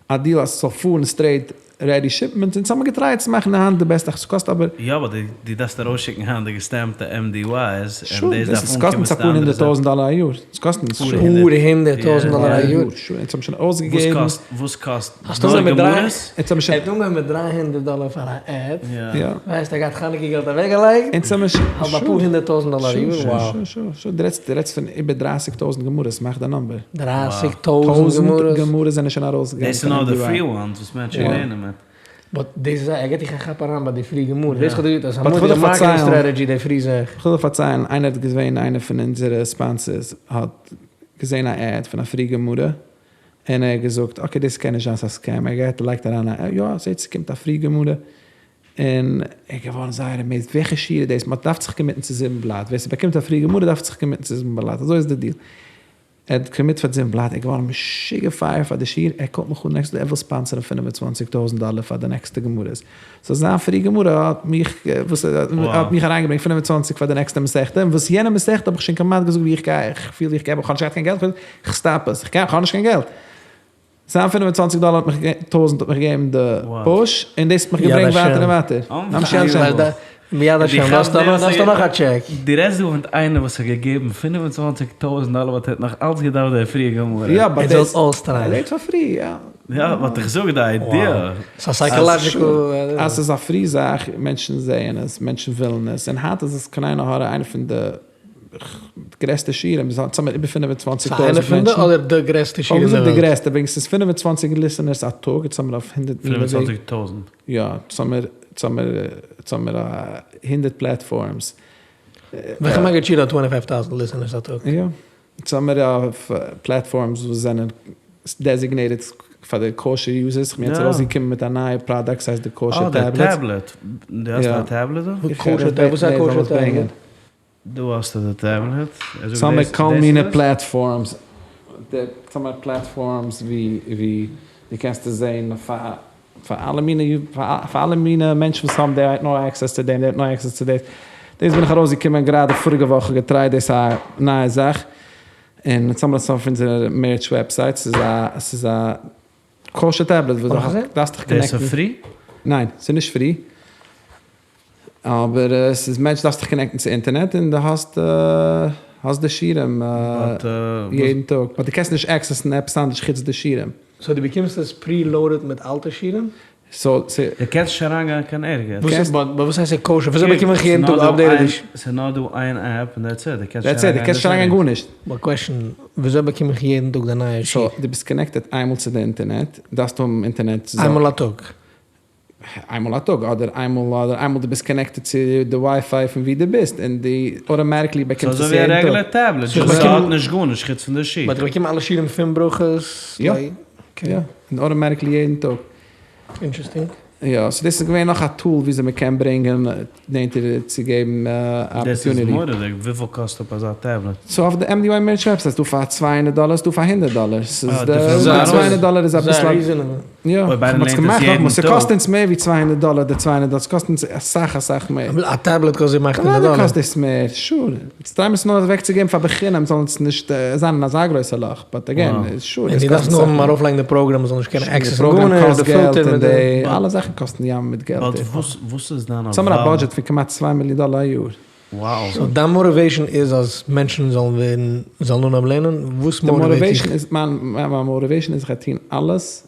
א דיעל אז ס'זאל פארן סטרעיט רעדי שיפמענט, אונז האמיר געטרייט צו מאכן היינט די בעסטע, ס'קאסט אבער. יא אבער דו דארפסט ארויסשיקן היינט די געסטעמפטע MDYs און דאס דארף אנקומען צו די אנדערע זייט. ס'קאסט אונז אפאר הונדערט טויזענט דאלער א יאר, ס'קאסט אונז אפאר הונדערט טויזענט דאלער א יאר. שוין, אונז האבן שוין אויסגעגעבן. וואס קאסט האסט אנגעהויבן מיט דריי, ער האט אנגעהויבן מיט 300 דאלער פאר א עד, ווייסט ער געהאט חנוכה געלט אוועקגעלייגט, האלט ביי אפאר הונדערט טויזענט דאלער א יאר, wow. שוין, שוין, דו רעדסט פון איבער דרייסיג טויזענט גמרות, מאך די נאמבער. דרייסיג טויזענט גמרות? גמרות זענען שוין ארויסגעגאנגען. דאס איז נאר די פרי וואנס וואס מענטשן לערנען מיט. באט דאס איז א, ער געט דיך א כאפ אריין ביי די פרי גמרא, דאס האט ער געזאגט אז ס'איז א מורא'דיגע מארקעטינג סטרעטעדזשי די פרי זאך. כ'וויל דיר פארציילן, איינער האט געזען, איינער פון אונזערע ספאנסערס האט געזען א עד פון א פרי גמרא, און ער האט געזאגט אקעי דאס קען נישט זיין ס'איז א סקעם, ער גייט לייגט אריין א יא זעהט ס'קומט א פרי גמרא, און ער איז געווארן זייער עמעיזד וועלכע שיעור איז דאס, מען דארף זיך קאמיטן צו זיבן בלאט, ווער ס'באקומט א פרי גמרא דארף זיך קאמיטן צו זיבן בלאט, אזוי איז די דיעל, ער האט קאמיט פאר זיבן בלאט, ער איז געווארן משוגע פייער פאר די שיעור, ער קאלט מיך אן נעקסטע טאג ער וויל ספאנסערן 25 טויזנט דאלער פאר די נעקסטע גמרות, סאו זיין פרי גמרא האט מיך וואס האט מיך אריינגעברענגט 25 פאר די נעקסטע מסכתא, און וואס יענע מסכתא האב איך שוין כמעט געזאגט ווי איך גיי, איך פיל ווי איך געב, איך האב נישט געהאט קיין געלט, איך סטאפ עס, איך האב נישט קיין געלט. זיין 25 דאלער האט מיך טויזנט האט מיך געגעבן די פוש, און דאס האט מיך געברענגט ווייטער און ווייטער. מיד השם, דארפסטו נאך א טשעק. דו רעדסט דא פון איינער וואס האט געגעבן 25 טויזנט דאלער באט ער האט נאך אלץ געדארפט די פרי גמרא. יא באט דאס ער לעבט פאר פרי יא. יא באט איך זאג די איידיע. ס'איז א סייקאלאדזשיקל. אז ס'איז א פרי זאך, מענטשן זעען עס, מענטשן ווילן עס, און היינט איז עס קיין עין הרע איינע פון די גרעסטע שיעורים, ס'האט איבער 25 טויזנט מענטשן. ס'איז איינע פון די אדער די גרעסטע שיעור אין די וועלט? די גרעסטע, וועגן ס'איז 25 ליסענערס א טאג, יעצט האבן מיר אויף הונדערט מיליאן. 25 טויזנט. יא, יעצט האבן מיר הונדערט פלעטפארמס. וועלכע מגיד שיעור האט 25 טויזנט ליסענערס א טאג? יא, יעצט האבן מיר אויף פלעטפארמס וואס זענען דעזיגנעיטעד פאר די קאושער יוזערס, כ'בין יעצט ארויסגעקומען מיט א נייע פראדאקט ס'הייסט די קאושער טעבלעט. אה, די טעבלעט. דו האסט א טעבלעט דא? קאושער טעבלעט? וואס איז א קאושער טעבלעט? דא האסטו די טעבלעט. ס'האבן מיר כל מיני פלעטפארמס, ס'האבן מיר פלעטפארמס ווי ווי דו קענסט עס זען פאר פאר אלע מיני פאר אלע מיני מענטשן וואס האבן דעי האט נאו עקסעס צו דעם דעי האט נאו עקסעס צו דאס, דאס בין איך ארויסגעקומען גראדע פאריגע וואך געטרייט דאס א נייע זאך, און יעצט האבן מיר עס אויף אונזער מערטש וועבסייט, ס'איז א ס'איז א קאושער טעבלעט וואס דו דארפסט דיך קאנעקטן. דאס איז פרי? ניין, ס'איז נישט פרי. אבער עס איז מענטש דארפסט דיך קאנעקטן צו אינטערנעט און דו האסט האסט די שיעורים יעדן טאג באט דו קענסט נישט עקסעסן עפעס אנדערש חוץ די שיעורים. סאו דו באקומסט עס פרי לאודעד מיט אלטע שיעורים? סאו ס'. דו קענסט נישט אריינגיין קיין ערגעץ. וואס איז באט וואס הייסט קאושער? וויאזוי באקום איך יעדן טאג אפדעיטעד? ס'איז נאר דא איין עפפ און דעטס איט, דו קענסט נישט אריינגיין גארנישט. באט קוועשאן, וויאזוי באקום איך יעדן טאג די נייע שיעור? סאו דו ביסט קאנעקטעד איינמאל צו די אינטערנעט, דארפסט האבן אינטערנעט. איינמאל א טאג? איינמאל א טאג אדער איינמאל אדער איינמאל דו ביסט קאנעקטעד צו די ווייפיי פון ווי דו ביסט און דו אוטאמאטיקלי באקומסט עס יעדן טאג. ס'אזוי ווי א רעגולער טעבלעט, דזשאסט ס'האט נישט גארנישט חוץ פון די שיעור. באט איך באקום אלע שיעורים פון ברכות? יא, יא, און אוטאמאטיקלי יעדן טאג. אינטערעסטינג. יא, so דאס איז געווען נאך א tool וויאזוי מען קען ברענגען נענטער צו געבן דאס איז opportunity. מורא'דיג, וויפיל קאסט אפ אזא tablet? So אויף די MDY merch website איז דא פאר 200 דאלער, איז דא פאר 100 דאלער. ס'איז די 200 דאלער איז אביסל יא, אויב איינער מ'האט עס לערנט עס געמאכט יעדן נאכאמאל, טאג. ס'קאסט אונז מער ווי 200 דאלער, די 200 דאלער, ס'קאסט אונז אסאך אסאך מער. א tablet קאסט זיך 800 דאלער. קאסט דאס מער, sure. אונז try מיר עס נאר אוועקצוגעבן פאר בחינם, זאל אונז נישט זיין אין אזא גרויסע לאך, but again, sure, און דו דארפסט נאר ארויפלייגן די program, מ'זאל נישט קענען access ן גארנישט, די filter מיט די. אלע זאכן קאסטן ים מיט געלט. But וואס איז דיין אונז האבן א budget פון כמעט צוויי מיליאן דאלער א יאר. Wow. So דיין motivation איז אז מענטשן זאלן ווערן, זאלן אנהויבן לערנען? וואס motivate דיך? איז, מיין motivation איז איך גיי טון אלעס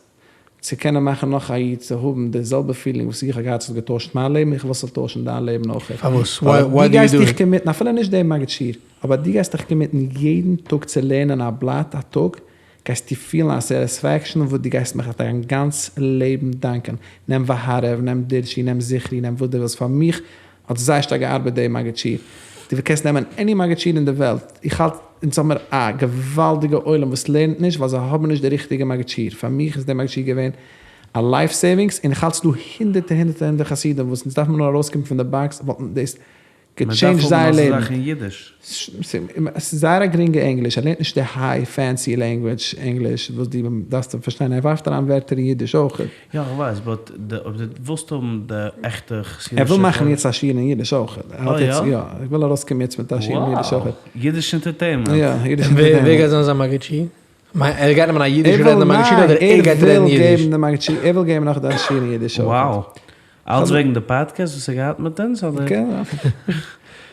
צו קענען מאכן נאך א איד צו האבן די זעלבע feeling וואס איך האב געהאט, ס'האט געטוישט מיין לעבן, איך וויל ס'זאל טוישן דיין לעבן אויך. פארוואס? Why דו גייסט דיך commit ן, אפילו נישט דעם מגיד שיעור, אבער דו גייסט דיך commit ן יעדן טאג צו לערנען א בלאט א טאג, גייסטו פילן א satisfaction וואס דו גייסט מיך דיין גאנץ לעבן דאנקען. נעם והערב, נעם דרשו, נעם זכרו, נעם וואס דו ווילסט. פאר מיך האט זייער שטארק געארבעט די מגיד שיעור. דו קענסט נעמען any מגיד שיעור אין די וועלט, איך האלט אונז האמיר א געוואלדיגע עולם וואס לערנט נישט ווייל זיי האבן נישט די ריכטיגע מגיד שיעור. פאר מיך איז די מגיד שיעור געווען א life savings, און איך האלט ס'דא הונדערטער הונדערטער הונדערטער חסידים וואס אונז דארף מען נאר ארויסקומען פון די box וואלטן דאס גע change ט זייער לעבן. זאכן אין אידיש. ס'איז זייער א גרינגע ענגליש, ער לערנט נישט די high fancy language ענגליש וואס דו דארפסט פארשטיין, ער ווארפט אריין ווערטער אין אידיש אויך. יא איך ווייס, but אויב דו ווילסט האבן די עכטע חסידישע. ער וויל מאכן יעצט א שיעור אין אידיש אויך. אה יא? יא, איך וויל ארויסקומען יעצט מיט א שיעור אין אידיש אויך. אידיש entertainment. יא, אידיש entertainment. ווער גייט זיין זיין מגיד שיעור? ער גייט נעמען א אידיש רעדנדע מגיד שיעור אדער ער גייט רעדן אידיש? ער וויל געבן די מגיד שיעור, ער וויל געבן נאך די שיעור אין אידיש אויך. Wow. אלץ וועגן די פאדקעסט וואס ער געהאט מיט אונז אדער?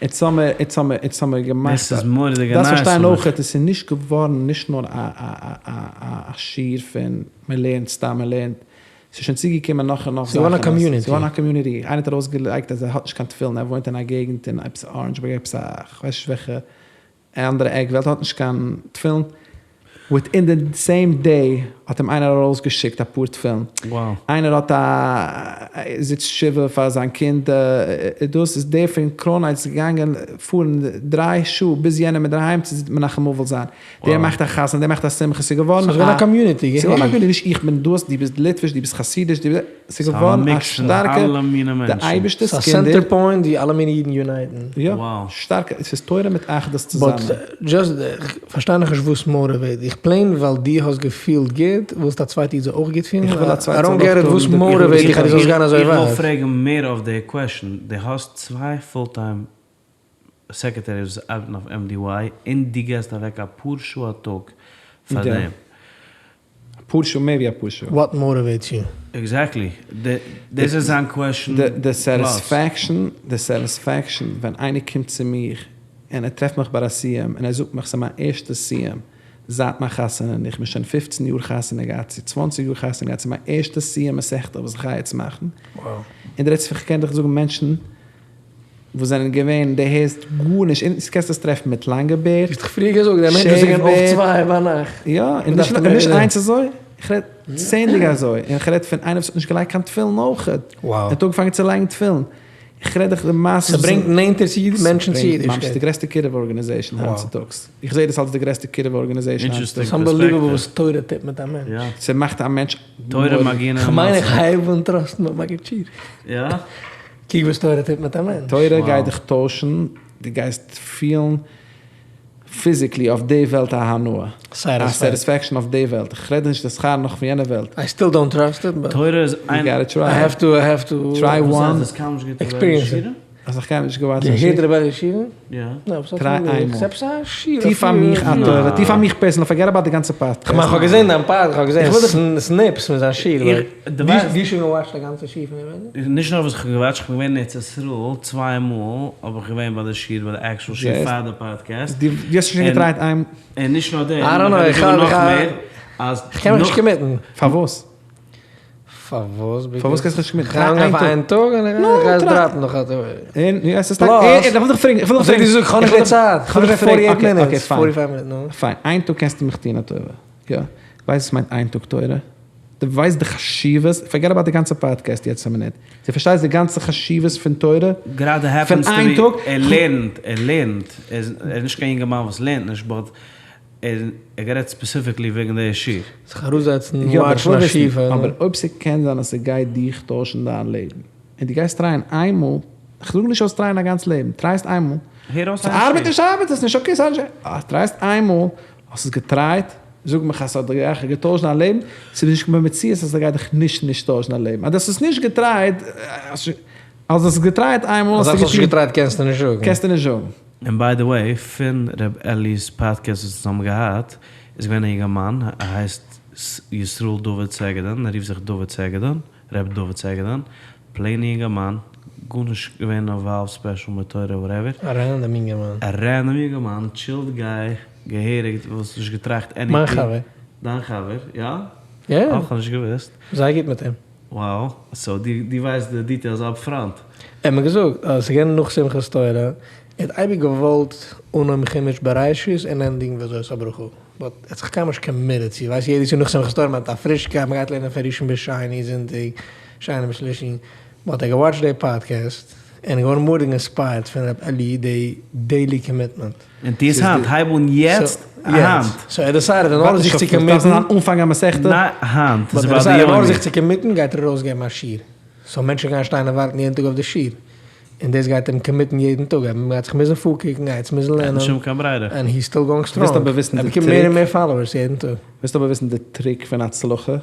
איצט האמער, איצט האמער, איצט האמער געמאכט. דאס איז מורא'דיגע נייעס. דארפסט פארשטיין אויך, עס איז נישט געווארן נישט נאר א א א שיעור פון מען לערנט סתם מען לערנט, ס'איז שוין צוגעקומען נאך און נאך זאכן. ס'געווארן א community. ס'געווארן א community. איינער האט ארויסגעלייגט אז ער האט נישט קיין תפילין, ער וואוינט אין א געגנט אין עפעס אראנדזשבורג עפעס א כ'ווייס נישט וועלכע אנדערע עק וועלט האט נישט קיין תפילין, within the same day האט אים איינער ארויסגעשיקט אפאר תפילין, איינער האט א זיצט שבעה פאר זיין קינד, דאס איז דער פון קראון הייטס געגאנגען פארן דריי שעה ביז יענעם אינדערהיים צו מנחם אבל זיין, דער מאכט א חתונה, דער מאכט א שמחה, ס'איז געווארן א community, ס'איז געווארן א community, נישט איך בין דאס, דו ביסט ליטוויש, דו ביסט חסידיש, דו ביסט, ס'איז געווארן א שטארקע, די אייבערשטער'ס קינדער. ס'איז א center point ווי אלע מיני אידן unite ן. יא, שטארקע, ס'איז תורה מיט אחדות צוזאמען. But just, כ'פארשטיי נאכנישט וואס motivate דיך, plain ווייל דו האסט געפילט גוט, ווילסטו א צווייטע איד זאל אויך גוט פילן? איך וויל א צווייטע זאל I don't get it, וואס motivate דיך אז דו זאלסט גיין אזוי ווייט? איך וויל פרעגן מער אויף די question, דו האסט צוויי full time secretaries וואס ארבעטן אויף MDY, און דו געסט אוועק אפאר שעה א טאג פאר דעם. אפאר שעה, מער ווי אפאר שעה. What motivates you? Exactly. דאס איז זיין question. די satisfaction, די satisfaction ווען איינער קומט צו מיר און ער טרעפט מיך ביי א סיום און ער זאגט מיך ס'איז מיין ערשטע סיום זייט מיין חתונה און איך בין שוין פופצן יאר חתונה געהאט צו צוואנציג יאר חתונה געהאט ס'איז מיין ערשטע סיום מסכתא וואס איך גיי יעצט מאכן. און די רעדסט פון כ'קען דיך זאגן מענטשן וואס זענען געווען, דו הערסט גארנישט, און קענסט עס טרעפן מיט לאנגע בערד, האסט דאך פריער געזאגט, די מענטשן וואס זענען אויף צוויי ביינאכט. יא, און נישט איינס אזוי, איך רעד צענדליגע אזוי, און איך רעד פון איינער וואס האט נישט געלייגט קיין תפילין אויך, ער האט אנגעפאנגען צו לייגן תפילין, איך רעד דיך די מעשה. ס'ברענגט נענטער צו אידן, מענטשן צו אידישקייט. ממש די גרעסטע קירוב organization היינט צוטאגס, איך זע דאס אלס די גרעסטע קירוב organization היינט צוטאגס. ס'איז unbelievable וואס תורה טוט מיט א מענטש. ס'מאכט א מענטש. תורה מגינה. כ'מיין איך הייב אן trust ן מיט מגיד שיעור. יא? קוק וואס תורה טוט מיט א מענטש. תורה גייט דיך טוישן, דו גייסט פילן physically אויף די וועלט א הנאה, א satisfaction אויף די וועלט, איך רעד נישט די שכר נאך פון יענע וועלט. I still don't trust it but. תורה איז איין. You gotta try. I have to, I have to. Try one. Experience it. אז איך קיינמאל נישט געוואטשט א שיעור. געהערט רבי שיעור? יא. Try איינמאל. טו פאר מיך א טובה, טו פאר מיך personal, forget about די גאנצע פאדקעסט. כ'מיין כ'האב געזען דיין פאד, כ'האב געזען snips מיט זיין שיעור. דו שוין געוואטשט א גאנצע שיעור פון אים? נישט נאר וואס כ'האב געוואטשט, כ'בין געווען אין ארץ ישראל צוויי מאל, האב איך געווען ביי די שיעור, ביי די actual שיעור פאר די פאדקעסט. דו האסט שוין געטרייט איין. און נישט נאר דעם, נאר איך האב נאך מער, אז. כ'קען מיך נישט commit ן. פארוואס? פארוואס? פארוואס קענסטו נישט commit ן? כ'גיי אנגיין פאר איין טאג און איך גיי עס drop ן נאך א טאג. און יא עס איז טאקע איך וויל דיך פרעגן איך וויל דיך פרעגן אזוי ווי דו זאגסט כ'האב נישט די צייט כ'האב נישט די forty eight minutes forty five minutes נו. פיין איין טאג קענסטו מיך טון א טובה יא? ווייסט וואס מיינט איין טאג תורה? דו ווייסט די חשיבות? Forget about די גאנצע פאדקעסט יעצט א מינוט. דו פארשטייסט די גאנצע חשיבות פון תורה? גראדע happens to be ער לערנט ער לערנט ער איז נישט קיין יונגערמאן וואס לערנט נישט but. ער האט גערעדט specifically וועגן די שיעור. זיך אראפזעצן יא אבער איך watch ן וויל א וויסן, שיעור. אבער אויב ס'קען זיין אז ס'גייט דיך טוישן דיין לעבן, און דו גייסט try ען איינמאל, כ'זאג נישט זאלסט try ען א גאנץ לעבן, try סט איינמאל, הער אויס איין ס'ארבעט שיעור. נישט ארבעט עס נישט, okay ס'ארבעט נישט, אז try סט איינמאל, האסט עס גע try ט, זאג מיך אז ס'האט דיך געטוישט דיין לעבן, ס'איז נישט במציאות אז ס'גייט דיך נישט נישט טוישן דיין לעבן, אז דו האסט עס נישט גע try ט, אז דו האסט עס גע try ט איינמאל א זאך האסטו וואס האסט נישט געטון, גע try ט קענסטו נישט זאגן. קענסטו נישט זאגן. און by the way, פון ר' אלי'ס פאדקעסט וואס אונז האבן געהאט, איז געווען א יונגערמאן, ער הייסט ישראל דוד סעגעדין, ער רופט זיך דוד סעגעדין, ר' דוד סעגעדין, plain יונגערמאן, גארנישט געווען involved special מיט תורה whatever. א random יונגערמאן. א random יונגערמאן, chilled guy, געהעריג, וואלסט נישט געטראכט anything. מיין חבר. דיין חבר, יא? יא. אה, כ'האב נישט געוואוסט. זייער גוט מיט אים. Wow, so דו ווייסט די details up front. ער האט מיר געזאגט אז ס'איז געווען נאך שמחת תורה, ער האט אייביג געוואלט אנהויבן חומש בראשית און ענדיגן וזאת הברכה, but ער האט זיך קיינמאל נישט committed צו, ווייסט יעדעס יאר נאך שמחת תורה מען האט א פרישקייט מען גייט לערנען פון ראשון ביז שני זונטאג שני ביז שלישי, but ער האט גע watch ט די פאדקעסט און איז געווארן מורא'דיג inspired פון ר' אלי די daily commitment. און טו עס היינט, הייב אן יעצט, היינט. so ער decided אין order זיך צו commit ן. דארף זיין אנפאנג א מסכתא. ניין היינט, but ער decided אין order זיך צו commit ן גייט ער ארויסגעבן א שיעור. so מענטשן גייען שטיין און ווארטן יעדן טאג אויף די שיעור. און דאס גייט אים commit ן יעדן טאג. ער גייט זיך מוזן פארקוקן, גייט יעצט מוזן לערנען. ער האט נישט קיין ברירה. and he's still going strong. ווילסט אבער וויסן ער די באקומט מער טריק? און מער followers יעדן טאג. ווילסט אבער וויסן די trick פון הצלחה?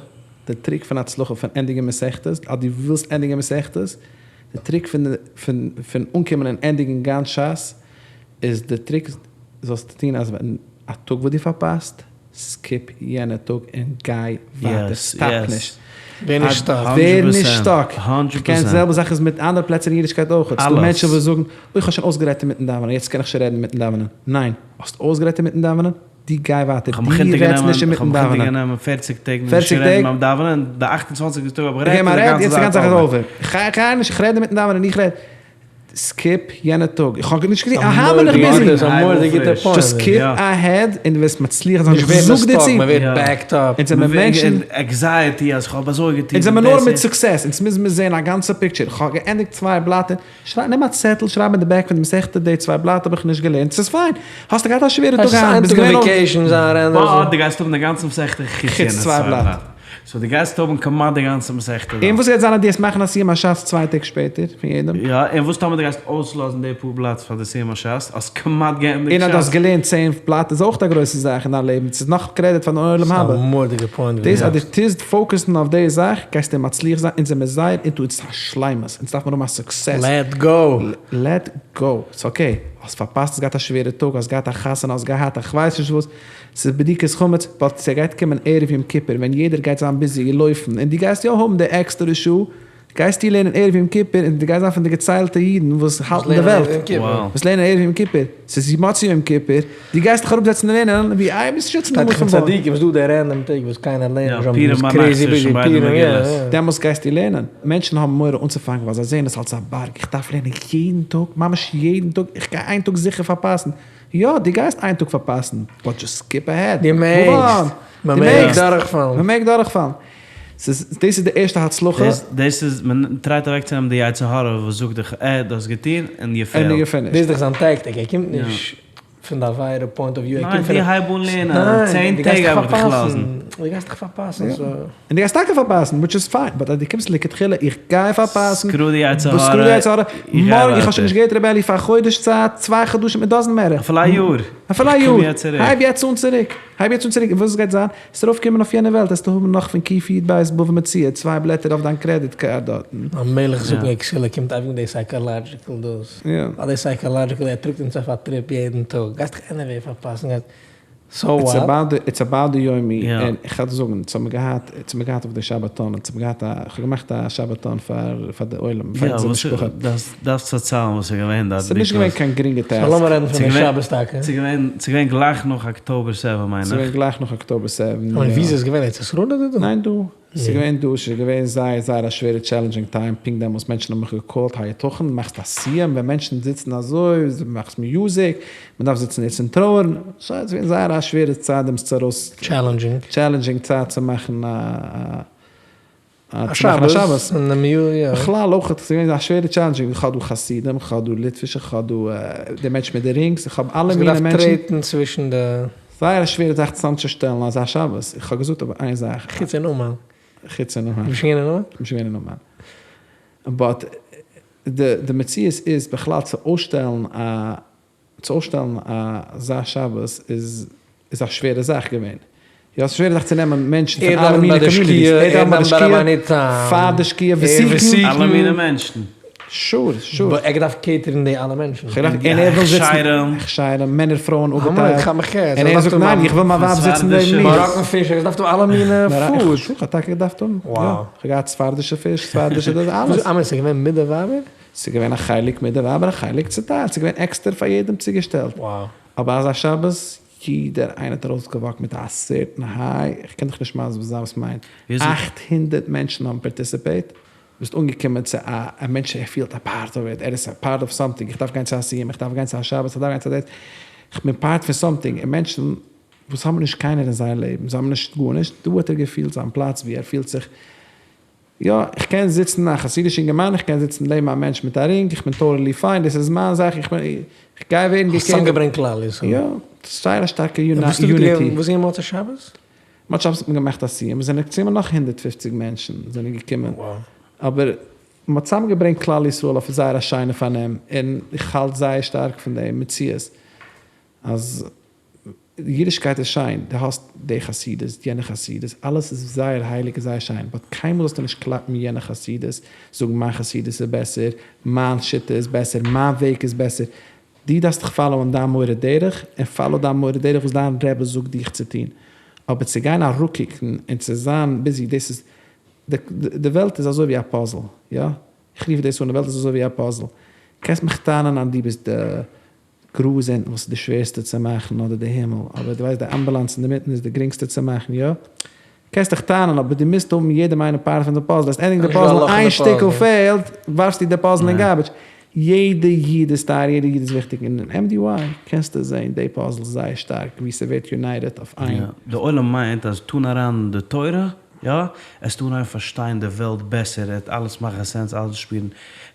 די trick פון הצלחה פון ענדיגן מסכתות, אז דו ווילסט ענדיגן מסכתות, די trick פון פון פון אנקומען און ענדיגן גאנץ שס, איז די trick זאלסטו טון אז ווען א טאג וואס דו פארפאסט, skip יענע טאג און גיי ווייטער, stop נישט. ווער נישט stuck. ווער נישט stuck. כ'קען די זעלבע זאך איז מיט אנדערע פלעצער אין אידישקייט אויך. ס'דא מענטשן וואס זאגן, אוי כ'האב שוין אויסגערעדט אינמיטן דאווענען, יעצט קען איך שוין רעדן אינמיטן דאווענען. ניין, האסט אויסגערעדט אינמיטן דאווענען? דו גיי ווייטער, דו רעדסט נישט אינמיטן דאווענען. כ'האב מיך אונטערגענומען פערציג טעג נישט צו רעדן ביים דאווענען, די אכט און צוואנציגסטע טאג האב איך גערעדט און די גאנצע זאך איז over. כ'גיי נישט, כ'רעד אינמיטן דאווענען, איך רעד. skip יענע טאג, איך האב נישט געטון, אהא בין איך busy. just skip ahead און דו וועסט מצליח זיין, איך זאג דיר צו. אונז זעמיר מענטשן. anxiety אז כ'האב אזוי געטון. אונז זעמיר נאר מיט success, אונז מוז מיר זען א גאנצע picture, איך האב געענדיגט צוויי בלאטער, שרייב, נעם א צעטל שרייב אין די back פון די מסכתא די צוויי בלאט האב איך נישט געלערנט, ס'איז פיין, האסטו געהאט א שווערע טאג היינט, ביסט געווען אויף. but דו גייסט האבן די גאנצע מסכתא חוץ יענע צוויי בלאט. so דו גייסט האבן כמעט די גאנצע מסכתא דארט. און וואס גייט זיין אז דו וועסט מאכן א סיום השס צוויי טעג שפעטער פון יעדעם? יא, און וואס טאמער דו גייסט אויסלאזן די פאר בלאט פאר די סיום השס, האסט כמעט געענדיגט שס. און אז דו האסט געלערנט 10 בלאט איז אויך א גרויסע זאך אין דיין לעבן, ס'איז נאך credit פארן עולם הבא. ס'איז א מורא'דיגע point דאס אז דו טוסט focus ן אויף די זאך גייסטו מצליח זיין, אונז זעמיר זייער into אונז א שלימות, אונז דארף מיר האבן א success. let go! let go! ס'איז okay, האסט פארפאסט, האסט געהאט א שווערע טאג, האסט געהאט א חתונה, האסט געהאט א כ'ווייס נישט וואס, ס'איז בדיקת חמץ, but ס'גייט קומען ערב יום כיפור ווען יעדער גייט זיין busy לויפן און דו גייסט יא האבן די עקסטערע שעה, גייסטו לערנען ערב יום כיפור און דו גייסט זיין פון די געציילטע אידן וואס האלטן די וועלט, וואס לערנען ערב יום כיפור, ס'איז מוצאי יום כיפור, דו גייסט דיך אראפזעצן און לערנען ווי איי ביסט שוין שטייט דאך אין צדיקים איז דא די random טעג וואס קיינער לערנט נישט ווייל מ'איז crazy busy פורים יא יא. דעמאלס גייסטו לערנען, מענטשן האבן מורא אנצופאנגען ווייל זיי זעען עס אלס א בארג, איך דארף לערנען יעדן טאג, ממש יעדן טאג, איך גיי איין טאג זיכער פארפאסן, יא, דו גייסט איין טאג פארפאסן, but just skip ahead, דו מעגסט, מען מעג דורכפאלן. מען מעג דורכפאלן. ס'איז, דאס איז די ערשטע הצלחה. דאס איז, מען try ט אוועקצונעמען די יצר הרע וואס זאגט דיך, אה, דו האסט געטון, און you failed. און you finished. דאס איז דאך זיין טאקטיק, ער קומט נישט פון די עבירה point of view, ער קומט פון. ניין, דו הייב אן לערנען, 10 טעג האב איך דיך לאזן. דו גייסט דיך פארפאסן, so. און דו גייסט טאקע פארפאסן, which is fine, but אז דו קומסט לכתחילה, איך גיי פארפאסן, screw די יצר הרע, screw די יצר הרע, מארגן, איך האב שוין נישט געהערט רבי אלי פאר א חודש צייט, צוויי חדשים, it doesn't matter. אפילו א יאר. אפילו א יאר. הייב יעצט אן צוריק. הייב יעצט אן צוריק, און וואס גייט זיין? וועסט ארויף קומען אויף יענע וועלט, וועסטו האבן נאך פון קיף יוד בית בבא מציעא, צוויי בלעטער אויף דיין credit card דארטן. א מלך זאגט מיר כסיל ער קומט אייביג מיט די psychological דאס. ווייל די psychological ער טראגט אונז אויף א trip יעדן טאג. גייסט דיך anyway פארפאסן. so what? it's about די יומי, און איך האב זאגן, אונז האבן געהאט, אונז האבן געהאט אויף די שבתון, אונז האבן געהאט א, איך האב געמאכט א שבתון פאר פאר די עולם, פאר אונזער משפחה. דארפסט פארציילן וואס איז געווען דארט. ס'איז נישט געווען קיין גרינגע task. so לאמיר רעדן פון די שבת טאקע. ס'איז געווען, ס'איז געווען גלייך נאך October seven מיין איך. ס'איז געווען גלייך נאך October seven, יא. און ווי איז עס געווען, ארץ ישראל אדער דא? ניין דא. ס'איז געווען דא, ס'איז געווען זייער זייער א שווערע challenging time, פונקט דעמאלס מענטשן האבן מיך גע call ט היתכן מאכסט א סיום ווען מענטשן זיצן אזוי, מאכסט music, מ'דארף זיצן יעצט און טרויערן, ס'איז געווען זייער א שווערע צייט דעמאלס צו ארויס. challenging. challenging צייט צו מאכן א א שבת. בכלל אויך איז געווען א שווערע challenging, איך האב דא חסידים, איך האב דא ליטווישע, איך האב דא די מענטשן מיט די rings, איך האב אלע מיני מענטשן. האסט געדארפט טרעטן צווישן די. זייער א שווערע זאך צוזאמצושטעלן אזא שבת, איך האב געזאגט אבער איין זאך. חוץ אין אומאן. חוץ אין אומאן. ביסט שוין געווען אין אומאן? כ'בין שוין געווען אין אומאן. באט די מציאות איז בכלל צו אויסשטעלן א צו אויסשטעלן אזא שבת איז איז א שווערע זאך געווען. יא, ס'איז א שווערע זאך צו נעמען מענטשן פון ער אלע דאווענט מיני ביי די קאמיוניטיס. שקיעה, ער ער דאווענט ביי די דאווענט ביי שקיעה, רבינו תם, פאר די שקיעה, ער ותיקין. ותיקין. אלע מיני מענטשן. שור, שור. באט ער געדארפט קעיטערן די אלע מענטשן. כ'האב געדארפט, און ער וויל זיצן. הכשרים. הכשרים, מענער פרויען אפגעטיילט. און ער זאגט ניין, איך וויל מיין ווייב זיצן נעבן מיר. מאראקן פיש, ער געדארפט האבן אלע מיני פוד. שור, כ'האב טאקע געדארפט האבן. יא, כ'האב געהאט ספרדישע פיש, ספרדישע דאס, אלעס. אמת, ס'איז געווען מיט די ווייבער? ס'איז געווען א חלק מיט די ווייבער, א חלק צוטיילט, ס'איז געווען עקסטער פאר יעדעם צוגעשטעלט. אבער אזא שבת, יעדער איינער האט ארויסגעוואקט מיט א סערטן היי, איך קען דיך נישט מסביר זיין וואס מיינט, 800 מענטשן האבן פארטיסיפעיט, ביסט אנגעקומען צו א א מענטש ער פילט א פארט אוו איט, ער איז א פארט אוו סאמטינג, איך דארף גיין צו א סיום, איך דארף גיין צו א שבת, איך דארף גיין צו דאס, איך בין פארט פון סאמטינג, און מענטשן וואס האבן נישט קיינער אין זייער לעבן, זיי האבן נישט גארנישט, דא האט ער געפילט זיין פלאץ ווי ער פילט זיך, יא, איך קען זיצן א חסידיש אינגערמאן, איך קען זיצן לעבן א מענטש מיט א רינג, איך בין טאטעלי פיין, דאס איז מיין זאך, איך בין, איך גיי ווערן האסט צוזאמגעברענגט כלל ישראל. יא, זייער א שטארקע יוניטי. וואס איז געווען מוצאי שבת? מוצאי שבת האט מען געמאכט א סיום, עס זענען געקומען נאך 150 מענטשן זענען געקומען, אבער מען האט צוזאמגעברענגט כלל ישראל אויף זייער א שיינע פארנעם, און איך האלט זייער שטארק פון די מציאות אז אידישקייט איז שיין, דו האסט די חסידות, יענע חסידות, אלעס איז זייער הייליג און זייער שיין, באט קיינמאל זאלסטו נישט קלאפן יענע חסידות, זאגן מיין חסידות איז בעסער, מיין שיטה איז בעסער, מיין וועג איז בעסער, דו דארפסט דיך פאלאוען דיין מורה דרך, און פאלאו דיין מורה דרך וואס דיין רבי זאגט דיך צו טון, אבער צו גיין אראפקוקן און צו זיין ביזי, דאס איז, די וועלט איז אזוי ווי א פאזל, יא? איך רוף דאס אן, די וועלט איז אזוי ווי א פאזל, קענסט מיך טענה'ן אז דו ביסט די גראז אונטן וואס איז די שווערסטע צו מאכן אדער די הימל, אבער דו ווייסט די אמבולאנס אינדערמיטן איז די גרינגסטע צו מאכן, יא? קענסט דיך טענה'ן אבער דו מוזט האבן יעדעם איינעם פארט פון די פאזל, וועסט ענדיגן די פאזל איין שטיקל פעלט ווארפסטו די פאזל אין גארביטש, יעדע איד איז טייער יעדע איד איז וויכטיג און אין MDY קענסטו זעהן די פאזל זייער שטארק ווי ס'ווערט יונייטעד אויף איין. יא, די עולם מיינט אז טון אריין די תורה, יא, עסט אנהייבן פארשטיין די וועלט בעסער, עט אלעס מאכן סענס, אלעס שפירן,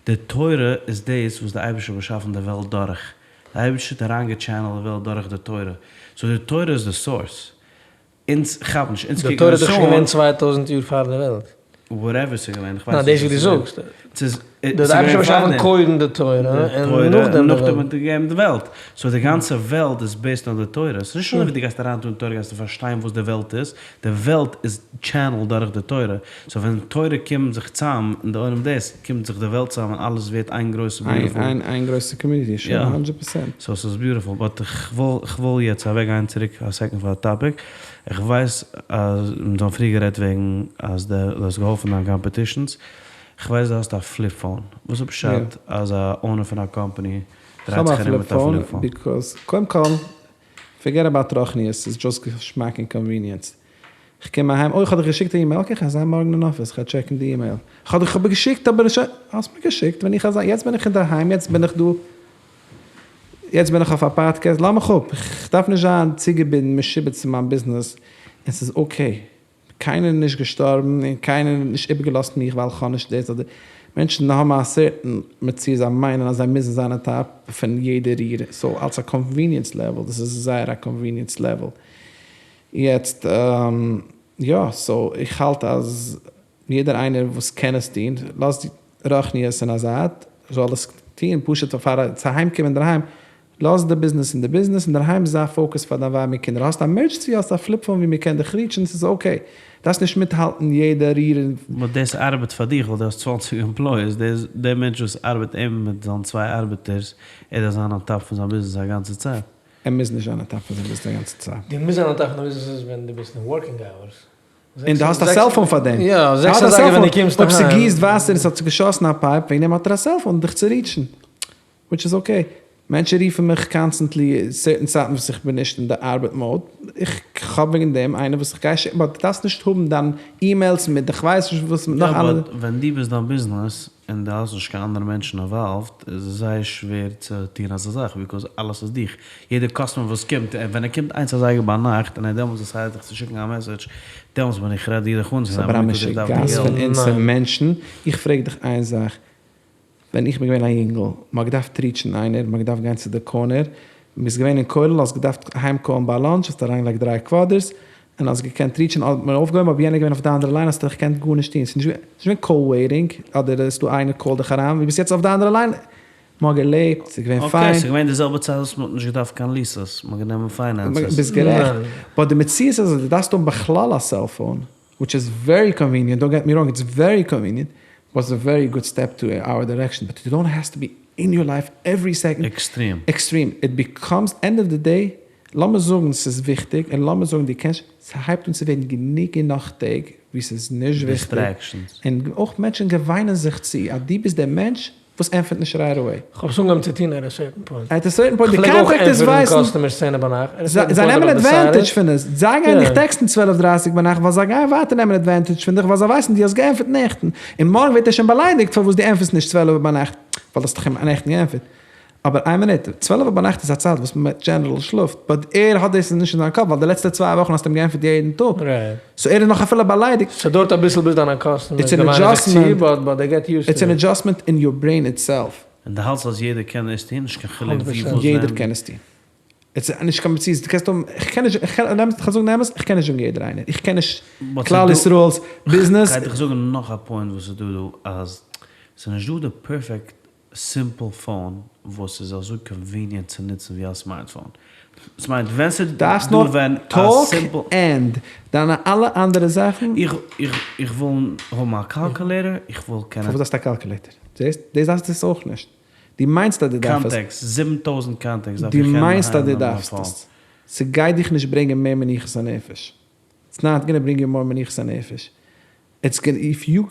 די תורה איז דאס וואס די אייבערשטער האט באשאפן די וועלט דורך, די אייבערשטער האט אריינגעטשענעלט די וועלט דורך די תורה, סאו די תורה איז די סאורס, אונז כאפן נישט, אונז די קוקן תורה איז עס דאך שוין געווען אן. 2000 יאר פאר די וועלט. וואטעווער ס'איז געווען, איך ניין, ווייס דאס נישט וואס וואס דו ס'איז זאגסט. געווען. די ס'איז אייבערשטער געווען האט באשאפן פארדעם. קודם די תורה די און תורה נאכדעם און די נאכדעם וועלט. האט ער געגעבן די וועלט. סאו די גאנצע וועלט איז בעיסד אן די תורה. ס'איז נישט אזוי ווי דו גייסט אריין טון תורה גייסטו פארשטיין וואס די וועלט איז. די וועלט איז טשענעלד דורך די תורה. סאו ווען תורה קומט זיך צאם אין די עולם דאס, קומט זיך די וועלט צאם און אלעס ווערט איין גרויסע ביוטיפול. איין גרויסע קאמיוניטי, שוין הונדרעט פערסענט. סאו ס'איז ביוטיפול. באט כ'וויל יעצט אוועק גיין צוריק א סעקאנד פאר א טאפיק. איך ווייס אז אונז האבן פריער גערעדט וועגן אז דו האסט געהאלפן דיין קאמפעטישאנס. כ'ווייס דו האסט א פליפ פאון. וואס איז פשט אז א אונער פון א קאמפאני דרייט זיך ארום מיט א פליפ פאון? ביקאוז קודם כל פארגעט אבאוט רוחניות, ס'איז דזשאסט געשמאק און קאנוויניענס. כ'קום אהיים, אוי כ'האב דיך געשיקט א אימעיל, אקעי כ'גיי זיין מארגן אין אפיס, כ'גיי טשעקן די אימעיל. כ'האב דיך אבער געשיקט אבער שוין, האסט מיר געשיקט ווען איך האב, יעצט בין איך אינדערהיים, יעצט בין איך דא, יעצט בין איך אויף א פאדקעסט, לאז מיך אפ, כ'דארף נישט זיין צוגעבינדן משועבד צו מיין ביזנעס, און ס'איז אקעי. קיינער איז נישט געשטארבן און קיינער האט נישט איבערגעלאזט מיך ווייל כ'האב נישט דאס אדער מענטשן האבן א סערטן מציאות זיי מיינען אז זיי מוזן זיין אן טאפ פון יעדע ריר סאו אלס א קאנוויניענס לעוועל דאס איז זייער א קאנוויניענס לעוועל יעצט יא סאו איך האלט אז יעדער איינער וואס קען עס טון לאז רוחניות אין א זייט זאל עס טון פשוט פאר צו אהיים קומען אינדערהיים לאז די ביזנעס אין די ביזנעס, אינדערהיים זיי פאוקעס פאר דיין ווייב מיט קינדער, האסט א עמערדזשענסי האסט א פליפ פאון ווי מען קען דיך ריטשן ס'איז אקעי, דארפסט נישט מיטהאלטן יעדע ריר און. באט דאס ארבעט פאר דיך ווייל דו האסט 20 עמפלויעס, דער מענטש וואס ארבעט אים מיט זיין צוויי ארבעטערס, ער דארף זיין אן טאפ פון זיין ביזנעס א גאנצע צייט. ער מוז נישט זיין אן טאפ פון זיין ביזנעס א גאנצע צייט. דו מוזט זיין אן טאפ פון דיין ביזנעס ווען דו ביסט אין ווארקינג אווערס. און דו האסט א סעלפאון פאר דעם. יא, זעקס אזייגער ווען דו קומסט אויב אהיים. ס'גיסט וואסער און ס'האט זיך געשאסן א פייפ, וועגן דעם האט ער א סעלפאון דיך צו ריטשן. וויטש איז אקעי. מענטשן רופן מיך קאנסטענטלי סערטען צייטן וואס איך בין נישט אין די ארבעט מאוד, איך האב וועגן דעם איינער וואס איך גיי שיקן, באט דו דארפסט נישט האבן דיין אימעילס מיט די כ'ווייס נישט וואס מיט נאך יא אלע. באט ווען דו ביסט דיין ביזנעס און דו האסט נישט קיין אנדערע מענטשן אינוואלווד איז עס זייער שווער צו טון אזא זאך ביקאוז אלעס איז דיך, יעדער קאסטומער וואס קומט ווען ער קומט איינס אזייגער ביינאכט און ער דעמאלטס דיסיידט דיך צו שיקן א מעסעדזש דעמאלטס בין איך רעדי דיך אנצונעמען ס'איז ביקאוז אבער א איך דארף די משוגעת געלט. פון אונז מענטשן, איך פרעג דיך איין זאך, ווען איך בין געווען א יונגל, מ'האט געדארפט ריטשן איינער, מ'האט געדארפט גיין צו די קארנער, ביסט געווען אין כולל האסט געדארפט אהיים קאלן ביי לאנטש האסט אריינגעלייגט דריי קוואדערס און האסט געקענט ריטשן האט מען אויפגעהויבן אויב יענער איז געווען אויף די אנדערע ליין האסטו געקענט גארנישט טון ס'איז נישט געווען קאל וועיטינג אדער עס איז דא איינער קאלט דיך אריין דו ביסט יעצט אויף די אנדערע ליין מ'האט געלעבט ס'איז געווען אקעי פיין. ס'איז געווען די זעלבע צייט וואס מ'האט נישט געדארפט קיין ליסעס מ'האט גענומען פיינענסעס. ביסט גערעכט באט די מציאות איז אז דו דארפסט האבן בכלל א סעלפאון וויטש איז ווערי קאנוויניענט, דאנט געט מי ראנג, איטס ווערי קאנוויניענט, וואס א ווערי גוד סטעפ טו אווער דירעקשאן, באט איט דאנט העז טו בי אין יור לייף עווערי סעקאנד. עקסטרים. עקסטרים, איט ביקאמס ענד אוו די דעי, לאמיר זאגן ס'איז וויכטיג, און לאמיר זאגן דו קענסט, ס'הייבט אן צו ווערן גענוג און נאך טעג ווי ס'איז נישט וויכטיג, דיסטרעקשאנס. און אויך מענטשן געוויינען זיך צו אז דו ביסט דער מענטש וואס ענטפערט נישט רייט אוועי. כ'האב עס אנגעהויבן צו טון עט א סערטען פוינט. עט א סערטען פוינט, די כ'פלעג אויך קאנטעקטערס ענטפערן ווייסן, קאסטומערס צענע ביינאכט, עט א סערטען זיי פוינט נעמען האב איך עדווענטעדזש דעסיידעד. פון עס, זיי גייען דיך יא. טעקסטן צוועלף דרייסיג ביינאכט ווייל זיי גייען ווייטער נעמען עדווענטעדזש פון דיך ווייל זיי ווייסן דו האסט געענטפערט נעכטן, און מארגן ווערט ער שוין באליידיגט פארוואס דו ענטפערסט נישט צוועלף ביינאכט, ווייל דו האסט דאך אים נעכטן געענטפערט. אבער איין מינוט, צוועלף ביינאכט איז א צייט וואס מען דזשענערל שלאפט, באט ער האט דאס נישט אין זיין קאפ ווייל די לעצטע צוויי וואכן האסטו אים געענטפערט יעדן טאג, סאו ער איז נאך אפילו באליידיגט. ס'דויערט אביסל ביז דיינע קאסטומערס געוויינען זיך צו, באט באט דעי געט יוזד טו איט. איטס ען אדזשאסטמענט אין יור ברעין איטסעלף. און דו האלטסט אז יעדער קען עס טון? נישט קיין חילוק ווי וואס ווען? יעדער קען עס טון. עס איז נישט קיין מציאות, דו קענסט האבן, איך קען נישט, איך קען, איך קען זאגן די אמת, איך קען נישט זאגן יעדער איינער, איך קען נישט כלל ישראל'ס ביזנעס. כ'גיי דיך זאגן נאך א פוינט וואס איז דא דא, אז ס'איז נישט דא די פערפעקט סימפל פאון וואס איז אזוי קאנוויניענט צו נוצן ווי א סמארטפאון. ס'מיינט ווען ס'איז דא ווען א סימפל. ענד דיינע אלע אנדערע זאכן. איך איך וויל האבן א קאלקולעיטער, איך וויל קענען. פארוואס דארפסטו א קאלקולעיטער? זעסט? דאס דארפסטו עס אויך נישט. דו מיינסט אז דו דארפסט עס. קאנטעקטס, 7000 קאנטעקטס דארף דו איך קענען מיינסט אז דו אהיים נעמען מיין דארפסט פאון. עס. ס'גייט דיך נישט ברענגען מער מנוחת הנפש. איטס נאט גאנא ברינג יו מאר מנוחת הנפש. איטס גאנא איף יו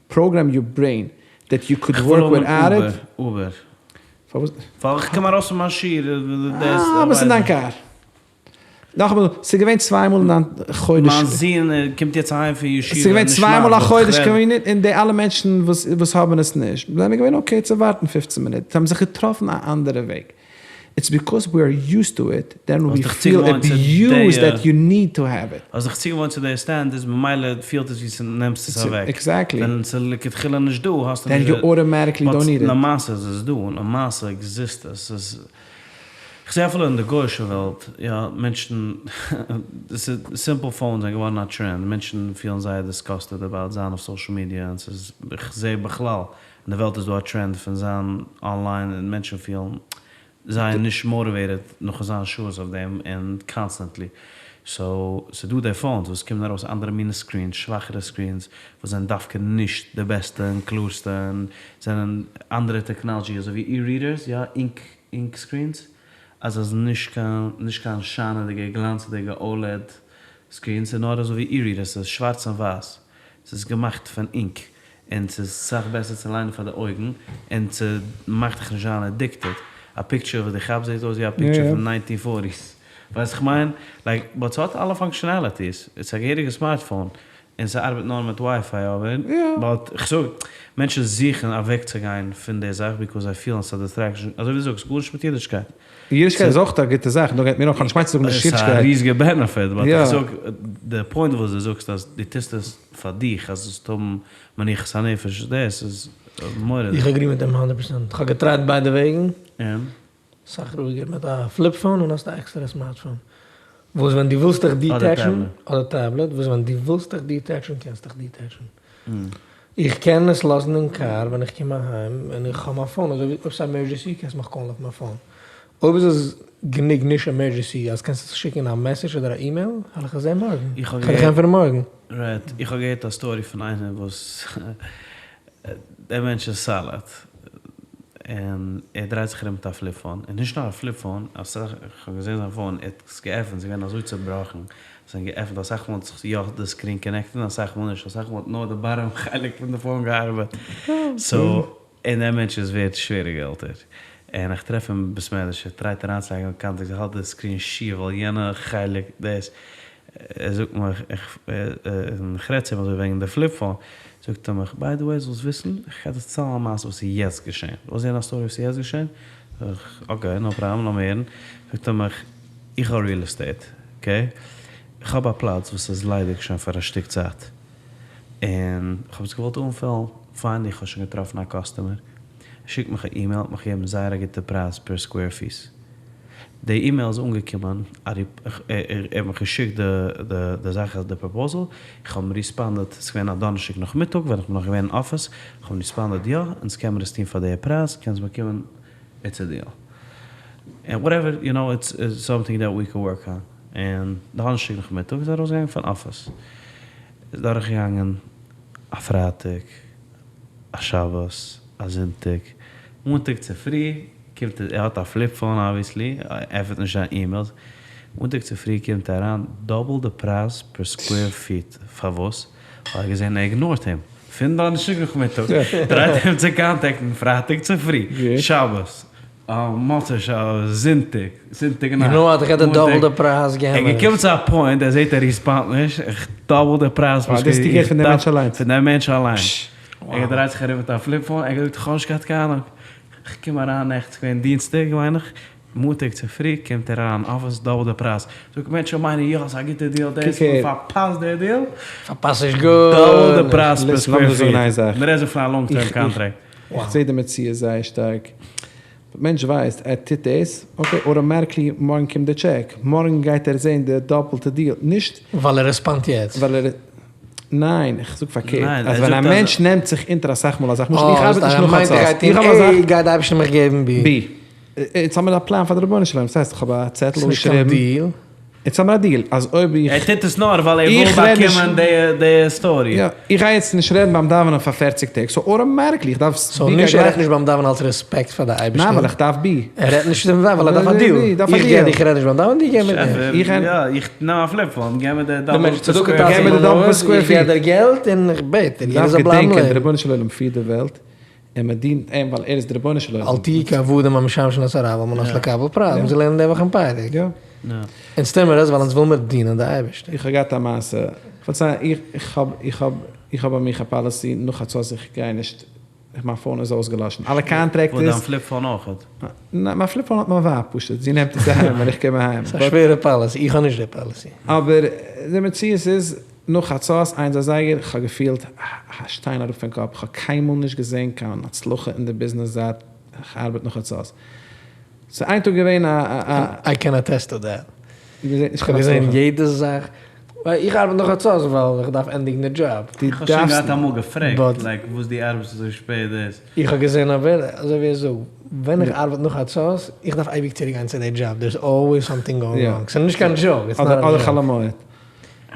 פראגרעם יור ברעין דעט יו קוד ווארק וויטאוט איט. אובער. פארוואס? ווייל איך קום ארויס פון מיין שיעור דאס. אה, ביסט אין דיין קאר. נאכאמאל, ס'איז געווען צוויי מאל אין דיין חודש. מיין זון קומט יעצט אהיים פון ישיבה. ס'איז געווען צוויי מאל א חודש קאנוויניענט און די אלע מענטשן וואס האבן עס נישט זענען געווען אקעי צו ווארטן פופצן מינוט. זיי האבן זיך געטראפן א אנדערע וועג. איטס ביקאוז ווי אר יוזד טו איט, דען ווי פיל אביוזד דעט יו ניד טו העוו איט. האסט דיך צוגעוואוינט צו די סטענדערדס ממילא פילט עס ווי ס'נעמסט עס אוועק. עקזעקטלי. ווען ס'איז לכתחילה נישט דא האסטו נישט. דען יו אוטאמעטיקלי דאנט ניד איט. למעשה איז עס דא, למעשה עקזיסט עס. ס'איז, כ'זע אפילו אין די גוי'אישע וועלט, יא, מענטשן, סימפל פאונס זענען געווארן א טרענד, מענטשן פילן זייער דיסגאסטעד אבאוט זיין אויף סאושעל מידיע, און ס'איז, כ'זע בכלל אין די וועלט איז דא א טרענד פון זיין אנליין און מענטשן פילן זייער נישט מאטיוועיטעד נאכן זיין שעות אויף דעם און קאנסטענטלי. סאו ס'דא די פאונס וואס קומען ארויס אנדערע מינע סקרינס, שוואכערע סקרינס, וואס זענען דווקא נישט די בעסטע און קלארסטע און זענען אנדערע טעקנאלעדזשי אזוי ווי אי-רידערס יא, אינק אינק סקרינס, אז עס איז נישט קיין נישט קיין שיינעדיגע גלאנצעדיגע OLED סקרינס ס'איז נאר אזוי ווי אי-רידערס ס'איז שווארץ און ווייס ס'איז געמאכט פון אינק און ס'איז סאך בעסער צו ליינען פאר די אויגן, און ס'מאכט דיך נישט זיין עדיקטעד. א פיקטשער וואס דו כאפסט זעט אויס ווי א פיקטשער פון ניינטין פארטיס. ווייסט איך מיין? לייק, באט ס'האט אלע פאנקשענעליטיס. ס'איז א געהעריגע סמארטפאון. און ס'ארבעט נאר מיט ווייפיי אבער. באט כ'זאג, מענטשן זוכן אוועקצוגיין פון די זאך ביקאוז זיי פילן ס'איז א דיסטרעקשאן. אזוי ווי דו זאגסט, גארנישט מיט אידישקייט. אידישקייט איז אויך א גוטע זאך, דאנט געט מי ראנג, כ'האב נישט געמיינט צו זאגן נישט אידישקייט. ס'איז א ריזיגע בענעפיט, באט איך זאג, די פוינט וואס דו זאגסט אז דו טוסט עס פאר דיך אז זאלסט האבן מנוחת הנפש, דאס איז מורא'דיג. איך אגרי מיט דעם הונדערט פראצענט, כ'האב געטרייט ביידע וועגן, און? סאך רואיגער מיט א פליפ פאון און האסט א עקסטערע סמארטפאון וואס ווען דו ווילסט דיך דיטעטשן, אדער טעבלעט, וואס ווען דו ווילסט דיך דיטעטשן קענסט דיך דיטעטשן. איך קען עס לאזן אין קאר ווען איך קום אהיים און איך האב מיין פאון אזוי ווי אויב ס'איז עמערדזשענסי קענסט מיך קאלן אויף מיין פאון. אויב איז עס גענוג נישט עמערדזשענסי אז קענסט עס שיקן א מעסעדזש אדער א אימעיל וועל איך עס זען מארגן. איך וועל דיך ענטפערן מארגן. רייט, איך האב געהערט א סטארי פון איינער וואס דער מענטש איז סאליד און ער דרייט זיך ארום מיט א פליפ פאון און נישט נאר א פליפ פאון אסאך איך האב געזען זיין פאון ער האט עס געעפנט ס'איז געווען אזוי צובראכן זיי האבן געעפנט אסאך מאל האט זיך יא די סקרין קאנעקטעד און אסאך מאל נישט, אסאך מאל האט נאר די באטאם חלק פון די פאון געארבעט, סאו און דער מענטש איז ווערט שווערע געלטער, און איך טרעף אים בית מדרש ער טרייט אריינצולייגן קאנטעקטס ער האלט די סקרין שיעף ווייל יענע חלק דאס, ער זאגט מיך איך איך רעד צו אים אזוי וועגן די פליפ פאון, זאגט ער מיך ביי די וועי זאלסט וויסן איך גיי דיר דערציילן א מעשה וואס איז יעצט געשען, ווילסט הערן א סטארי וואס איז יעצט געשען? זאג איך אקעי נאו פראבלעם לאמיר הערן, זאגט ער מיך איך האב ריעל עסטעיט, אקעי? איך האב א פלאץ וואס איז ליידיג שוין פאר א שטיק צייט, און איך האב עס געוואלט אנפילן, פיין איך האב שוין געטראפן א קאסטומער, שיקט מיך א אימעיל, האט מיך געגעבן זייער א גוטע פרייז פער סקווער פיס. די אימעיל איז אנגעקומען, ער האט מיך געשיקט די זאך די פראפאזעל, איך האב אים ריספאנדעד, ס'איז געווען א דאנערשטאג נאכמיטאג ווען איך בין נאך געווען אין אפיס, איך האב אים ריספאנדעד יא, אונז קען מיר עס טון פאר די פרייז, קענסט באקומען, איטס א דיעל. און וואטעווער, יו נאו, איטס סאמטינג דעט ווי קען ווארק אן. און דאנערשטאג נאכמיטאג איז ער ארויסגעגאנגען פון אפיס. איז דורכגעגאנגען א פרייטאג, א שבת, א זונטאג, מאנטאג צופרי קומט ער, ער האט א פליפ פאון אבוויעסלי, ער ענטפערט נישט זיין אימעילס, מאנטאג צופרי קומט ער אריין דאבל די פרייז פער סקווער פיט, פארוואס? ווייל ער האט געזען ער איגנארט אים, פון דאנערשטאג נאכמיטאג טרייט ער אים צו קאנטעקטן פרייטאג צופרי, שבת, מוצאי שבת, זונטאג, זונטאג נאכט, יו נאו וואט, איך געב דיר דאבל די פרייז, געב מיר עס. ער געקומען צו א פוינט, ער זעט ער ריספאנדט נישט, איך דאבל די פרייז וואס דאס געהערט פון דעם מענטש אליינס. פון דעם מענטש אליינס. ער געדרייט זיך ארום מיט א פליפ פאון, ער האט געזאגט איך האב נישט געהאט קיין אהנונג, איך קום אריין נעכטן, ס'געווען דינסטאג מיין איך, מאנטאג צופרי קומט ער אריין אפיס דאבל די פרייז, זאגט מענטשן מיינען יא ס'איז א גוטע דיעל דאס, פארפאסט די דיעל, פארפאסט נישט גארנישט. דאבל די פרייז פער סקווער פיט, מ'רעדט דא פון א לאנג טערם קאנטראקט. איך זעה די מציאות זייער שטארק. מענטש ווייסט ער טוט דאס, אקעי, אוטאמאטיקלי מארגן קומט די טשעק, מארגן גייט ער זעהן די דאפלטע דיעל, נישט. ווייל ער רעספאנדט יעצט. ווייל ער, ניין, איך זאג פארקערט, אז ווען א מענטש נעמט זיך אונטער אסאך מאל א זאך, למשל איך ארבעט נישט נאך חצות, איך האב א זאך. גייט די אייבערשטער מיך געבן בי. בי. יעצט האמיר א פלאן פאר די רבונו של עולם, ס'הייסט איך האב א צעטל אנגעשריבן. ס'נישט קיין דיעל. יעצט האמיר א דיעל, אז אויב איך. ער טוט עס נאר ווייל ער וויל באקומען די סטארי. יא, איך גיי יעצט נישט רעדן ביים דאווענען פאר פערציג טעג, סאו אוטאמאטיקלי איך דארף. סאו נישט ער רעדט נישט ביים דאווענען אלס רעספעקט פאר די אייבערשטער. ניין ווייל איך דארף בי. ער רעדט נישט ווייל ער דארף א דיעל. איך גיי איך רעד נישט ביים דאווענען דו גיב מיר דעם. איך יא, איך נעם א פליפ פאון, גיב מיר די דאבל פער סקווער פיט. איך גיב דיר געלט און איך בעט דיר יעדער זאל בלייבן לעבן. דער רבונו של עולם פירט די וועלט. און מען דינט אים ווייל ער איז דער רבונו של עולם. אל תהיו כעבדים המשמשים את הרב על מנת לקבל פרס, אונז לערנען די וואך אין פרק. יא. אונז טוען מיר עס ווייל אונז וויל מיר דינען די אייבערשטער. איך האב געהאט א מעשה, איך וועל זאגן, איך האב, איך האב, איך האב ביי מיך א פאליסי, נאך חצות איך גיי נישט, מיין פאון איז אויסגעלאשן, אלע קאנטרעקטערס. וואס דיין פליפ פאון אויכעט? ניין, מיין פליפ פאון האט מיין ווייב פשוט, זי נעמט עס אהיים ווען איך קום אהיים. ס'איז א שווערע פאליסי, איך האב נישט די פאליסי. אבער די מציאות איז, נאך חצות, איינס אזייגער, כ'האב געפילט א שטיין אראפ פון קאפ, כ'האב קיינמאל נישט געזען קיין הצלחה אין די ביזנעס זייט כ'ארבעט נאך חצות. ס'איז איין טאג געווען א א. איי קען אטעסט טו דעט. מ'זעט נישט קיין הצלחה. כ'האב געזען יעדע זאך, ווייל איך ארבעט נאך חצות ווייל איך דארף ענדיגן די דזשאב. איך האב שוין געהאט אמאל געפרעגט לייק וואס דו ארבעסט אזוי שפעט דאס. איך האב געזען אבער אזוי ווי ער זאגט, ווען איך ארבעט נאך חצות, איך דארף אייביג צוריק גיין צו די דזשאב, דער איז אלוועיס סאמטינג גאוינג ראנג, ס'איז נישט קיין דזשאוק, איטס נאט א דזשאוק. אדער חול המועד.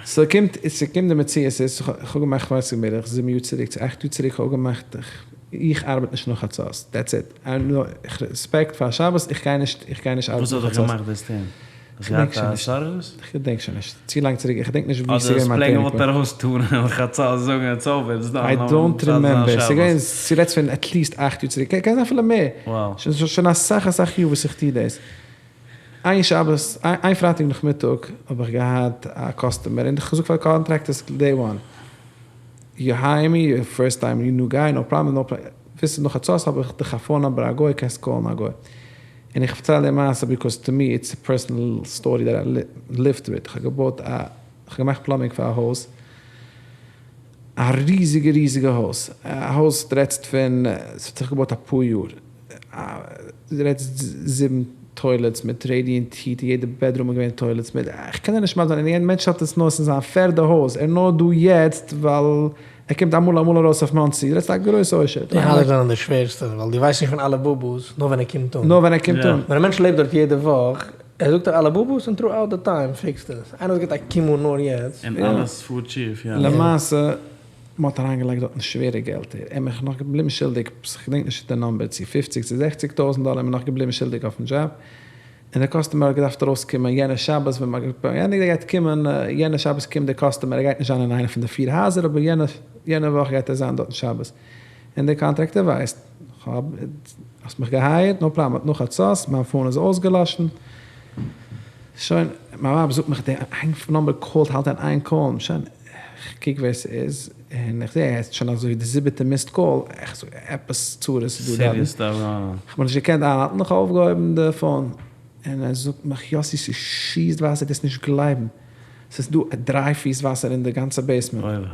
ס'קומט, ס'קומט די מציאות איז, כ'האב געמאכט כ'ווייס נישט בערך זיבן יאר צוריק צו אכט יאר צוריק כ'האב געמאכט, איך ארבעט נישט נאך חצות, דעטס איט, רעספעקט פאר שבת, איך גיי נישט, איך גיי נישט ארבעטן נאך חצות. וואס האט דיך געמאכט דאס טון? האסט געהאט א התעוררות? כ'געדענק שוין נישט, צו לאנג צוריק, איך געדענק נישט ווי ס'איז געווען מיין טורנינג פוינט. אדער האסט פלעין געוואלט ארויס טון און חצות זאגן איטס אווער, איטס דאן, איי דאנט רימעמבער, ס'איז געווען, ס'רעדט פון עטליעסט אכט יאר צוריק, קען זיין אפילו מער, שוין אסאך אסאך יאר וואס איך טו דאס. איין שבת, איין פרייטאג נאכמיטאג האב איך געהאט א קאסטומער און איך האב געזאגט פאר די קאנטרעקטערס דעי וואן, יו הייער מי, יור פירסט טיים יור ניו גיי, נאו פראבלעם, נאו פראבלעם, ווילסט נאך חצות האב איך דיך א פאון נאמבער א גוי קענסט קאלן א גוי. און איך פארצייל די מעשה ביקאוז טו מי איטס א פערסענעל סטארי דעט איי ליווט וויט, איך האב געבויט א, איך האב געמאכט פלאמינג פאר א הויז, א ריזיגע ריזיגע הויז, א הויז דו רעדסט פון, ס'האט זיך געבויט אפאר יאר, דו רעדסט זיבן טוילעטס מיט רעדיענט היט, אין יעדע בעדרום איז געווען טוילעטס מיט, איך קען דיר נישט מסביר זיין, און יענער מענטש האט עס נאר, ס'איז זיין פערדע הויז, ער איז נאר דא יעצט ווייל ער קומט אמאל אמאל ארויס אויף מאנסי, דו רעדסט א גרויסע עושר. די הייזער זענען די שווערסטע, ווייל דו ווייסט נישט פון אלע בובוס נאר ווען ער קומט אן. נאר ווען ער קומט אן. ווען א מענטש לעבט דארט יעדע וואך, ער זאגט דיר אלע בובוס און טרו אוט די טיים פיקסט עס. איינער וואס גיבט א קום אן נאר יעצט. און אלעס פארט שיף, יא. למעשה, מען האט אריינגעלייגט דארטן שווערע געלטער, ער מיך נאך געבליבן שולדיג, כ'געדענק נישט די נאמבער, צו פופציג צו זעכציג טויזנט דאלער, מיר נאך געבליבן שולדיג אויפן דזשאב, און דער קאסטומער האט געדארפט ארויסקומען יענע שבת ווען מ'האט געענדיגט ער גייט קומען יענע שבת קומט דער קאסטומער ער גייט נישט זיין אין איינע פון די פיר הייזער אבער יענע יענע וואך גייט ער זיין דארטן שבת און דער קאנטרעקטער ווייסט כ'האב האסט מיך געהייערט נאו פראבלעם נאך חצות מיין פאון איז אויסגעלאשן שוין מיין ווייב זאגט מיך די איין נאמבער קאלט האלט אין איין קאלן שוין כ'קוק ווער ס'איז און איך זעה ער האט שוין אזוי די זיבעטע מיסד קאל, איך זאג עפעס צרות איז דא דארטן, איך האב נישט געקענט איינהאלטן, איך האב אויפגעהויבן די פאון, און ער זאגט מיך יאסי ס'שיסט וואסער דו וועסט נישט גלייבן, ס'איז דא דריי פיס וואסער אין די גאנצע בעיסמענט,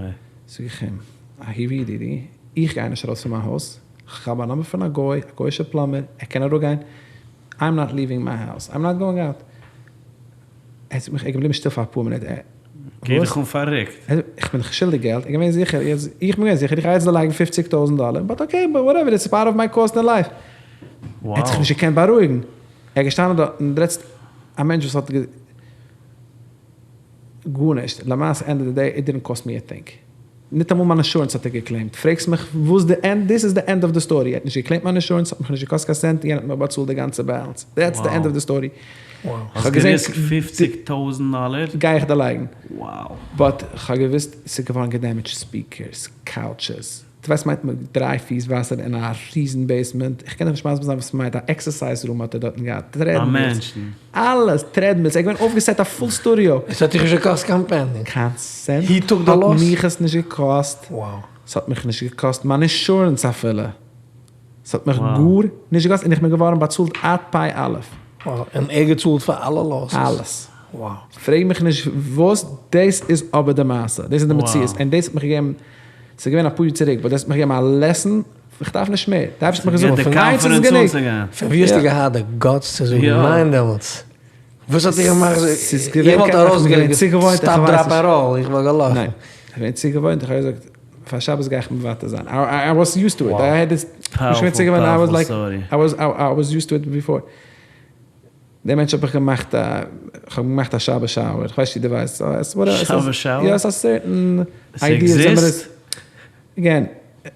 זאג איך אים אהובי ידידי, איך גיי נישט ארויס פון מיין הויז. כ'האב א number פון א גוי, א גוי'אישע plumber, ער קען אראפגיין, I'm not leaving my house, I'm not going out. ער האט מיך, ער איז געבליבן שטיל פאר אפאר מינוט, ער, וואס? דיך אן פאררוקט. איך בין דיך שולדיג געלט, ער איז געווען זיכער, איך בין געווען זיכער, איך גיי יעצט דערלייגן פופציג טויזנט דאלער, but okay, but whatever, it's part of my cost in life. ער האט זיך נישט געקענט בארואיגן, ער איז געשטאנען דארט און רעדסט א מענטש וואס האט גארנישט, למעשה end of the day it didn't cost me a thing, ניטאמאל מיין insurance האט ער געקלעימט, פרעגסט מיך וואס די end, דאס איז די end of the story, ער האט נישט געקלעימט מיין insurance, האט מיך נישט געקאסט קיין סענט, יענער האט מיך באצאלט די גאנצע balance, that's the end of the story. האסט געריסקט פופציג טויזנט דאלער? גיי איך דערלייגן. But כ'האב געוואוסט ס'איז געווארן געדעמעדזשט speakers, couches, דו ווייסט מיינט מען דריי פיס וואסער אין א ריזן basement, איך קען דיך נישט מסביר זיין וואס ס'מיינט, א exercise room האט ער דארטן געהאט, treadmills, אלעס, treadmills, ער איז געווען אויפגעסעט א full studio. עס האט דיך נישט געקאסט קיין פעני? קיין סענט האט מיך עס נישט געקאסט, ס'האט מיך נישט געקאסט מיין insurance אפילו, ס'האט מיך גארנישט געקאסט און איך בין געווארן באצאלט עד פ' אלף. און ער געצאלט פאר אלע losses? אלעס. פרעג מיך נישט וואס, דאס איז אבער די מעשה, דאס איז די מציאות, און דאס האט מיך געגעבן, ס'איז געווען אפאר יאר צוריק, but דאס האט מיך געגעבן א lesson, איך דארף נישט מער, די אייבערשטער האט מיך געזאגט, איינס איז גענוג. פון ווי האסטו געהאט די guts צו זאגן ניין דעמאלטס? וואס האט דיך געמאכט? איך וואלט ארויסגעגאנגען stop drop and roll, איך וואלט געלאפן. ניין, איך בין צוגעוואוינט, איך האב געזאגט פאר שבת גיי איך מוותר זיין, I was used to it, I had this, איך בין צוגעוואוינט, I was like, I was used to it before. דער מענטש האב איך געמאכט א, איך האב געמאכט א שבת shower, איך ווייס נישט צו דו ווייסט, שבת shower? יא, ס'איז א certain idea. ס'עקזיסט? Again,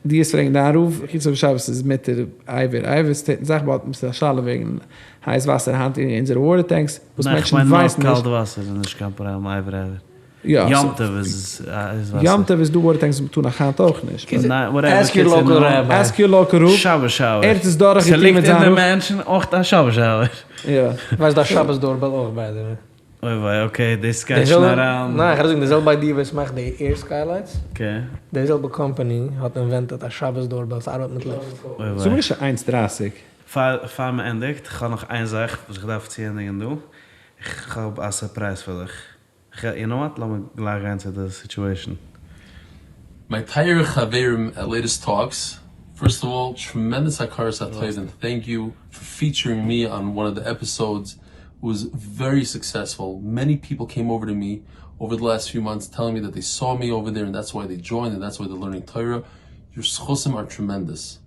דו וועסט פרעגן דיין רב, חוץ אויב שבת איז מותר אבר אבר, ס'טוט זאך באט ס'איז א שאלה וועגן הייס וואסער היינט אין אונזערע water tanks, וואס מענטשן ווייסן נישט. ניין, כ'מיין נאר קאלט וואסער איז נישט קיין פראבלעם אבר אבר. יום טוב איז וואסער. יום טוב איז דא water tanks וואס מ'טאר נאך היינט אויך נישט. Ask your local rabbi. Ask your local רב. שבת shower. ער האט עס דורך געטון מיט זיין רב. ס'ליגט אין די מענטשן אויך א שבת shower. יא. ווייסט א שבת doorbell אויך by the way. אוי וויי okay דאס גייט שוין אריין. ניין כ'רעד זאגן די זעלבע idea ווער ס'מאכט די air skylights. די זעלבע קאמפאני האט invented א שבת doorbell ס'ארבעט מיט לופט. אוי וויי. זאג מיר נישט איינס דרייסיג. פאר מ'ענדיגט, כ'האב נאך איין זאך וואס איך דארף צוענדיגן דא, כ'האב א surprise פאר דיך. You know what, לאמיר גלייך גיין צו די situation. מיי טייערע חברים at Latest Talks, first of all, tremendous הכרת הטוב and thank you for featuring me on one of the episodes, was very successful, many people came over to me over the last few months telling me that they saw me over there and that's why they joined and that's why they're learning Torah, your זכותים are tremendous.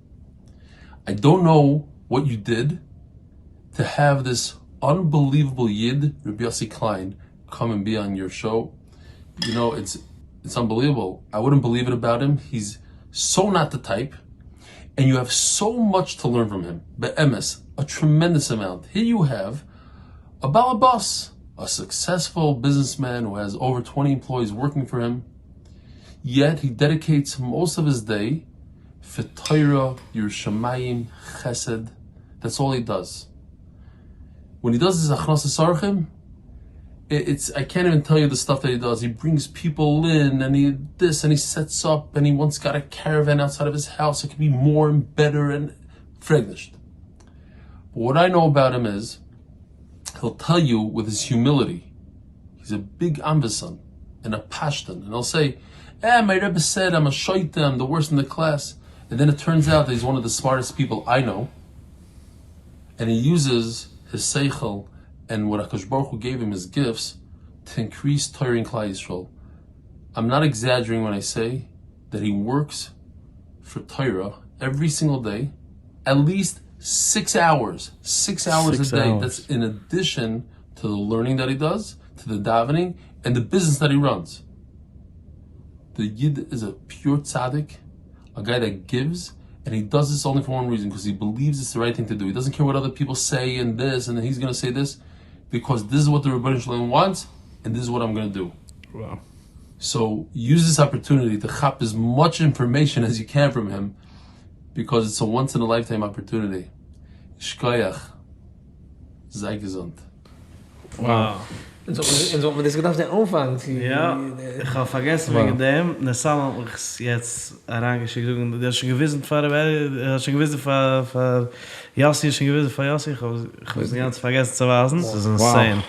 I don't know what you did to have this unbelievable yid Rabbi Yossi Klein come and be on your show, you know it's it's unbelievable, I wouldn't believe it about him, he's so not the type, and you have so much to learn from him, באמת, a tremendous amount, here you have a balabas, a successful businessman who has over twenty employees working for him, yet he dedicates most of his day for Torah, יראת שמים, חסד, that's all he does. When he does his הכנסת אורחים, it's I can't even tell you the stuff that he does, he brings people in and he this and he sets up and he once got a caravan outside of his house, it can be more and better and פרעג נישט. But what I know about him is, he'll tell you with his humility, he's a big ענוותן and a פשטן, and he'll say, eh, my Rebbe said I'm a שוטה, I'm the worst in the class, and then it turns out that he's one of the smartest people I know, and he uses his seichel and what HaKadosh Baruch Hu gave him as gifts to increase Torah in Klal Yisrael. I'm not exaggerating when I say that he works for Torah every single day, at least six hours, six hours a day. That's in addition to the learning that he does, to the davening, and the business that he runs. The Yid is a pure tzaddik, a guy that gives, and he does this only for one reason, because he believes it's the right thing to do. He doesn't care what other people say and this, and he's gonna say this, because this is what the Ribbono Shel Olam wants, and this is what I'm gonna do. Wow. So use this opportunity to chop as much information as you can from him, because it's a once in a lifetime opportunity. Shkoyach. זיי געזונט. Wow. אונז וואלט מען דאס געדארפט זען אנפאנג צו. יא, איך האב פארגעסן וועגן דעם, נתנאל האט מיך עס יעצט אריינגעשיקט זאגן, דו האסט שוין געוויזן פאר ר' אלי', האסט שוין געוויזן פאר פאר יאסי, האסט שוין געוויזן פאר יאסי, איך האב עס אינגאנצן פארגעסן צו ווייזן, ס'איז insane.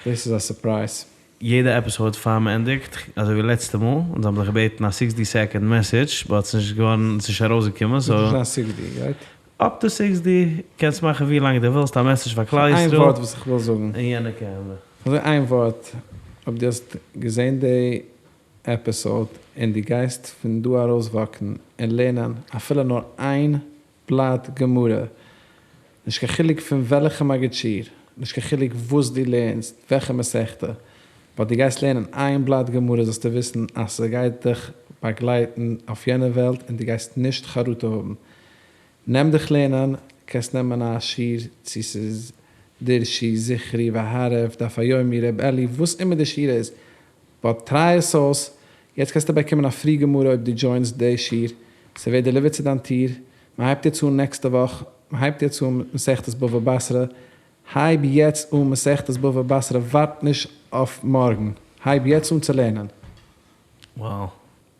דאס איז א surprise. יעדע עפיסאוד פאר מען ענדיגט, אזוי ווי לעצטע מאל, אונז האבן זיך געבעטן א סיקסטי סעקאנד מעסעדזש, באט ס'נישט געווארן, ס'נישט ארויסגעקומען, סאו. נישט זיין סיקסטי, רייט? אפ טו סיקסטי, קענסט מאכן ווי לאנג דו ווילסט א מעסעדזש פאר כלל איין ישראל. ווארט וואס איך וויל זאגן. אין יענע קעמערע. אזוי איין ווארט, אויב דו האסט געזען די עפיסאוד און דו גייסט פון דא ארויסוואקן און לערנען אפילו נאר איין בלאט גמרא, נישט קיין חילוק פון וועלכע מגיד שיעור, נישט קיין חילוק וואס דו לערנסט, וועלכע מסכתא, באט דו גייסט לערנען איין בלאט גמרא זאלסטו וויסן אז ס'גייט דיך באגלייטן אויף יענע וועלט און דו גייסט נישט חרטה האבן. נעם דיך לערנען, קענסט נעמען א שיעור צו ס'איז דרשו, זכרו, והערב, דף היומי, ר' אלי, וואס אימער די שיעור איז, באט טריי עס אויס, יעצט קענסטו באקומען א פרי גמרא אויב דו דזשוינסט די שיעור, ס'ווערט דעליווערט צו דיין טיר, מ'הייבט יעצט אן נעקסטע וואך, מ'הייבט יעצט אן מסכת בבא בתרא, הייב יעצט אן מסכת בבא בתרא, ווארט נישט אויף מארגן, הייב יעצט אן צו לערנען. Wow.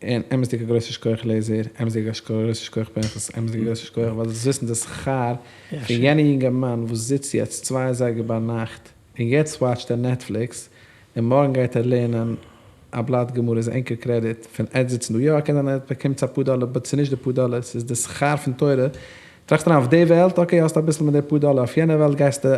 און אמת'דיג א גרויסע שכוח לעזער, אמת'דיג א גרויסע שכוח פנחס, אמת'דיג א גרויסע שכוח ווייל זאלסט וויסן די שכר פון יענע יונגערמאן וואס זיצט יעצט צוויי אזייגער ביינאכט און יעצט וואטשט ער נעטפליקס און מארגן גייט ער לערנען א בלאט גמרא איז ענקער קרעדיט פון עטס זיצן דא, יא קען זיין ער באקומט אפאר דאלער באט ס'איז נישט די פאר דאלער ס'איז די שכר פון תורה, טראכט אריין אויף די וועלט אקעי האסט אביסל מיט די פאר דאלער אויף יענע וועלט גייסטו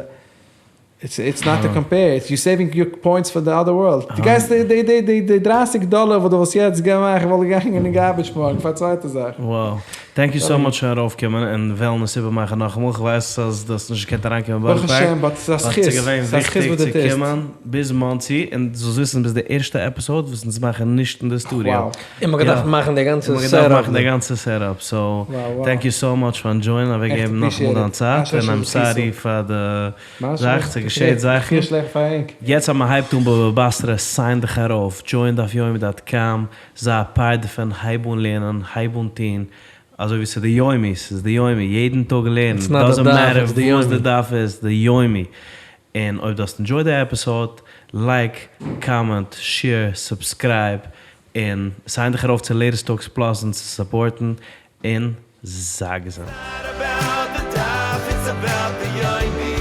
איטס נאט טו קאמפעיר, איטס יו סעיווינג יור פוינטס פאר די אדער ווארלד, דו גייסט די די די די דרייסיג דאלער וואס דו וואלסט יעצט געמאכט וואלט געגאנגען אין גארביטש מארגן פאר א צווייטע זאך. Wow. טענק יו סאו מאטש פארן ארויפקומען און וועלן עס איבערמאכן נאכאמאל, כ'ווייס אז דו האסט נישט געקענט אריינקומען ברוך השם, באט ס'איז א זכות, ס'איז ס'איז א זכות וואס דו צו טוסט. קומען ביז מאנסי, און זאלסט וויסן ביסט די ערשטע עפיסאוד וואס אונז מאכן נישט אין די סטודיאו. Wow. און מ'האט געדארפט מאכן די גאנצע און מ'האט געדארפט מאכן די גאנצע סעטאפ, סאו טענק יו סאו מאטש פארן דזשוינען, אוועקגעבן נאכאמאל דיין צייט, און איים סארי פאר די זאך, ס'געשעט זאכן. יעצט אז מ'הייבט אן בבא בתרא, סיין דיך ארויף, דזשוין דף יומי דאט קאם, זיי א פארט דערפון, הייב אן לערנען, הייב אן טון, אזוי ווי ס'איז די יומי, ס'איז די יומי, יעדן טאג לערנען, דאזענט מעטער וואס די דף איז, די יומי. און אויב דו האסט ענדזשויד די עפיסאוד, לייק, קאמענט, שעיר, סובסקרייב, און סיין דיך ארויף צו לעיטעסט טאלקס פלאס אונז צו סופארטן, און זיי געזונט. It's not about the daf, it's about the yomi.